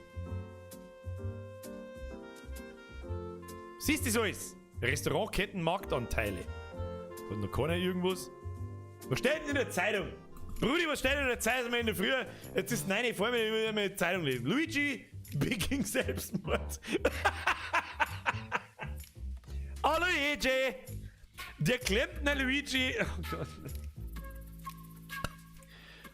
Was ist das alles? Restaurantketten, Marktanteile. Hat noch keiner irgendwas? Was steht denn in der Zeitung? Brudi, was steht in der Zeitung in der Früh? Jetzt ist 9 Uhr vor mir, ich will die Zeitung lesen. Luigi beging Selbstmord. Oh, Luigi! Der Klempner Luigi oh Gott,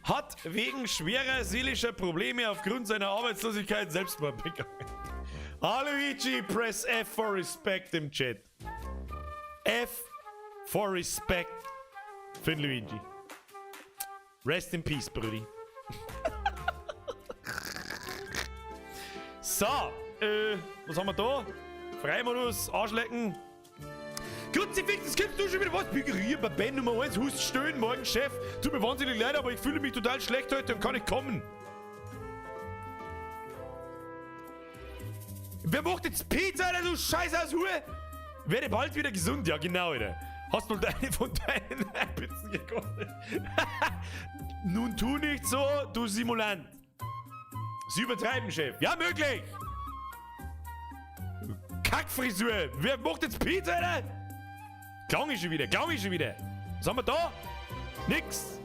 hat wegen schwerer seelischer Probleme aufgrund seiner Arbeitslosigkeit Selbstmord begangen. Oh, Luigi, press F for respect im Chat. F for respect für Luigi. Rest in peace, Brudi. So, was haben wir da? Freimodus, Arschlecken. Kruzifix, das kennst du schon wieder was? Bigerier, bei Ben Nummer 1, Hust, Stöhnen, morgen Chef. Tut mir wahnsinnig leid, aber ich fühle mich total schlecht heute und kann nicht kommen. Wer macht jetzt Pizza, Alter, du Scheiß aus Hure? Werde bald wieder gesund, ja genau, Alter. Hast wohl deine von deinen Pizzen gekostet. Nun tu nicht so, du Simulant. Sie übertreiben, Chef. Ja, möglich. Kackfrisur. Wer macht jetzt Pizza, Alter? Klang ich schon wieder, klang ich schon wieder. Was haben wir da? Nix.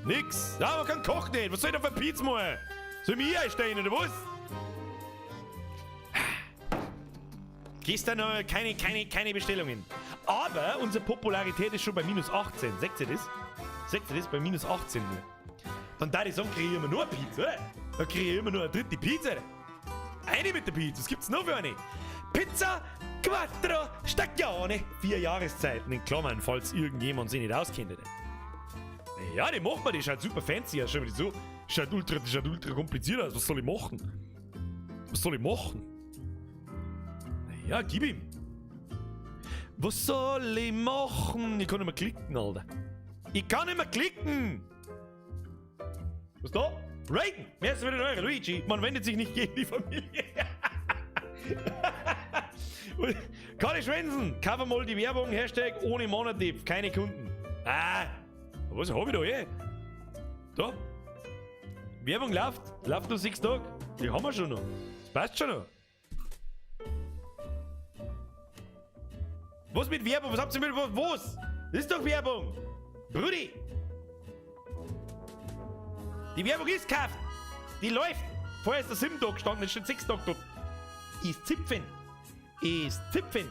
Nix. Ja, man kann kochen nicht. Was soll ich da für Pizza machen? Soll ich mich hier einstellen, oder was? Gestern noch keine, keine, keine Bestellungen. Aber unsere Popularität ist schon bei minus 18. Seht ihr das? Seht ihr das? Bei minus 18 nur. Dann da ich sagen, kriege ich immer nur eine Pizza, oder? Dann kriege ich immer nur eine dritte Pizza. Eine mit der Pizza. Was gibt's noch für eine? Pizza Quattro Stagione. 4 Jahreszeiten in Klammern, falls irgendjemand sich nicht auskennt. Ja, die macht man, die schaut super fancy aus. Schau mal die so. Schaut ultra, die schaut ultra kompliziert aus. Was soll ich machen? Was soll ich machen? Ja, gib ihm. Was soll ich machen? Ich kann nicht mehr klicken, Alter. Ich kann nicht mehr klicken! Was da? Raiden! Wer ist wieder neuer? Luigi. Man wendet sich nicht gegen die Familie. Kann ich schwänzen? Cover mal die Werbung. Hashtag ohne Monatip. Keine Kunden. Ah! Was hab ich da eh? Da. Werbung läuft. Läuft nur 6 Tage. Die haben wir schon noch. Das passt schon noch. Was mit Werbung? Was habt ihr mit was? Was? Das ist doch Werbung! Brudi! Die Werbung ist gekauft! Die läuft! Vorher ist der 7 Tag gestanden, jetzt steht 6 Tage dort. Ist Zipfen! Ist Zipfen!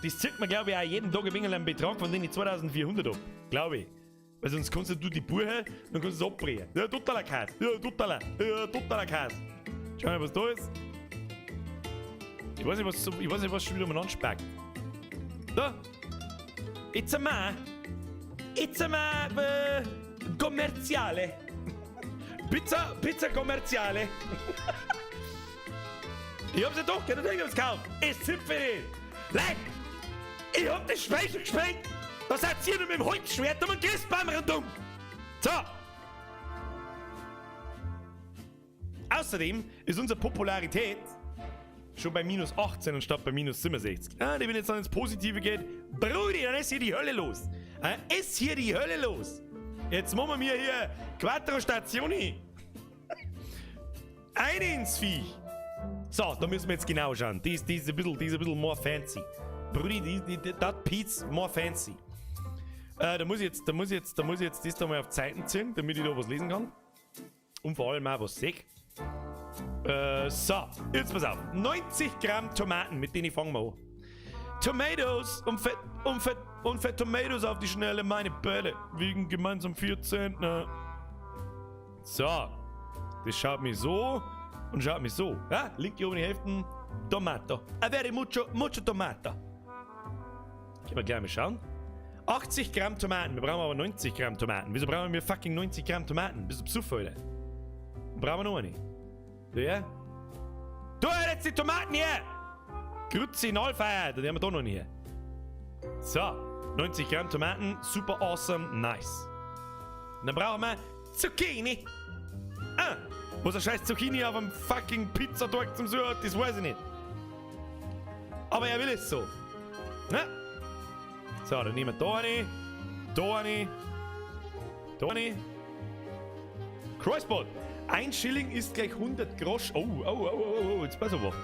Das zieht man, glaub ich, auch jeden Tag ein wenig einen Betrag von den 2400 ab. Glaub ich. Weil sonst kannst du die Buche, dann kannst du es abbrechen. Ja, totaler Käse. Ja, totaler. Ja, totaler Käse. Schau mal, was da ist. Ich weiß nicht, was, ich weiß nicht, was schon wieder umeinander spackt. Da! It's a man! It's a man! Commerciale! Pizza, Pizza Commerciale! Ich hab's ja doch, natürlich hab ich's gekauft! Es zipfe nicht! Leute! Ich hab das Spiel schon gespielt! Da seid ihr nur mit dem Holzschwert um den Christbaum rundum! So! Außerdem ist unsere Popularität schon bei minus 18 und statt bei minus 67. Ah, wenn jetzt dann ins Positive geht, Brudi, dann ist hier die Hölle los. Ah, ist hier die Hölle los. Jetzt machen wir hier Quattro Stazioni. Eine ins Viech. So, da müssen wir jetzt genau schauen. Die ist ein bisschen more fancy. Brudi, that Pizza more fancy. Da muss ich jetzt, da muss ich jetzt, da muss ich jetzt das da mal auf Zeiten ziehen, damit ich da was lesen kann. Und vor allem auch was sehe. So, jetzt pass auf. 90 Gramm Tomaten, mit denen fangen wir an. Tomatoes und Fett, und Fett, und Fett Tomatoes auf die Schnelle, meine Bälle. Wiegen gemeinsam 4 Zentner. So, das schaut mich so und schaut mich so. Ja, linke oben die Hälfte, Tomato. Avere mucho, mucho tomato. Können wir gleich mal schauen. 80 Gramm Tomaten, wir brauchen aber 90 Gramm Tomaten. Wieso brauchen wir fucking 90 Gramm Tomaten? Bist du besoffen, Alter? Brauchen wir noch eine. Ja? Du, jetzt die Tomaten hier! Grüezi, Nalfeier, die haben wir da noch nie. So, 90 Gramm Tomaten, super awesome, nice. Und dann brauchen wir Zucchini. Ah, was ein scheiß Zucchini auf einem fucking Pizzateig zum Suchen hat, das weiß ich nicht. Aber er will es so. Ne? So, dann nehmen wir da eine, da eine, da eine. Crossbot. 1 Schilling ist gleich 100 Grosch. Oh, oh, oh, oh, oh, jetzt pass auf.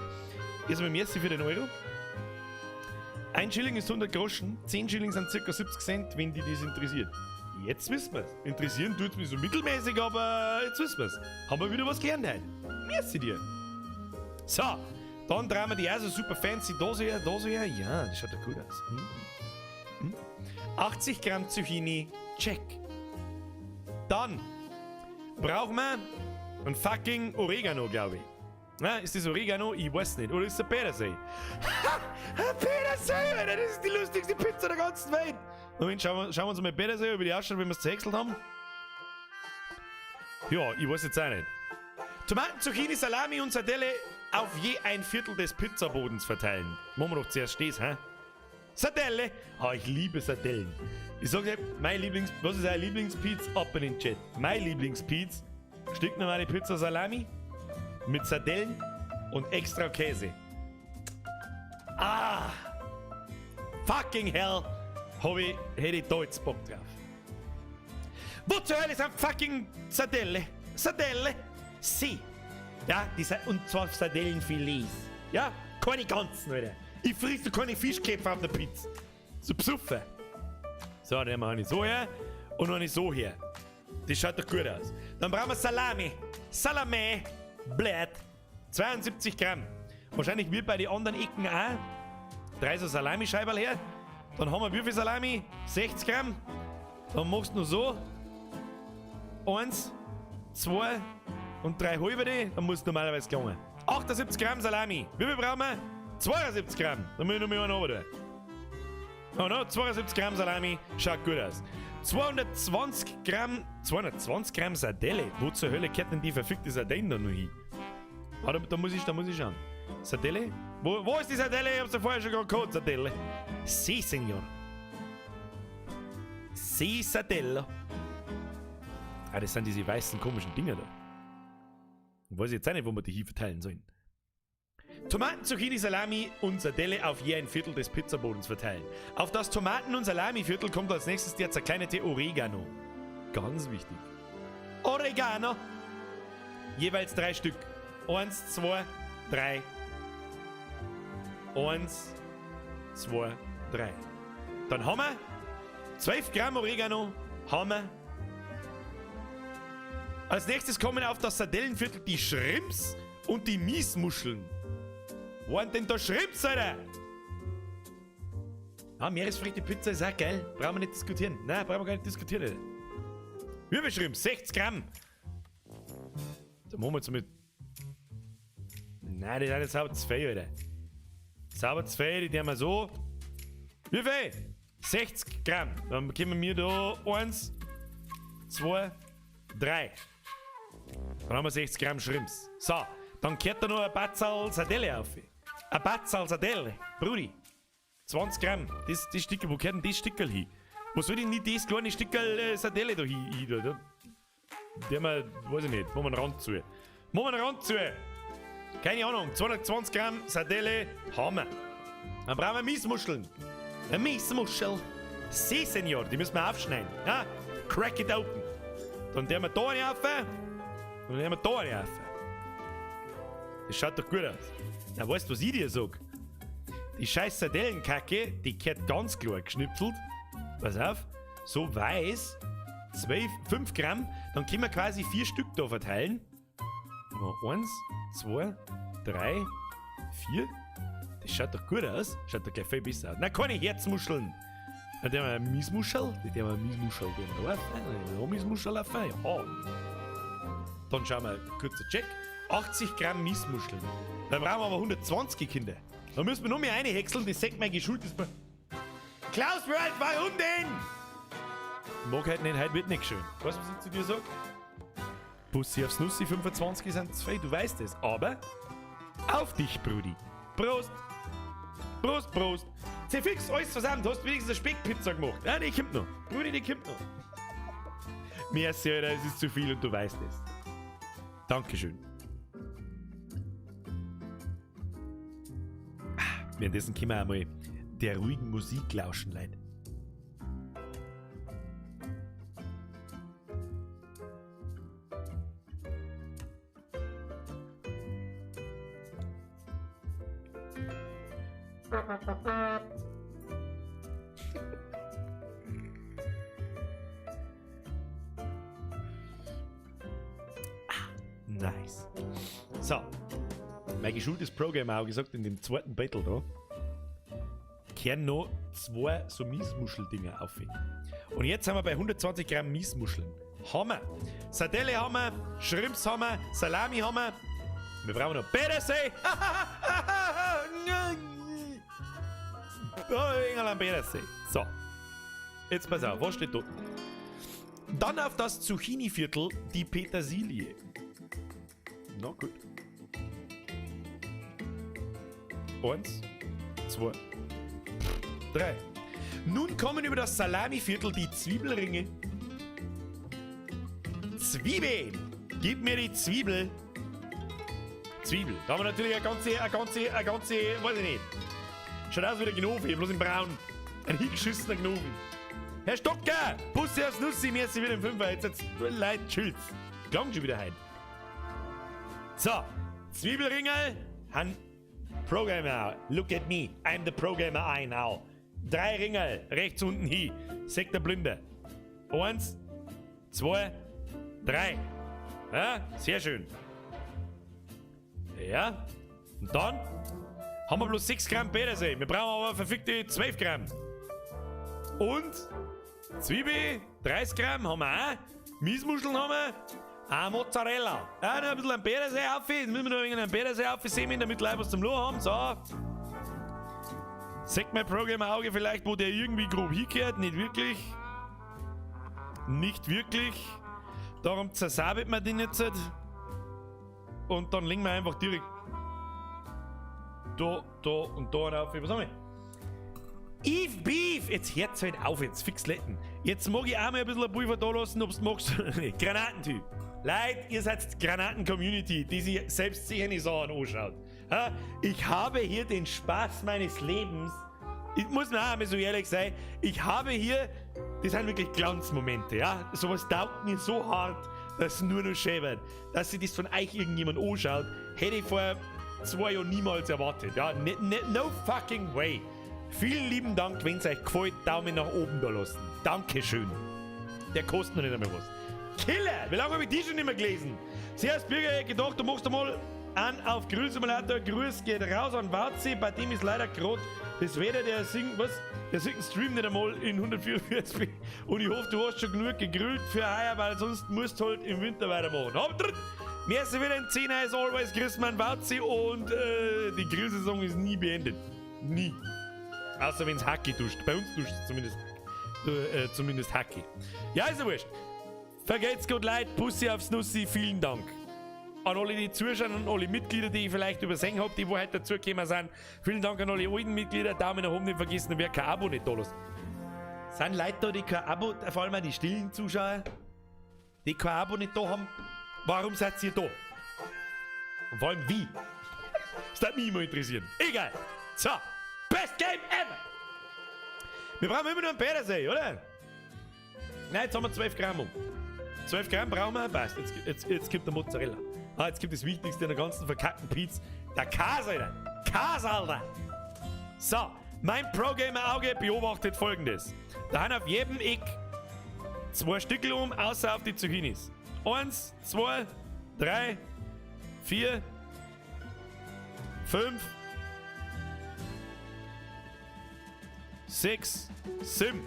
Erstmal merci für den Euro. 1 Schilling ist 100 Groschen, 10 Schilling sind circa 70 Cent, wenn die das interessiert. Jetzt wissen wir's. Interessieren tut's mich so mittelmäßig, aber jetzt wissen wir's. Haben wir wieder was gelernt heute. Merci dir. So, dann drehen wir die auch so super fancy Dose her, Dose her. Ja, das schaut doch gut aus. 80 Gramm Zucchini, check. Dann brauchen wir ein fucking Oregano, glaub ich. Na, ist das Oregano? Ich weiß nicht. Oder ist das Petersilie? Ha! Petersilie, Alter, das ist die lustigste Pizza der ganzen Welt. Moment, schauen wir uns mal Petersilie, wie die ausschaut, wenn wir's zerhäckselt haben. Ja, ich weiß jetzt auch nicht. Tomaten, Zucchini, Salami und Sardelle auf je ein Viertel des Pizzabodens verteilen. Machen wir doch zuerst das, hä? Sardelle! Ah, ich liebe Sardellen. Ich sag dir, mein Lieblings... Was ist euer Lieblingspizza? Ab in den Chat. Mein Lieblingspizza, stinknormale Pizza Salami mit Sardellen und extra Käse. Ah! Fucking hell! Hab ich, hätte ich da jetzt Bock drauf. Wo zur Hölle sind fucking Sardelle? Sardelle? Sie! Ja, die Sa und zwar Sardellenfilets. Ja, keine ganzen, Alter. Ich friss doch keine Fischköpfe auf der Pizza. So besoffen. So, dann nehmen wir eine so her und eine so her. Das schaut doch gut aus. Dann brauchen wir Salami. Salami. Blät. 72 Gramm. Wahrscheinlich wie bei den anderen Ecken auch. Drei so Salamischeiberl her. Dann haben wir wie viel Salami? 60 Gramm. Dann machst du nur so. Eins, zwei und drei halbe die. Dann muss normalerweise gelingen. 78 Gramm Salami. Wie viel brauchen wir? 72 Gramm. Dann muss ich noch mal einen runter tun. Oh no, 72 Gramm Salami. Schaut gut aus. 220 Gramm, 220 Gramm Sardelle. Wo zur Hölle gehört denn die verfickte Sardellen da noch hin? Ah, da muss ich schauen. Sardelle? Wo ist die Sardelle? Ich hab's ja vorher schon gerade gehabt, Sardelle. Si, Signor. Si, Sardello. Ah, das sind diese weißen komischen Dinger da. Weiß ich jetzt auch nicht, wo wir die hier verteilen sollen. Tomaten, Zucchini, Salami und Sardelle auf je ein Viertel des Pizzabodens verteilen. Auf das Tomaten- und Salami-Viertel kommt als nächstes der zerkleinerte Oregano. Ganz wichtig. Oregano. Jeweils 3 Stück. 1, 2, 3. 1, 2, 3. Dann haben wir 12 Gramm Oregano. Haben wir. Als nächstes kommen auf das Sardellenviertel die Shrimps und die Miesmuscheln. Wo sind denn da Shrimps, Alter? Ah, Meeresfrüchte-Pizza ist auch geil. Brauchen wir nicht diskutieren. Nein, brauchen wir gar nicht diskutieren, Alter. Wie viel Shrimps? 60 Gramm. Da machen wir jetzt mit. Nein, die sind jetzt sauber zu viel, Alter. Sauber zu viel, die haben wir so. Wie viel? 60 Gramm. Dann bekommen wir da 1, 2, 3. Dann haben wir 60 Gramm Shrimps. So, dann kehrt da noch ein Batzal Sardelle auf. Ein Batzal Sardelle. Brudi. 20 Gramm. Das Stickel, wo kehrt denn das Stickel hin? Wo soll denn nicht das kleine Stickel Sardelle da hin? Da, da? Der wir, weiß ich nicht, machen wir einen Rand zu. Machen wir einen Rand zu. Keine Ahnung, 220 Gramm Sardelle haben wir. Dann brauchen wir Miesmuscheln. Eine Miesmuschel. Si, Senor, die müssen wir aufschneiden. Ja? Crack it open. Dann nehmen wir da eine auf. Und dann nehmen wir da eine auf. Das schaut doch gut aus. Na, weißt du, was ich dir sag? Die scheiß Sardellenkacke, die gehört ganz klar geschnipselt. Pass auf, so weiß, 12, 5 Gramm, dann können wir quasi 4 Stück da verteilen. 1, 2, 3, 4. Das schaut doch gut aus. Schaut doch gleich viel besser aus. Na, keine Herzmuscheln. Dann nehmen wir eine Miesmuschel. Die nehmen wir eine Miesmuschel. Die nehmen wir da auf. Dann nehmen wir eine Miesmuschel auf. Ja. Dann schauen wir, kurzer Check. 80 Gramm Miesmuscheln. Dann brauchen wir aber 120, Kinder. Da müssen wir noch mehr eine häckseln, das sagt mein geschultes Klaus World, warum denn? Mag heute nicht, heute wird nicht schön. Weißt du, was ich zu dir sag? Bussi aufs Nussi, 25 sind zu viel, du weißt es. Aber auf dich, Brudi. Prost! Prost, Prost! Zerfix alles zusammen, du hast wenigstens eine Speckpizza gemacht. Ja, die kommt noch. Brudi, die kommt noch. Merci, Alter, es ist zu viel und du weißt es. Dankeschön. Währenddessen können wir einmal der ruhigen Musik lauschen, Leute. Nice. So. Mein geschultes Programm auch gesagt, in dem zweiten Battle da, kehren noch 2 so Miesmuscheldinger auf. Und jetzt sind wir bei 120 Gramm Miesmuscheln. Haben wir. Sardelle haben wir, Shrimps haben wir, Salami haben wir. Wir brauchen noch Petersilie. So. Jetzt pass auf, was steht dort? Dann auf das Zucchini-Viertel die Petersilie. Na gut. Eins, zwei, drei. Nun kommen über das Salami-Viertel die Zwiebelringe. Zwiebeln! Gib mir die Zwiebel. Zwiebel. Da haben wir natürlich eine ganze, weiß ich nicht. Schaut aus wie der Gnovi, bloß in braun. Ein hingeschissener Gnovi. Herr Stocker, Bussi aufs Nussi, merci wieder im Fünfer. Jetzt Leute, chillt's. Klang schon wieder heim. So, Zwiebelringe, han Programmer. Look at me, I'm the Programmer I now. Drei Ringe, rechts unten hin. Sagt der Blinde. Eins, zwei, drei. Ja, sehr schön. Ja, und dann haben wir bloß 6 Gramm Petersilie. Wir brauchen aber verfickte 12 Gramm. Und Zwiebel, 30 Gramm haben wir auch. Miesmuscheln haben wir. Auch Mozzarella. Ja, noch ein bisschen an Petersilie auf. Jetzt müssen wir noch ein wenig an Petersilie aufsehen, damit Leute was zum Lochen haben. So. Sagt mein Programmer-Auge vielleicht, wo der irgendwie grob hingehört? Nicht wirklich. Nicht wirklich. Darum zersabelt man den jetzt. Und dann legen wir einfach direkt da, da und da auf. Was haben wir? Eve Beef! Jetzt hört's halt auf, jetzt fix letten. Jetzt mag ich auch mal ein bisschen ein Pulver da lassen, ob's magst oder nicht. Granatentyp. Leute, ihr seid die Granaten-Community, die sich selbst sicher nicht so anschaut. Ich habe hier den Spaß meines Lebens. Ich muss mir auch einmal so ehrlich sein, ich habe hier, das sind wirklich Glanzmomente, ja. Sowas taugt mir so hart, dass es nur noch schön wird. Dass sich das von euch irgendjemand anschaut, hätte ich vor 2 Jahren niemals erwartet. Ja, ne, ne, no fucking way. Vielen lieben Dank, wenn es euch gefällt, Daumen nach oben da lassen. Dankeschön. Der kostet noch nicht einmal was. Killer! Wie lange habe ich die schon nicht mehr gelesen? Servus Birger, ich gedacht, du machst einmal an auf Grillsimulator. Grüß geht raus an Wazi, bei dem ist leider grad das Wetter, der singt, was? Der singt den Stream nicht einmal in 144p. Und ich hoffe, du hast schon genug gegrillt für heuer, weil sonst musst du halt im Winter weitermachen. Hab drin! Merci wieder ein 10 as always, Christmann Wazi, und die Grillsaison ist nie beendet. Nie. Außer wenn's Hacki duscht. Bei uns duscht es zumindest Hacki. Ja, ist ja wurscht. Vergelt's Gott, Leid, Bussi aufs Nussi, vielen Dank. An alle, die zuschauen, und alle Mitglieder, die ich vielleicht übersehen habe, die wo heute dazugekommen sind. Vielen Dank an alle alten Mitglieder. Daumen nach oben nicht vergessen, wer kein Abo nicht da lässt. Sind Leute da, die kein Abo, vor allem auch die stillen Zuschauer, die kein Abo nicht da haben? Warum seid ihr da? Und vor allem wie? Das würde mich immer interessieren. Egal. So. Best Game ever! Wir brauchen immer noch einen Petersilie, oder? Nein, jetzt haben wir 12 Gramm um. 12 Gramm brauchen wir, passt. Jetzt kommt der Mozzarella. Ah, jetzt kommt das Wichtigste in der ganzen verkackten Pizza. Der Käse, Alter. Käse, Alter. So, mein Pro-Gamer-Auge beobachtet Folgendes. Da haben auf jedem Eck zwei Stückel um, außer auf die Zucchinis. Eins, zwei, drei, vier, fünf, sechs, sieben.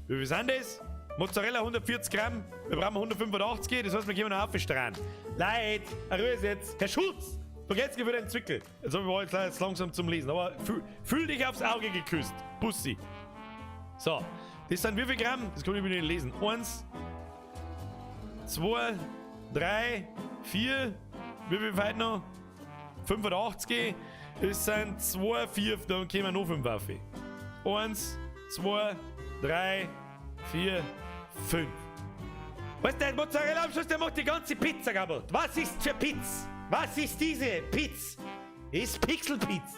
Wie viel sind das? Mozzarella 140 Gramm, wir brauchen 185, das heißt, wir gehen noch aufstrahlen. Leute, Ruhe jetzt. Herr Schulz, vergesst wieder den Zwickel. Jetzt habe ich jetzt langsam zum Lesen, aber fühl dich aufs Auge geküsst. Bussi. So, das sind wie viel Gramm? Das kann ich wieder nicht lesen. Eins, zwei, drei, vier, wie viel fehlt noch? 85, das sind 2, 4, dann kommen noch 5 auf. 1, 2, 3, 4, 5. Weißt du, der Mozzarella am Schluss, der macht die ganze Pizza kaputt. Was ist für Pizza? Was ist diese Pizza? Ist Pixelpizza.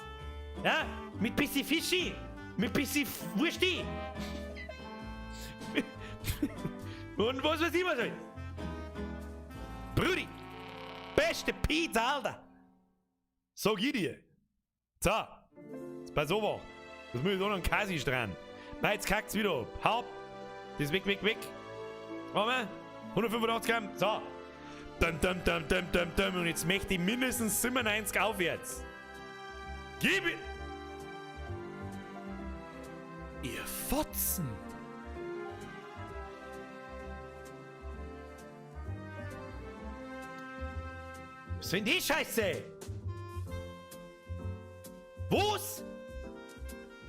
Ja? Mit bisschen Fischi. Mit bisschen Wursti. Und was weiß ich was alles. Brudi, beste Pizza, Alter. Sag ich dir. So, jetzt pass auf. Das muss ich da noch einen Kasi dran. Nein, jetzt kackt's wieder ab. Hau. Das weg, weg, weg. Machen wir. 185 Gramm. So. Dum, dum, dum, dum, dum, dum. Und jetzt möchte ich mindestens 97 aufwärts. Gib it. Ihr Fotzen. Was sind die Scheiße? Was?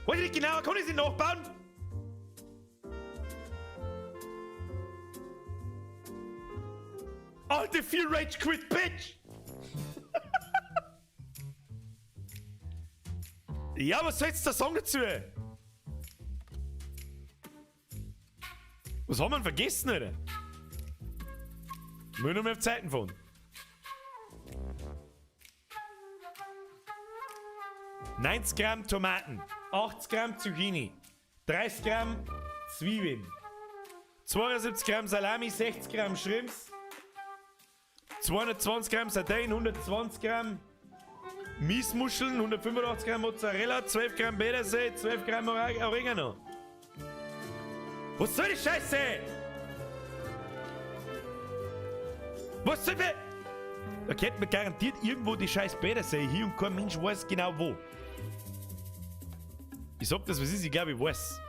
Weiß ich nicht genau, kann ich sie nachbauen? Alte 4 Rage Quit Bitch! Ja, was sollst du da sagen dazu? Was haben wir denn vergessen, Alter? Wir nur mehr auf Zeiten fahren. 90 Gramm Tomaten, 80 Gramm Zucchini, 30 Gramm Zwiebeln, 72 Gramm Salami, 60 Gramm Shrimps, 220 Gramm Sardinen, 120 Gramm Miesmuscheln, 185 Gramm Mozzarella, 12 Gramm Petersilie, 12 Gramm Oregano. Was soll die Scheiße? Was soll die... Da kennt man garantiert irgendwo die scheiß Petersilie hier und kein Mensch weiß genau wo. Ich sag das, was ist, ich glaube, ich weiß.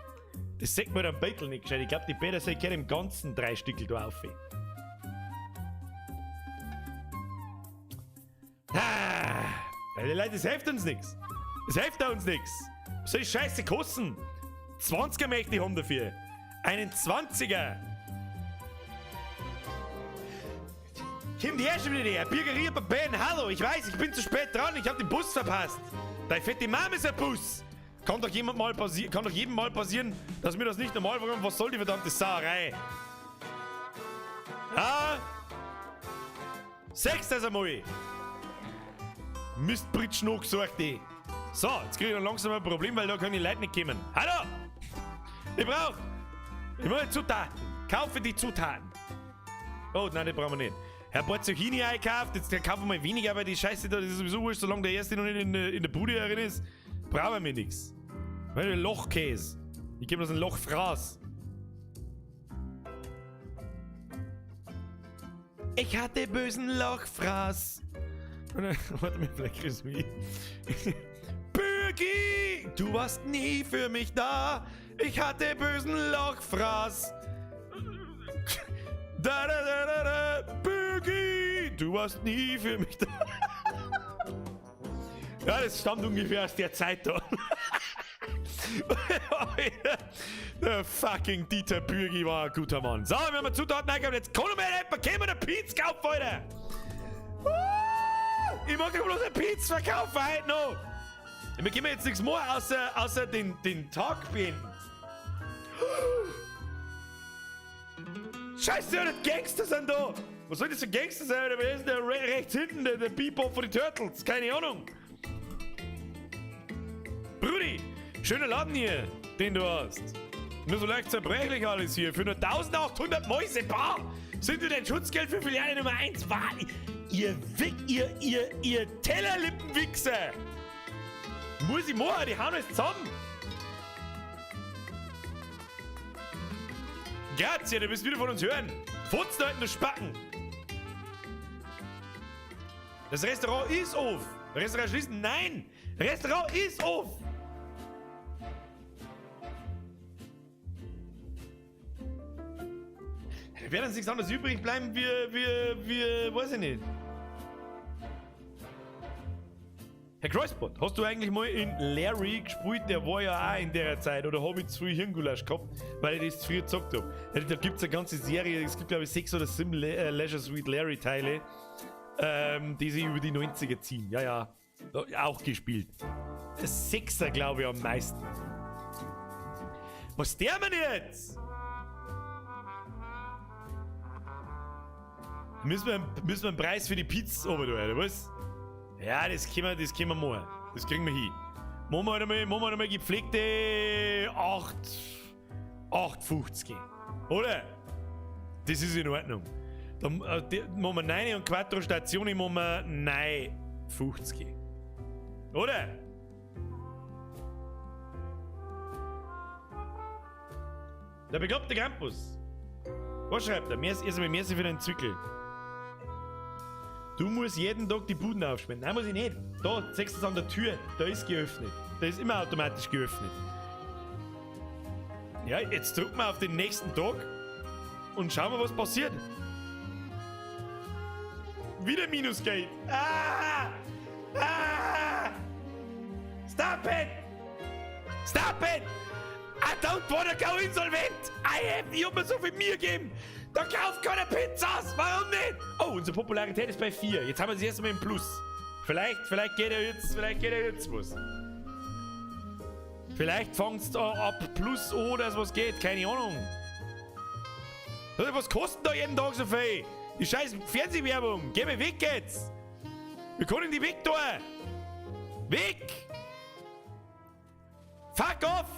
Das sieht man am Beutel nicht gescheit. Ich glaube, die Petersilie geht im Ganzen 3 Stückel da auf. Ah, Leute, das hilft uns nix. Das hilft uns nix. Was soll die Scheiße kosten? 20er möchte ich haben dafür. Einen 20er. Kommt her schon wieder her. Birgeria Ben, hallo, ich weiß, ich bin zu spät dran, ich hab den Bus verpasst. Deine fette Mama ist ein Bus. Kann doch jemand mal kann doch jedem mal passieren, dass mir das nicht normal vorkommt. Was soll die verdammte Sauerei? Ah? Sechs das einmal. Mistbritsch noch gesagt, die. So, jetzt krieg ich dann langsam ein Problem, weil da können die Leute nicht kommen. Hallo! Ich brauch! Ich will Zutaten. Kaufe die Zutaten. Oh, nein, die brauchen wir nicht. Herr Bart Zucchini einkauft, jetzt kaufen wir mal weniger, weil die Scheiße da, das ist sowieso wurscht, solange der erste noch nicht in der Bude drin ist, brauchen wir nichts. Lochkäse. Ich gebe das ein Lochfraß. Ich hatte bösen Lochfraß. Warte mal, vielleicht kriegst du mich. Bürgi, du warst nie für mich da. Ich hatte bösen Lochfraß. Da, da, da, da, da. Bürgi, du warst nie für mich da. Ja, das stammt ungefähr aus der Zeit da. Der fucking Dieter Bürgi war ein guter Mann. So, wir haben Zutaten eingegeben. Jetzt kann mir jemand, können wir eine Pizza kaufen, Alter. Ich mag doch bloß eine Pizza verkaufen heute noch. Wir können jetzt nichts mehr außer den Tag beenden. Scheiße, die Gangster sind da. Was soll das für Gangster sein? Alter? Wer ist denn der rechts hinten, der Bebop von den Turtles? Keine Ahnung. Brudi, schöner Laden hier, den du hast. Nur so leicht zerbrechlich alles hier. Für nur 1800 Mäuse, bah! Sind wir dein Schutzgeld für Filiale Nummer 1? Bah! Ihr Wick, ihr, ihr, ihr Tellerlippenwichser! Muss ich machen, die hauen alles zusammen! Grazie, du bist wieder von uns hören! Furzt da hinten, du Spacken! Das Restaurant ist auf! Restaurant schließen? Nein! Restaurant ist auf! Da wird uns nichts anderes übrig bleiben, wir, weiß ich nicht. Herr Kreuzband, hast du eigentlich mal in Larry gespielt? Der war ja auch in der Zeit. Oder hab ich zu viel Hirngulasch gehabt, weil ich das zu früh gezockt hab? Ja, da gibt's eine ganze Serie, es gibt glaube ich 6 oder 7 Leisure Suit Larry Teile, die sich über die 90er ziehen. Ja, ja, auch gespielt. Das 6er glaube ich am meisten. Was der man jetzt? Müssen wir einen Preis für die Pizza oben tun, oder was? Ja, das können wir machen. Das kriegen wir hin. Machen wir halt einmal gepflegte 8,50. Oder? Das ist in Ordnung. Dann machen wir 9 und Quattro Stationen machen wir 9,50. Oder? Der bekloppte Krampus. Was schreibt er? Erst einmal merci für den Zwickel. Du musst jeden Tag die Buden aufsperren. Nein, muss ich nicht. Da, siehst du es an der Tür. Da ist geöffnet. Da ist immer automatisch geöffnet. Ja, jetzt drücken wir auf den nächsten Tag und schauen wir, was passiert. Wieder Minusgeld. Ah! Ah! Stop it! Stop it! I don't wanna go insolvent! Ich hab mir so viel Mühe gegeben! Da kauft keiner Pizzas! Warum nicht? Oh, unsere Popularität ist bei 4. Jetzt haben wir sie erst einmal im Plus. Vielleicht geht ja jetzt was. Vielleicht fangst du ab plus o, dass was geht, keine Ahnung. Was kostet da jeden Tag so viel? Die scheiß Fernsehwerbung. Geh mir weg jetzt. Wir können die weg da. Weg! Fuck off!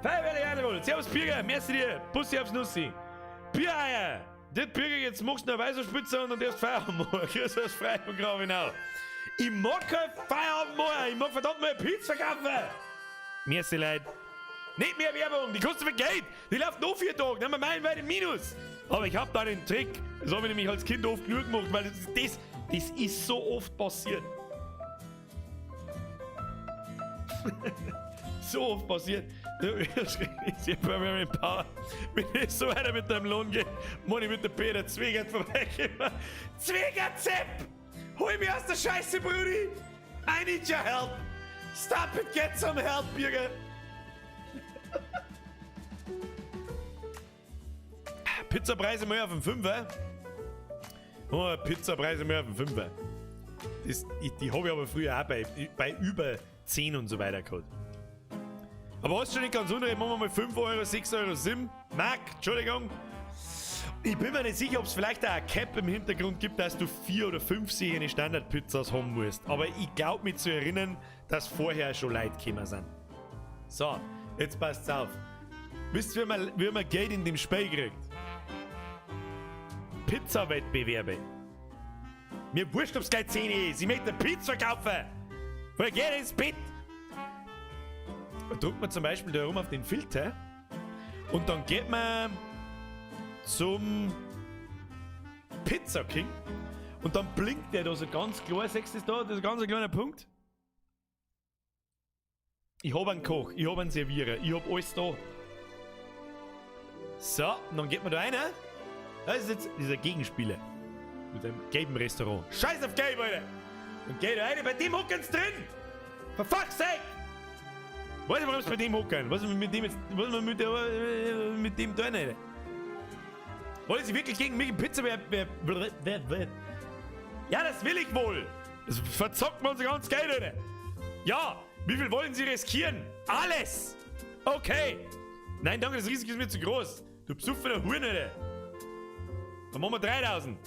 Feuerwehr Servus Birger, merci dir. Bussi aufs Nussi. Biereier! Das Birger, jetzt machst du eine weiße Spitze und dann darfst du Feierabend machen. Grüß aus Freiburg, Grabenau. Ich mag kein Feierabend machen, ich mag verdammt mal Pizza verkaufen. Merci Leute. Nicht mehr Werbung, die kostet viel Geld. Die läuft noch 4 Tage, dann haben wir meilenweit im Minus. Aber ich hab da einen Trick. Das hab ich nämlich als Kind oft genug gemacht, weil das ist so oft passiert. So oft passiert. Wenn ich so weiter mit deinem Lohn gehe, muss ich mit der Peter Zwegert vorbeikommen. Zwegert Zepp! Hol mich aus der Scheiße, Brudi! I need your help! Stop it, get some help, Birger! Pizzapreise mal auf den 5er. Oh, Pizzapreise mal auf den 5er. Die hab ich aber früher auch bei über 10 und so weiter gehabt. Aber hast du schon nicht ganz unrecht, machen wir mal 5 Euro, 6 Euro, 7. Marc, Entschuldigung. Ich bin mir nicht sicher, ob's vielleicht auch ein Cap im Hintergrund gibt, dass du 4 oder 5 solche Standardpizzas haben musst. Aber ich glaub mich zu erinnern, dass vorher schon Leute gekommen sind. So, jetzt passt's auf. Wisst ihr, wie man Geld in dem Spiel kriegt? Pizza-Wettbewerbe. Mir wurscht, ob's gleich 10 ist. Ich möchte eine Pizza kaufen. Vergeht ins Bett. Da drückt man zum Beispiel da rum auf den Filter und dann geht man zum Pizza King und dann blinkt der da so ganz klar, siehst du das da, dieser ganz kleine Punkt? Ich hab einen Koch, ich hab einen Servierer, ich hab alles da. So, und dann geht man da rein. Das ist jetzt dieser Gegenspieler mit einem gelben Restaurant. Scheiß auf Gelb, Alter! Und geht da rein, bei dem hocken's drin! For fuck's sake! Weiß ich, warum sie bei dem hocken? Was ist mit dem jetzt? Was ist mit, der, mit dem da nicht? Wollen sie wirklich gegen mich in Pizza? Wer? Ja, das will ich wohl! Das verzockt man unser ganzes Geld, Alter! Ja! Wie viel wollen sie riskieren? Alles! Okay! Nein, danke, das Risiko ist mir zu groß. Du besoffener Huren, Alter! Dann machen wir 3000.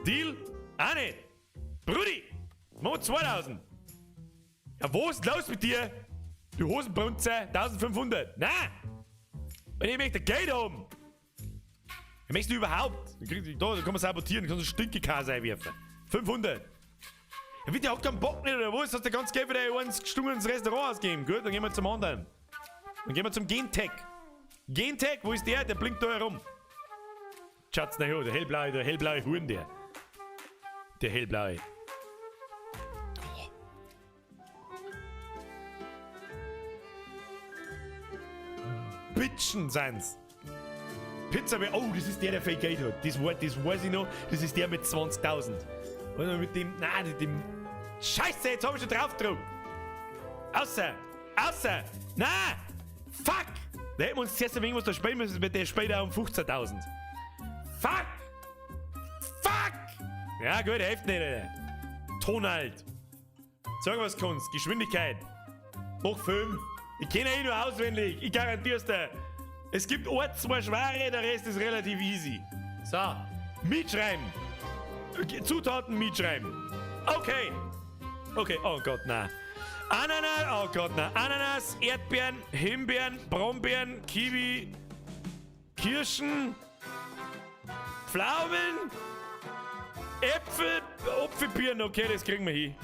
Deal? Auch nicht! Brudi! Machen wir 2000! Ja, was ist los mit dir? Du Hosenbrunze, 1500. Nein! Wenn ich möchte Geld haben! Ich möchte überhaupt. Da kann man sabotieren, da kannst du Stinkekase einwerfen. 500. Ja, bitte, hat keinen Bock nicht, oder was? Hast du ganz Geld für dein eins gestungenes Restaurant ausgegeben? Gut, dann gehen wir zum anderen. Dann gehen wir zum Gentech. Gentech, wo ist der? Der blinkt da herum. Schatz, na ja, der hellblaue Huhn, der. Der hellblaue. Bitchen sind's. Pizza, oh, das ist der, der viel Geld hat. Das weiß ich noch. Das ist der mit 20.000. Und mit dem, nein, mit dem. Scheiße, jetzt hab ich schon drauf gedruckt. Außer, außer, na, fuck. Da hätten wir uns zuerst ein wenig was da spielen müssen, mit der spielt auch um 15.000. Fuck! Fuck! Ja gut, hilft nicht, Alter. Tonald. Sag was kannst. Geschwindigkeit. Mach 5. Ich kenne eh nur auswendig. Ich garantier's dir. Es gibt 1, 2 schwere, der Rest ist relativ easy. So. Mitschreiben. Okay, Zutaten mitschreiben. Okay. Okay, oh Gott, na. Ananas, oh Gott, na. Ananas, Erdbeeren, Himbeeren, Brombeeren, Kiwi, Kirschen, Pflaumen, Äpfel, Apfelbirnen, okay, das kriegen wir hin.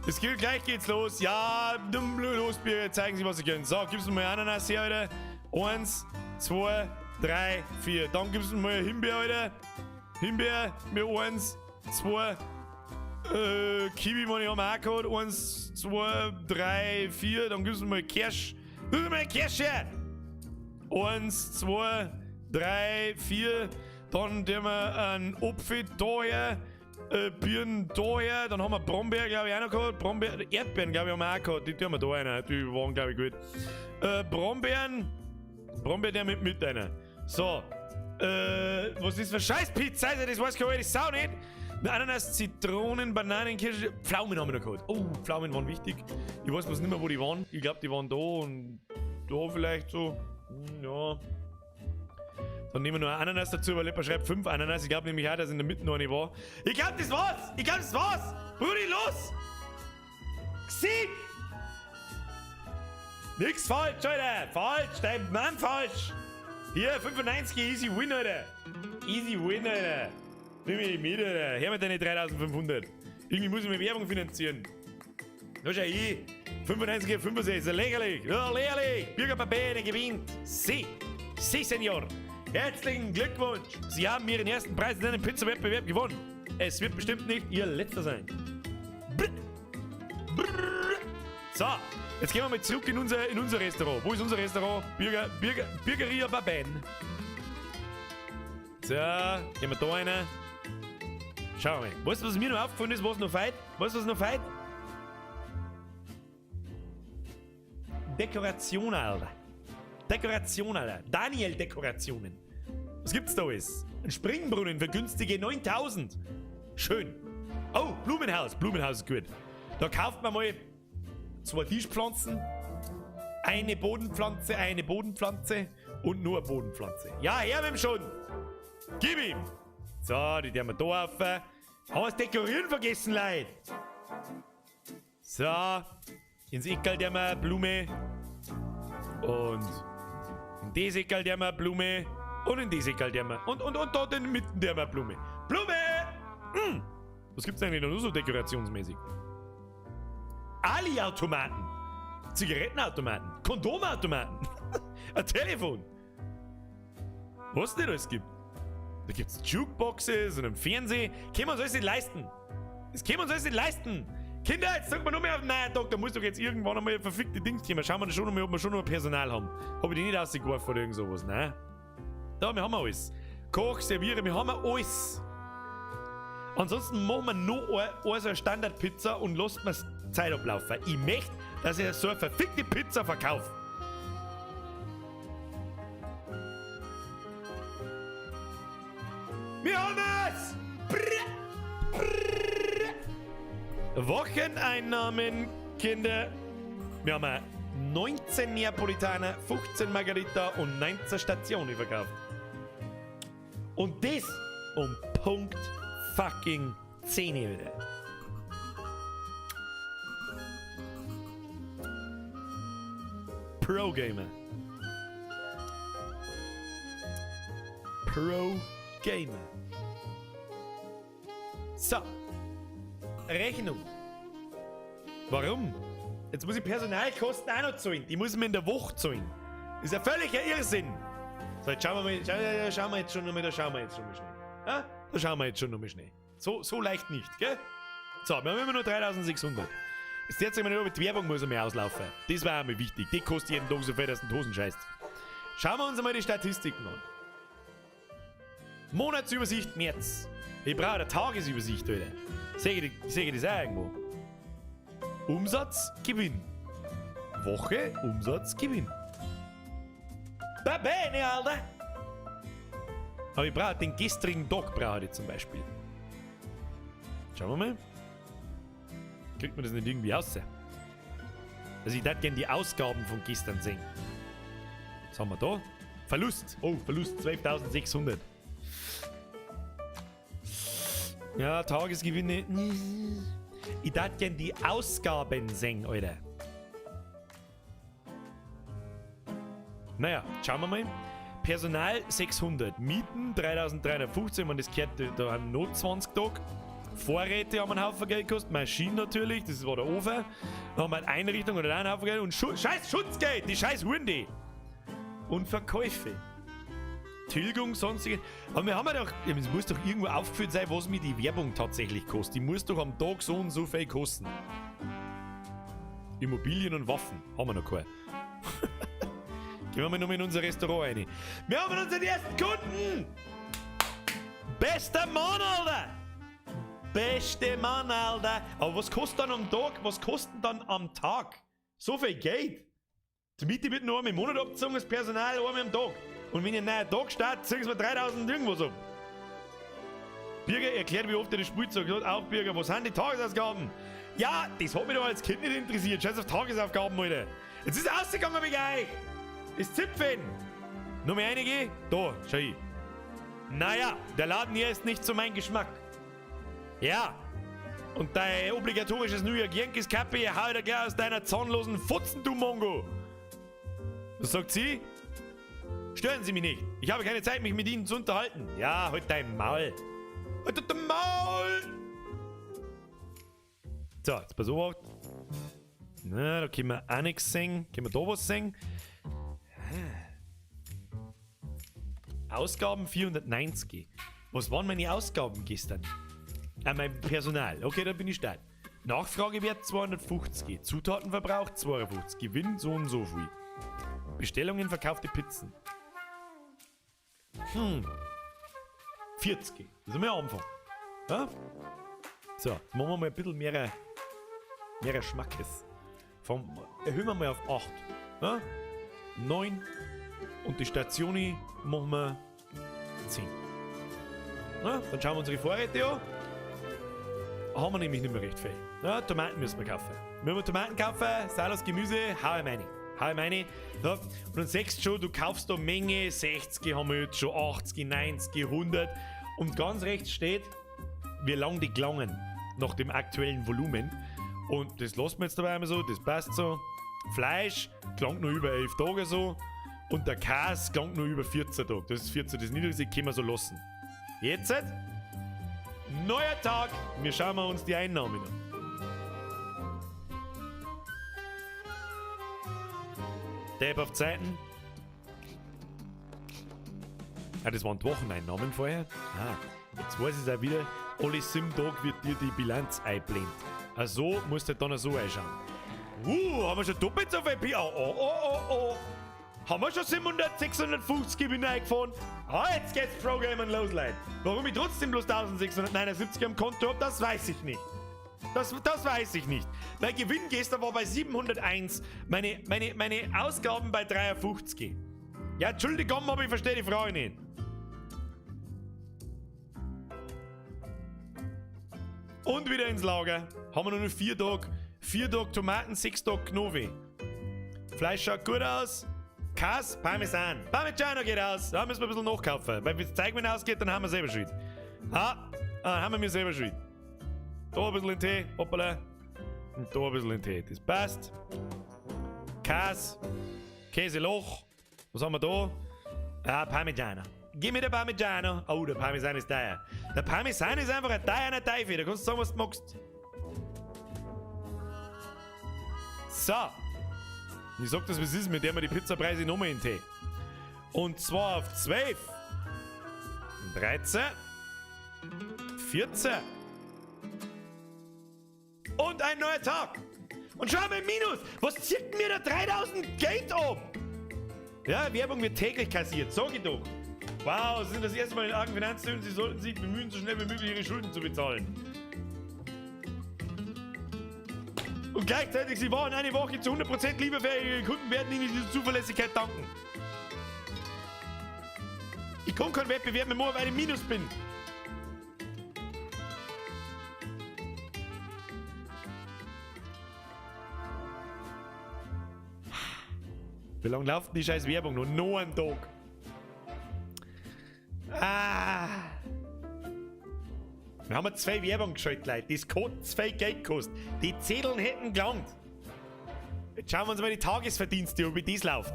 Es geht, gleich geht's los. Ja, dumm, los, Bier, zeigen Sie, was Sie können. So, gibst du mal Ananas her, Alter. 1, 2, 3, 4. Dann gibst du mal Himbeer, Alter. Himbeer, mir 1, 2, Kiwi, meine ich, haben wir auch gehabt. 1, 2, 3, 4. Dann gibst du mal Kirsch. Gibst du mal Kirsch her. 1, 2, 3, 4. Dann nehmen wir einen Apfel da her. Birnen da her, dann haben wir Brombeer, glaub ich, auch noch gehabt. Brombeer, Erdbeeren, glaub ich, haben wir auch gehabt. Die tun wir da rein, die waren, glaub ich, gut. Brombeeren, Brombeeren, der mit einer. So, was ist für Scheiß-Pizza? Also, das weiß keine alte Sau nicht. Ananas, Zitronen, Bananen, Kirsche, Pflaumen haben wir noch geholt. Oh, Pflaumen waren wichtig. Ich weiß bloß nicht mehr, wo die waren. Ich glaube, die waren da und da vielleicht so. Ja. Dann nehmen wir noch eine Ananas dazu, weil Lepper schreibt 5 Ananas. Ich glaube nämlich auch, dass in der Mitte noch eine war. Ich glaube, das war's! Ich glaube, das war's! Brudi, los! Xi! Nix falsch, Alter! Falsch! Dein Mann falsch! Hier, 95, easy win, Alter! Easy win, Alter! Nimm mich mit, Alter! Her mit deinen 3500! Irgendwie muss ich mir Werbung finanzieren. Da schau ich! 95, 65, ist ja lächerlich! Ja, lächerlich! Birger Babene gewinnt! Si! Si, Senor! Herzlichen Glückwunsch! Sie haben Ihren ersten Preis in einem Pizza-Wettbewerb gewonnen. Es wird bestimmt nicht Ihr letzter sein. Brr. Brr. So, jetzt gehen wir mal zurück in unser Restaurant. Wo ist unser Restaurant? Birgeria Baben. So, gehen wir da rein. Schauen wir mal. Weißt du, was mir noch aufgefallen ist, was noch fehlt? Weißt du, was noch fehlt? Dekoration, Alter. Dekoration, Alter. Daniel Dekorationen. Was gibt's da alles? Ein Springbrunnen für günstige 9000. Schön. Oh, Blumenhaus. Blumenhaus ist gut. Da kauft man mal 2 Tischpflanzen, eine Bodenpflanze, eine Bodenpflanze und nur eine Bodenpflanze. Ja, her mit dem schon. Gib ihm. So, die tun wir da auf. Haben wir das Dekorieren vergessen, Leute. So, ins Eckerl der wir Blume. Und in das Eckerl der wir Blume. Und in das Eckerl der wir. Und da in mitten der wir Blume. Blume! Was gibt's eigentlich noch so dekorationsmäßig? Ali-Automaten, Zigarettenautomaten, Kondomautomaten, ein Telefon. Was denn alles gibt? Da gibt's Jukeboxes und ein Fernseher. Können wir uns alles nicht leisten. Das können wir uns alles nicht leisten. Kinder, jetzt sagt man nur mehr auf den neuen Tag, da muss doch jetzt irgendwann einmal verfickte Dings kommen. Schauen wir schon noch mal, ob wir schon noch Personal haben. Hab ich die nicht rausgeworfen oder irgend sowas, ne? Da, wir haben alles. Koch, Serviere, wir haben alles. Ansonsten machen wir noch eine so eine Standardpizza und lassen wir Zeit ablaufen. Ich möchte, dass ich so eine verfickte Pizza verkaufe. Wir haben es! Brr, brr. Wocheneinnahmen, Kinder. Wir haben 19 Neapolitaner, 15 Margarita und 19 Stationen verkauft. Und das um Punkt fucking 10 Uhr wieder. Pro Gamer. Pro Gamer. So. Rechnung. Warum? Jetzt muss ich Personalkosten auch noch zahlen. Die muss ich mir in der Woche zahlen. Das ist ja völliger Irrsinn. So, jetzt schauen wir mal, schauen wir jetzt schon nochmal, da schauen wir jetzt schon mal schnell. Ja? Da schauen wir jetzt schon nochmal schnell. So leicht nicht, gell? So, wir haben immer nur 3600. Jetzt jetzt immer nur, die Werbung muss einmal auslaufen. Das war einmal wichtig. Die kostet jeden Tag so viel, dass du in die Hosen scheißt. Schauen wir uns einmal die Statistiken an. Monatsübersicht März. Ich brauche eine Tagesübersicht, Alter. Sehe ich das auch irgendwo? Umsatz, Gewinn. Woche, Umsatz, Gewinn. Babene, Alter! Aber ich brauche den gestrigen Tag, brauche ich zum Beispiel. Schauen wir mal. Kriegt man das nicht irgendwie raus? Also ich würde gerne die Ausgaben von gestern sehen. Was haben wir da? Verlust. Oh, Verlust 12.600. Ja, Tagesgewinne. Ich würde gerne die Ausgaben sehen, Alter. Naja, schauen wir mal. Personal 600, Mieten 3315, man, das gehört, da haben noch 20 Tage. Vorräte haben einen Haufen Geld gekostet, Maschinen natürlich, das war der Ofen. Dann haben wir eine Einrichtung oder einen Haufen Geld und scheiß Schutzgeld, die scheiß Hunde. Und Verkäufe. Tilgung, sonstige. Aber wir haben ja doch, es muss doch irgendwo aufgeführt sein, was mir die Werbung tatsächlich kostet. Die muss doch am Tag so und so viel kosten. Immobilien und Waffen haben wir noch keine. Gehen wir mal nochmal in unser Restaurant rein. Wir haben unseren ersten Kunden! Bester Mann, Alter! Beste Mann, Alter! Aber was kostet dann am Tag? Was kostet denn dann am Tag? So viel Geld! Die Miete wird nur einmal im Monat abgezogen, das Personal einmal am Tag. Und wenn ihr einen neuen Tag startet, ziehen sie mir 3000 irgendwas ab. Birger erklärt, wie oft er das Spielzeug hat. Auch Birger, was sind die Tagesausgaben? Ja, das hat mich doch als Kind nicht interessiert. Scheiß auf Tagesaufgaben, Alter. Jetzt ist es ausgegangen wegen euch. Das Zipfen. Noch mehr einige? Da, schau ich. Naja, der Laden hier ist nicht so mein Geschmack. Ja. Und dein obligatorisches New York Yankees Kappe hau dir gleich aus deiner zahnlosen Fotzen, du Mongo. Was sagt sie? Stören Sie mich nicht. Ich habe keine Zeit, mich mit Ihnen zu unterhalten. Ja, halt dein Maul. Halt dein Maul! So, jetzt pass auf. Na, da können wir auch nichts sehen. Können wir da was sehen? Ausgaben 490. Was waren meine Ausgaben gestern? Ah, mein Personal. Okay, da bin ich stark. Nachfragewert 250. Zutatenverbrauch 52. Gewinn so und so viel. Bestellungen verkaufte Pizzen. 40. Das ist mal ein Anfang. Ja? So, jetzt machen wir mal ein bisschen mehr Schmackes. Erhöhen wir mal auf 8. Ja? 9. Und die Station machen wir 10. Na, dann schauen wir unsere Vorräte an. Haben wir nämlich nicht mehr recht viel. Ja, Tomaten müssen wir kaufen. Müssen wir Tomaten kaufen, Salat, Gemüse, hau ich meine. Hau ich meine. Ja, und dann siehst du schon, du kaufst da Menge, 60 haben wir jetzt schon, 80, 90, 100. Und ganz rechts steht, wie lang die gelangen nach dem aktuellen Volumen. Und das lassen wir jetzt dabei einmal so, das passt so. Fleisch gelangt nur über 11 Tage so. Und der Käse gelangt nur über 14 Tage. Das ist 14, das Niedrigste können wir so lassen. Jetzt, neuer Tag, wir schauen mal uns die Einnahmen an. Tab auf Zeiten. Ah, das waren die Wocheneinnahmen vorher. Ah, jetzt weiß ich es auch wieder. Alle 7 Tage wird dir die Bilanz eingeblendet. Also musst du dann auch so einschauen. Haben wir schon doppelt so viel P? Oh, oh, oh, oh, oh. Haben wir schon 700, 650 bin ich eingefahren? Ah, jetzt geht's Programmen los, Leute. Warum ich trotzdem bloß 1679 am Konto hab, das weiß ich nicht. Das weiß ich nicht. Mein Gewinn gestern war bei 701, meine Ausgaben bei 53. Ja, Entschuldigung, aber ich verstehe die Frage nicht. Und wieder ins Lager. Haben wir nur noch 4 Tage. 4 Tage Tomaten, 6 Tage Knobi. Fleisch schaut gut aus. Käse, Parmesan. Parmigiano geht aus. Da müssen wir ein bisschen nachkaufen. Weil wenn das Zeug nicht ausgeht, dann haben wir selber Schuld. Ah, dann haben wir selber Schuld. Da ein bisschen in Tee, hoppala. Und da ein bisschen in Tee. Das passt. Käse. Käseloch. Was haben wir da? Ah, Parmigiano. Gib mir den Parmigiano. Oh, der Parmesan ist teuer. Der Parmesan ist einfach ein teurer Teufel. Da kannst du sagen, was du magst. So. Ich sag das, was ist, mit der wir die Pizzapreise nochmal in den Tee. Und zwar auf 12, 13, 14. Und ein neuer Tag. Und schau mal, Minus. Was zieht mir da 3000 Geld ab? Ja, Werbung wird täglich kassiert, sag ich doch. Wow, Sie sind das erste Mal in argen Finanzhöhen. Sie sollten sich bemühen, so schnell wie möglich Ihre Schulden zu bezahlen. Und gleichzeitig, Sie waren eine Woche zu 100% lieferfähige Kunden, werden Ihnen diese Zuverlässigkeit danken. Ich kann keinen Wettbewerb mehr machen, weil ich im Minus bin. Wie lange läuft denn die scheiß Werbung noch? Noch einen Tag. Ah. Wir haben 2 Werbung geschaltet, Leute. Das hat 2 Geld gekostet. Die Zetteln hätten gelangt. Jetzt schauen wir uns mal die Tagesverdienste an, wie das läuft.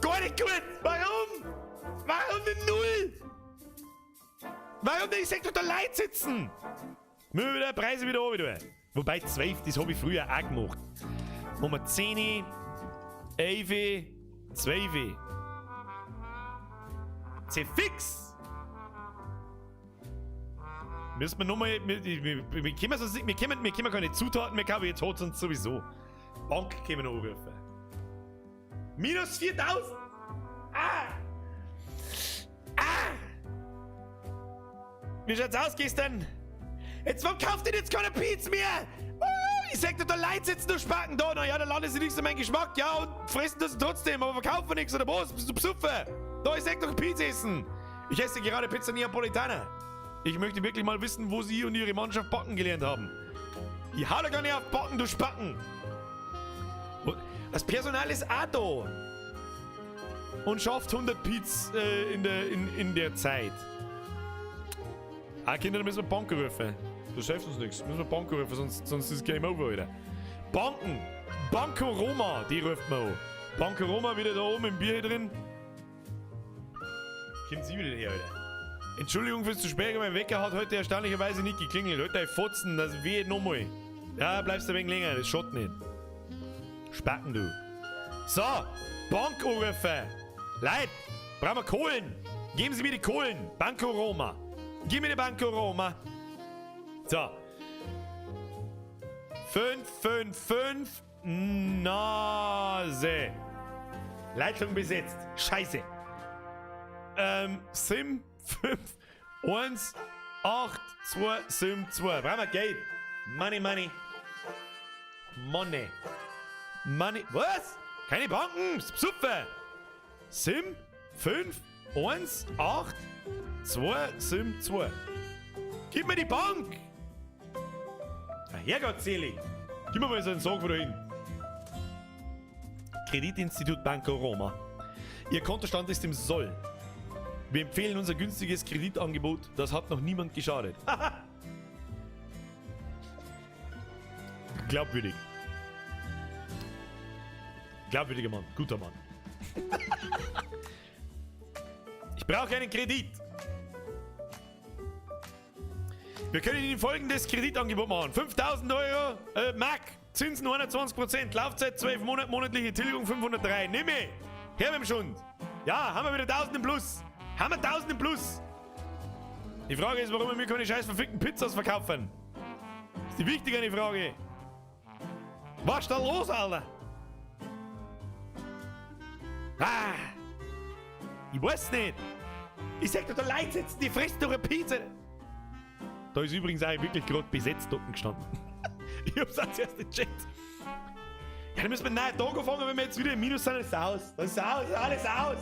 Gar nicht gut! Warum? Warum denn 0? Warum denn? Ich sag doch, da Leute sitzen! Müssen wir wieder Preise wieder runter tun. Wobei 12, das hab ich früher auch gemacht. Machen wir 10, 11, 12. C fix! Müssen wir nochmal. Wir können sonst nicht, wir können keine Zutaten mehr kaufen, jetzt hat's uns sowieso. Bank können wir noch anrufen. Minus 4000! Ah! Ah! Wie schaut's aus gestern? Jetzt, warum kauft ihr jetzt keine Pizza mehr? Oh, ich sag doch, da Leute sitzen nur Spacken da. Na ja, da landen sie nichts in meinen Geschmack. Ja, und fressen das trotzdem, aber verkaufen nichts oder was? Bist du besoffen? Da ist echt noch Pizza essen. Ich esse gerade Pizza Neapolitana. Ich möchte wirklich mal wissen, wo Sie und Ihre Mannschaft backen gelernt haben. Ich hau da gar nicht auf Backen, du Spacken. Das Personal ist auch da. Und schafft 100 Piz in der Zeit. Ah, Kinder, da müssen wir Banken rufen. Das hilft uns nichts. Müssen wir Banken rufen, sonst ist Game Over, wieder. Banken! Banco Roma, die ruft man an. Banco Roma wieder da oben im Bier hier drin. Kommt sie wieder her, Alter. Entschuldigung fürs zu spät, mein Wecker hat heute erstaunlicherweise nicht geklingelt. Heute dein Fotzen, das weht nochmal. Ja, bleibst du ein wenig länger, das schaut nicht. Spacken, du. So, Bank anrufen. Leute, brauchen wir Kohlen. Geben Sie mir die Kohlen. Banco Roma. Gib mir die Banco Roma. So. 5, 5, 5. Nase. Leitung besetzt. Scheiße. 7, 5, 1, 8, 2, 7, 2. Brauchen wir Geld. Money, money. Money. Money. Was? Keine Banken. Psuffe. 7, 5, 1, 8, 2, 7, 2. Gib mir die Bank! Na, Herrgott selig! Gib mir mal so einen Song von da hinten. Kreditinstitut Banco Roma. Ihr Kontostand ist im Soll. Wir empfehlen unser günstiges Kreditangebot. Das hat noch niemand geschadet. Glaubwürdig. Glaubwürdiger Mann. Guter Mann. Ich brauche einen Kredit. Wir können Ihnen folgendes Kreditangebot machen. 5.000 Euro, Mark, Zinsen 120%, Laufzeit 12 Monate, monatliche Tilgung 503. Nimm mich! Her mit dem Schund! Ja, haben wir wieder 1.000 im Plus! Haben wir 1.000 im Plus! Die Frage ist, warum wir mir keine scheiß verfickten Pizzas verkaufen. Das ist die wichtigere Frage. Was ist da los, Alter? Ah! Ich weiß nicht. Ich sag doch, da Leute sitzen, die fressen doch eine Pizza. Da ist übrigens auch wirklich gerade besetzt unten gestanden. Ich hab's auch zuerst nicht gecheckt. Ja, dann müssen wir einen neuen Tag anfangen, wenn wir jetzt wieder im Minus sind, ist es aus. Das ist aus, alles aus.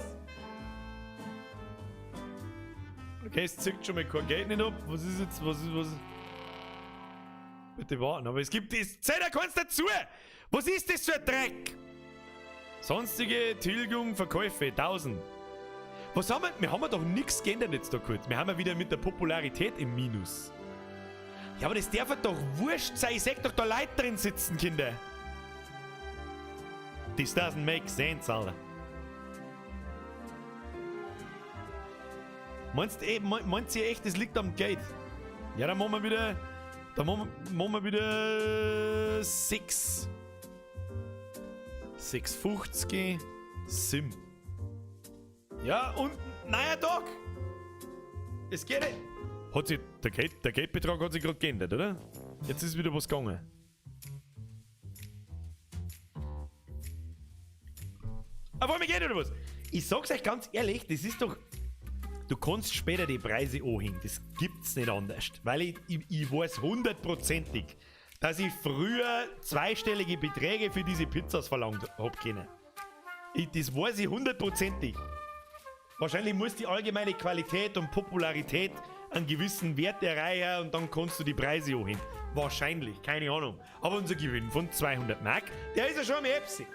Okay, es zückt schon mal kein Geld nicht ab. Was ist jetzt, was ist, was ist? Bitte warten, aber es gibt das. Zählt ja keins dazu! Was ist das für ein Dreck? Sonstige Tilgung, Verkäufe, 1000. Was haben wir? Wir haben ja doch nichts geändert jetzt da kurz. Wir haben ja wieder mit der Popularität im Minus. Ja, aber das darf ja doch wurscht sein. Ich sag doch, da Leute drin sitzen, Kinder. This doesn't make sense, Alter. Meinst du echt, das liegt am Geld? Ja, dann machen wir wieder. Dann machen wir wieder 6. 6,50. 7. Ja, und neuer Tag. Es geht nicht. Hat sich, der Geld, der Geldbetrag hat sich gerade geändert, oder? Jetzt ist wieder was gegangen. Aber mir geht oder was? Ich sag's euch ganz ehrlich, das ist doch... Du kannst später die Preise anhängen, das gibt's nicht anders. Weil ich weiß hundertprozentig, dass ich früher zweistellige Beträge für diese Pizzas verlangt hab können. Das weiß ich hundertprozentig. Wahrscheinlich muss die allgemeine Qualität und Popularität einen gewissen Wert erreichen und dann kannst du die Preise anhängen. Wahrscheinlich, keine Ahnung. Aber unser Gewinn von 200 Mark, der ist ja schon am Epsi.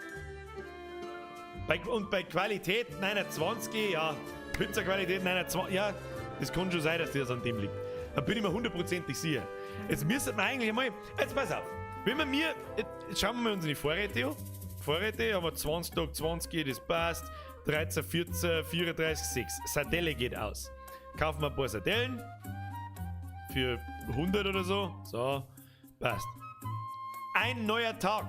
Und bei Qualität 29, ja, Pizza-Qualität 29, ja, das kann schon sein, dass das an dem liegt. Da bin ich mir hundertprozentig sicher. Jetzt müsste man eigentlich mal, jetzt pass auf, wenn wir mir, jetzt schauen wir mal unsere Vorräte an. Vorräte haben wir 20 Tag, 20, das passt. 13, 14, 34, 6. Sardelle geht aus. Kaufen wir ein paar Sardellen. Für 100 oder so. So, passt. Ein neuer Tag.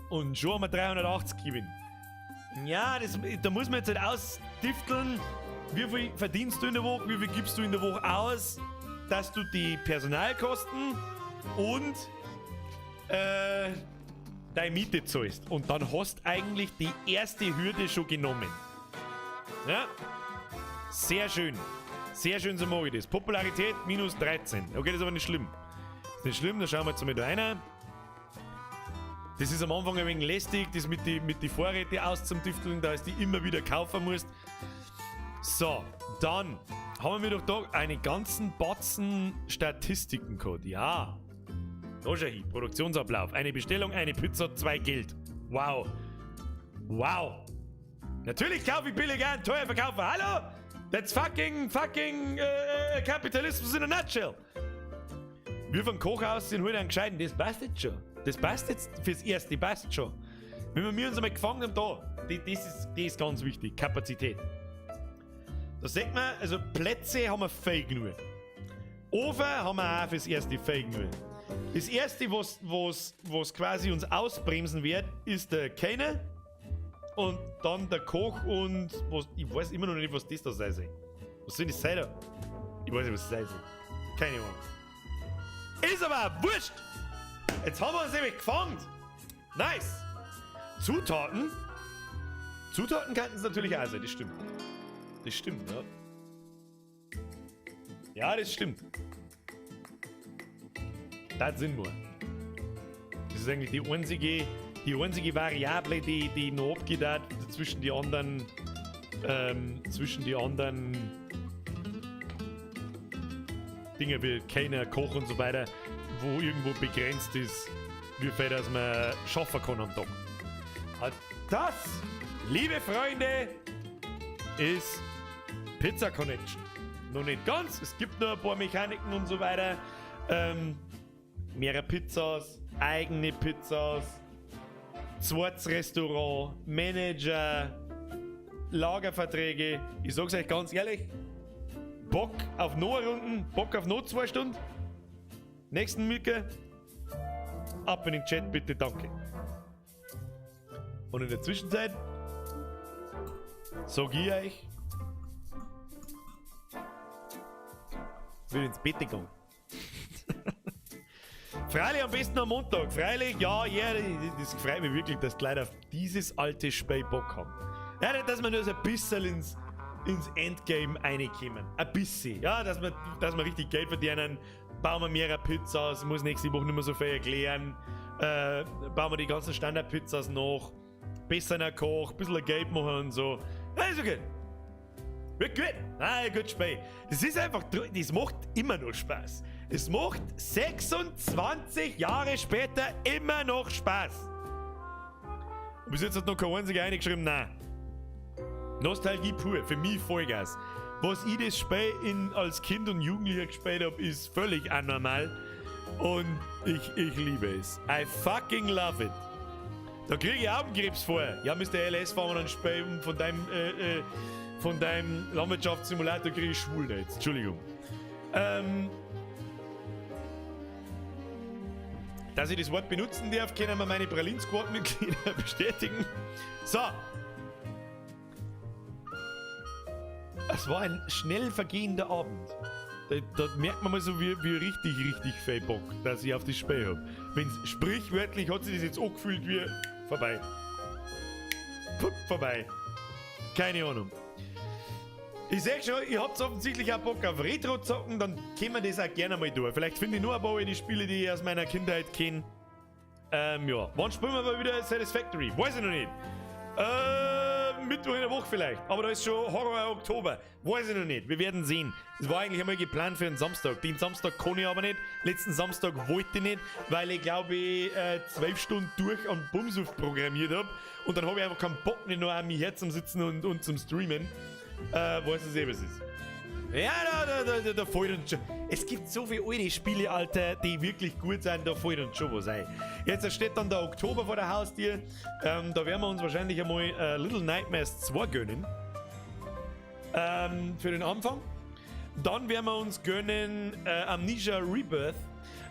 Und schon haben wir 380 Gewinn. Ja, da muss man jetzt halt ausdifteln, wie viel verdienst du in der Woche, wie viel gibst du in der Woche aus, dass du die Personalkosten und deine Miete zahlst. Und dann hast du eigentlich die erste Hürde schon genommen. Ja? Sehr schön. Sehr schön, so mag ich das. Popularität minus 13. Okay, das ist aber nicht schlimm. Ist nicht schlimm, da schauen wir jetzt mal da rein. Das ist am Anfang ein wenig lästig, das mit die Vorräte auszutüfteln, da ist die immer wieder kaufen musst. So, dann haben wir doch da einen ganzen Batzen Statistiken gehabt. Ja. Da schau hin, Produktionsablauf. Eine Bestellung, eine Pizza, 2 Geld. Wow. Wow. Natürlich kaufe ich billig ein, teuer verkaufen. Hallo? That's fucking, fucking Kapitalismus in a nutshell. Wir vom Kochhaus sind heute einen gescheiten, das passt jetzt schon. Das passt jetzt fürs Erste, passt schon. Wenn wir uns einmal gefangen haben, da, das ist ganz wichtig, Kapazität. Da sieht man, also Plätze haben wir viel genug. Ofen haben wir auch fürs Erste viel genug. Das Erste, was quasi uns ausbremsen wird, ist der Kellner und dann der Koch und was, ich weiß immer noch nicht, was das da sein soll. Was soll das sein da? Ich weiß nicht, was das sein soll. Keine Ahnung. Ist aber wurscht! Jetzt haben wir uns nämlich gefangen! Nice! Zutaten? Zutaten könnten es natürlich auch sein, das stimmt. Das stimmt, ja. Ja, das stimmt. Das sind wir. Das ist eigentlich die einzige Variable, die noch abgeht hat zwischen die anderen Dinge wie Kellner, Koch und so weiter, wo irgendwo begrenzt ist, wie viel dass man schaffen kann am Tag. Und das, liebe Freunde, ist Pizza Connection. Noch nicht ganz, es gibt noch ein paar Mechaniken und so weiter. Mehrere Pizzas, eigene Pizzas, zweites Restaurant, Manager, Lagerverträge. Ich sag's euch ganz ehrlich, Bock auf noch eine Runden, Bock auf noch 2 Stunden. Nächsten Mücke, ab in den Chat bitte, danke. Und in der Zwischenzeit sag ich euch, will ins Bett gegangen. Freilich am besten am Montag. Freilich, ja, yeah, das freut mich wirklich, dass die Leute auf dieses alte Spiel Bock haben. Ja, dass wir nur so ein bisschen ins Endgame reinkommen. Ein bisschen. Ja, dass wir richtig Geld verdienen. Bauen wir mehrere Pizzas, muss nächste Woche nicht mehr so viel erklären. Bauen wir die ganzen Standard-Pizzas nach. Besser in der Koch, ein bisschen Geld machen und so. Ja, ist okay. Wird gut. Ah, gut Spiel. Das ist einfach, das macht immer noch Spaß. Es macht 26 Jahre später immer noch Spaß. Und bis jetzt hat noch kein einziger reingeschrieben, nein. Nostalgie pur, für mich Vollgas. Was ich das Spiel als Kind und Jugendlicher gespielt hab, ist völlig anormal. Und ich liebe es. I fucking love it. Da kriege ich Augenkrebs vor. Ja, Mr. LS fahren wir dann Spiel von deinem Landwirtschaftssimulator kriege ich schwul jetzt. Entschuldigung. Dass ich das Wort benutzen darf, können mir meine Pralin-Squad-Mitglieder bestätigen. So. Es war ein schnell vergehender Abend. Da merkt man mal so, wie richtig, richtig viel Bock, dass ich auf das Spiel hab. Wenn's sprichwörtlich hat sich das jetzt angefühlt wie vorbei. Pup, vorbei. Keine Ahnung. Ich seh schon, ihr habt offensichtlich auch Bock auf Retro-Zocken, dann können wir das auch gerne mal durch. Vielleicht finde ich nur ein paar alte Spiele, die ich aus meiner Kindheit kenn. Ja. Wann spielen wir mal wieder Satisfactory? Weiß ich noch nicht. Mittwoch in der Woche vielleicht. Aber da ist schon Horror Oktober. Weiß ich noch nicht. Wir werden sehen. Es war eigentlich einmal geplant für den Samstag. Den Samstag kann ich aber nicht. Letzten Samstag wollte ich nicht, weil ich glaube ich, 12 Stunden durch am Bumsuf programmiert hab. Und dann hab ich einfach keinen Bock mehr, nur an mich herzusitzen und zum Streamen. Weiß ich eh, was ist. Ja, da fällt uns schon. Es gibt so viele alte Spiele, Alter, die wirklich gut sind, da fällt uns schon was ein. Jetzt steht dann der Oktober vor der Haustür. Da werden wir uns wahrscheinlich einmal Little Nightmares 2 gönnen. Für den Anfang. Dann werden wir uns gönnen Amnesia Rebirth.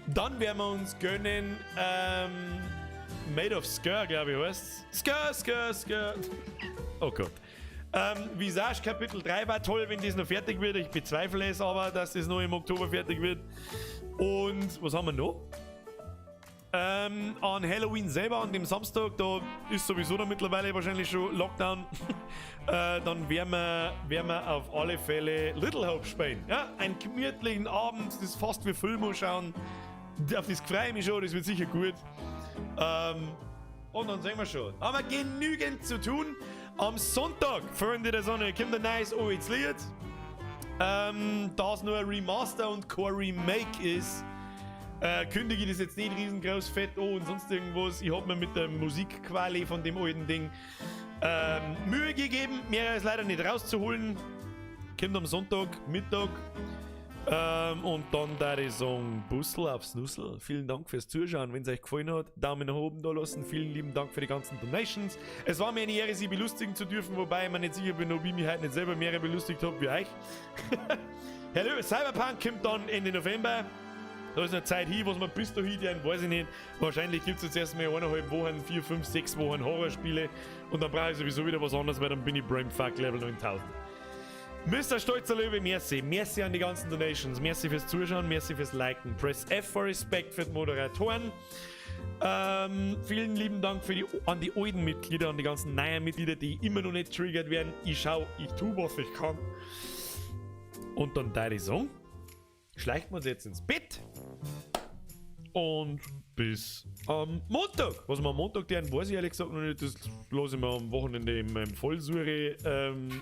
Dann werden wir uns gönnen Made of Skër, glaube ich, heißt's. Skër, Skër, Skër. Oh Gott. Visage Kapitel 3 war toll, wenn das noch fertig wird. Ich bezweifle es aber, dass das noch im Oktober fertig wird. Und was haben wir noch? An Halloween selber, an dem Samstag, da ist sowieso dann mittlerweile wahrscheinlich schon Lockdown. Dann werden wir auf alle Fälle Little Hope spielen. Ja, einen gemütlichen Abend, das ist fast wie Film anschauen. Auf das freue ich mich schon, das wird sicher gut. Und dann sehen wir schon. Aber genügend zu tun. Am Sonntag, Freunde der Sonne, kommt ein neues altes Lied. Da es nur ein Remaster und kein Remake ist, kündige ich das jetzt nicht riesengroß fett an und sonst irgendwas. Ich hab mir mit der Musikquali von dem alten Ding Mühe gegeben. Mehr ist leider nicht rauszuholen. Kommt am Sonntag, Mittag. Und dann da ich sagen, Bussel aufs Nussel. Vielen Dank fürs Zuschauen. Wenn es euch gefallen hat, Daumen nach oben da lassen. Vielen lieben Dank für die ganzen Donations. Es war mir eine Ehre, Sie belustigen zu dürfen, wobei ich mir nicht sicher bin, ob ich mich heute nicht selber mehr belustigt habe wie euch. Herr Löwe, Cyberpunk kommt dann Ende November. Da ist noch Zeit hin, was wir bis dahin tun, weiß ich nicht. Wahrscheinlich gibt es jetzt erstmal 1,5 Wochen, 4, 5, 6 Wochen Horrorspiele und dann brauche ich sowieso wieder was anderes, weil dann bin ich Brainfuck Level 9000. Mr. Stolzer Löwe, merci. Merci an die ganzen Donations. Merci fürs Zuschauen, merci fürs Liken. Press F for Respect für die Moderatoren. Vielen lieben Dank an die alten Mitglieder, an die ganzen neuen Mitglieder, die immer noch nicht triggert werden. Ich schau, ich tu, was ich kann. Und dann da ich sagen, schleicht man uns jetzt ins Bett. Und bis am Montag. Was wir am Montag tun, weiß ich ehrlich gesagt noch nicht. Das lasse ich mir am Wochenende im Vollsure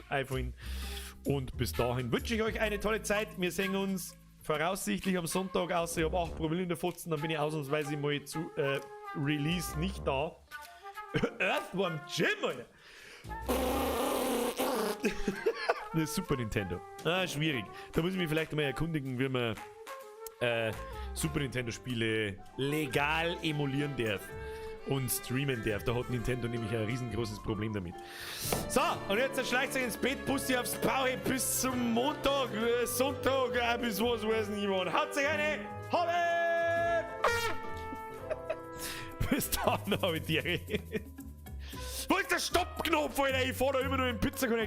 einfallen. Und bis dahin wünsche ich euch eine tolle Zeit. Wir sehen uns voraussichtlich am Sonntag, außer ich habe 8 Promille in der Fotzen, dann bin ich ausnahmsweise mal zu Release nicht da. Earthworm Jim, Alter! Das ist Super Nintendo. Ah, schwierig. Da muss ich mich vielleicht mal erkundigen, wie man Super Nintendo Spiele legal emulieren darf und streamen darf. Da hat Nintendo nämlich ein riesengroßes Problem damit. So, und jetzt schleicht euch ins Bett, Bussi aufs Bauch, bis zum Montag, Sonntag, bis was weiß nicht wann. Haut sich eine! Habe! Bis dann, habe ich dir. Wo ist der Stoppknopf, Alter? Ich fahr da immer nur im Pizza Connect.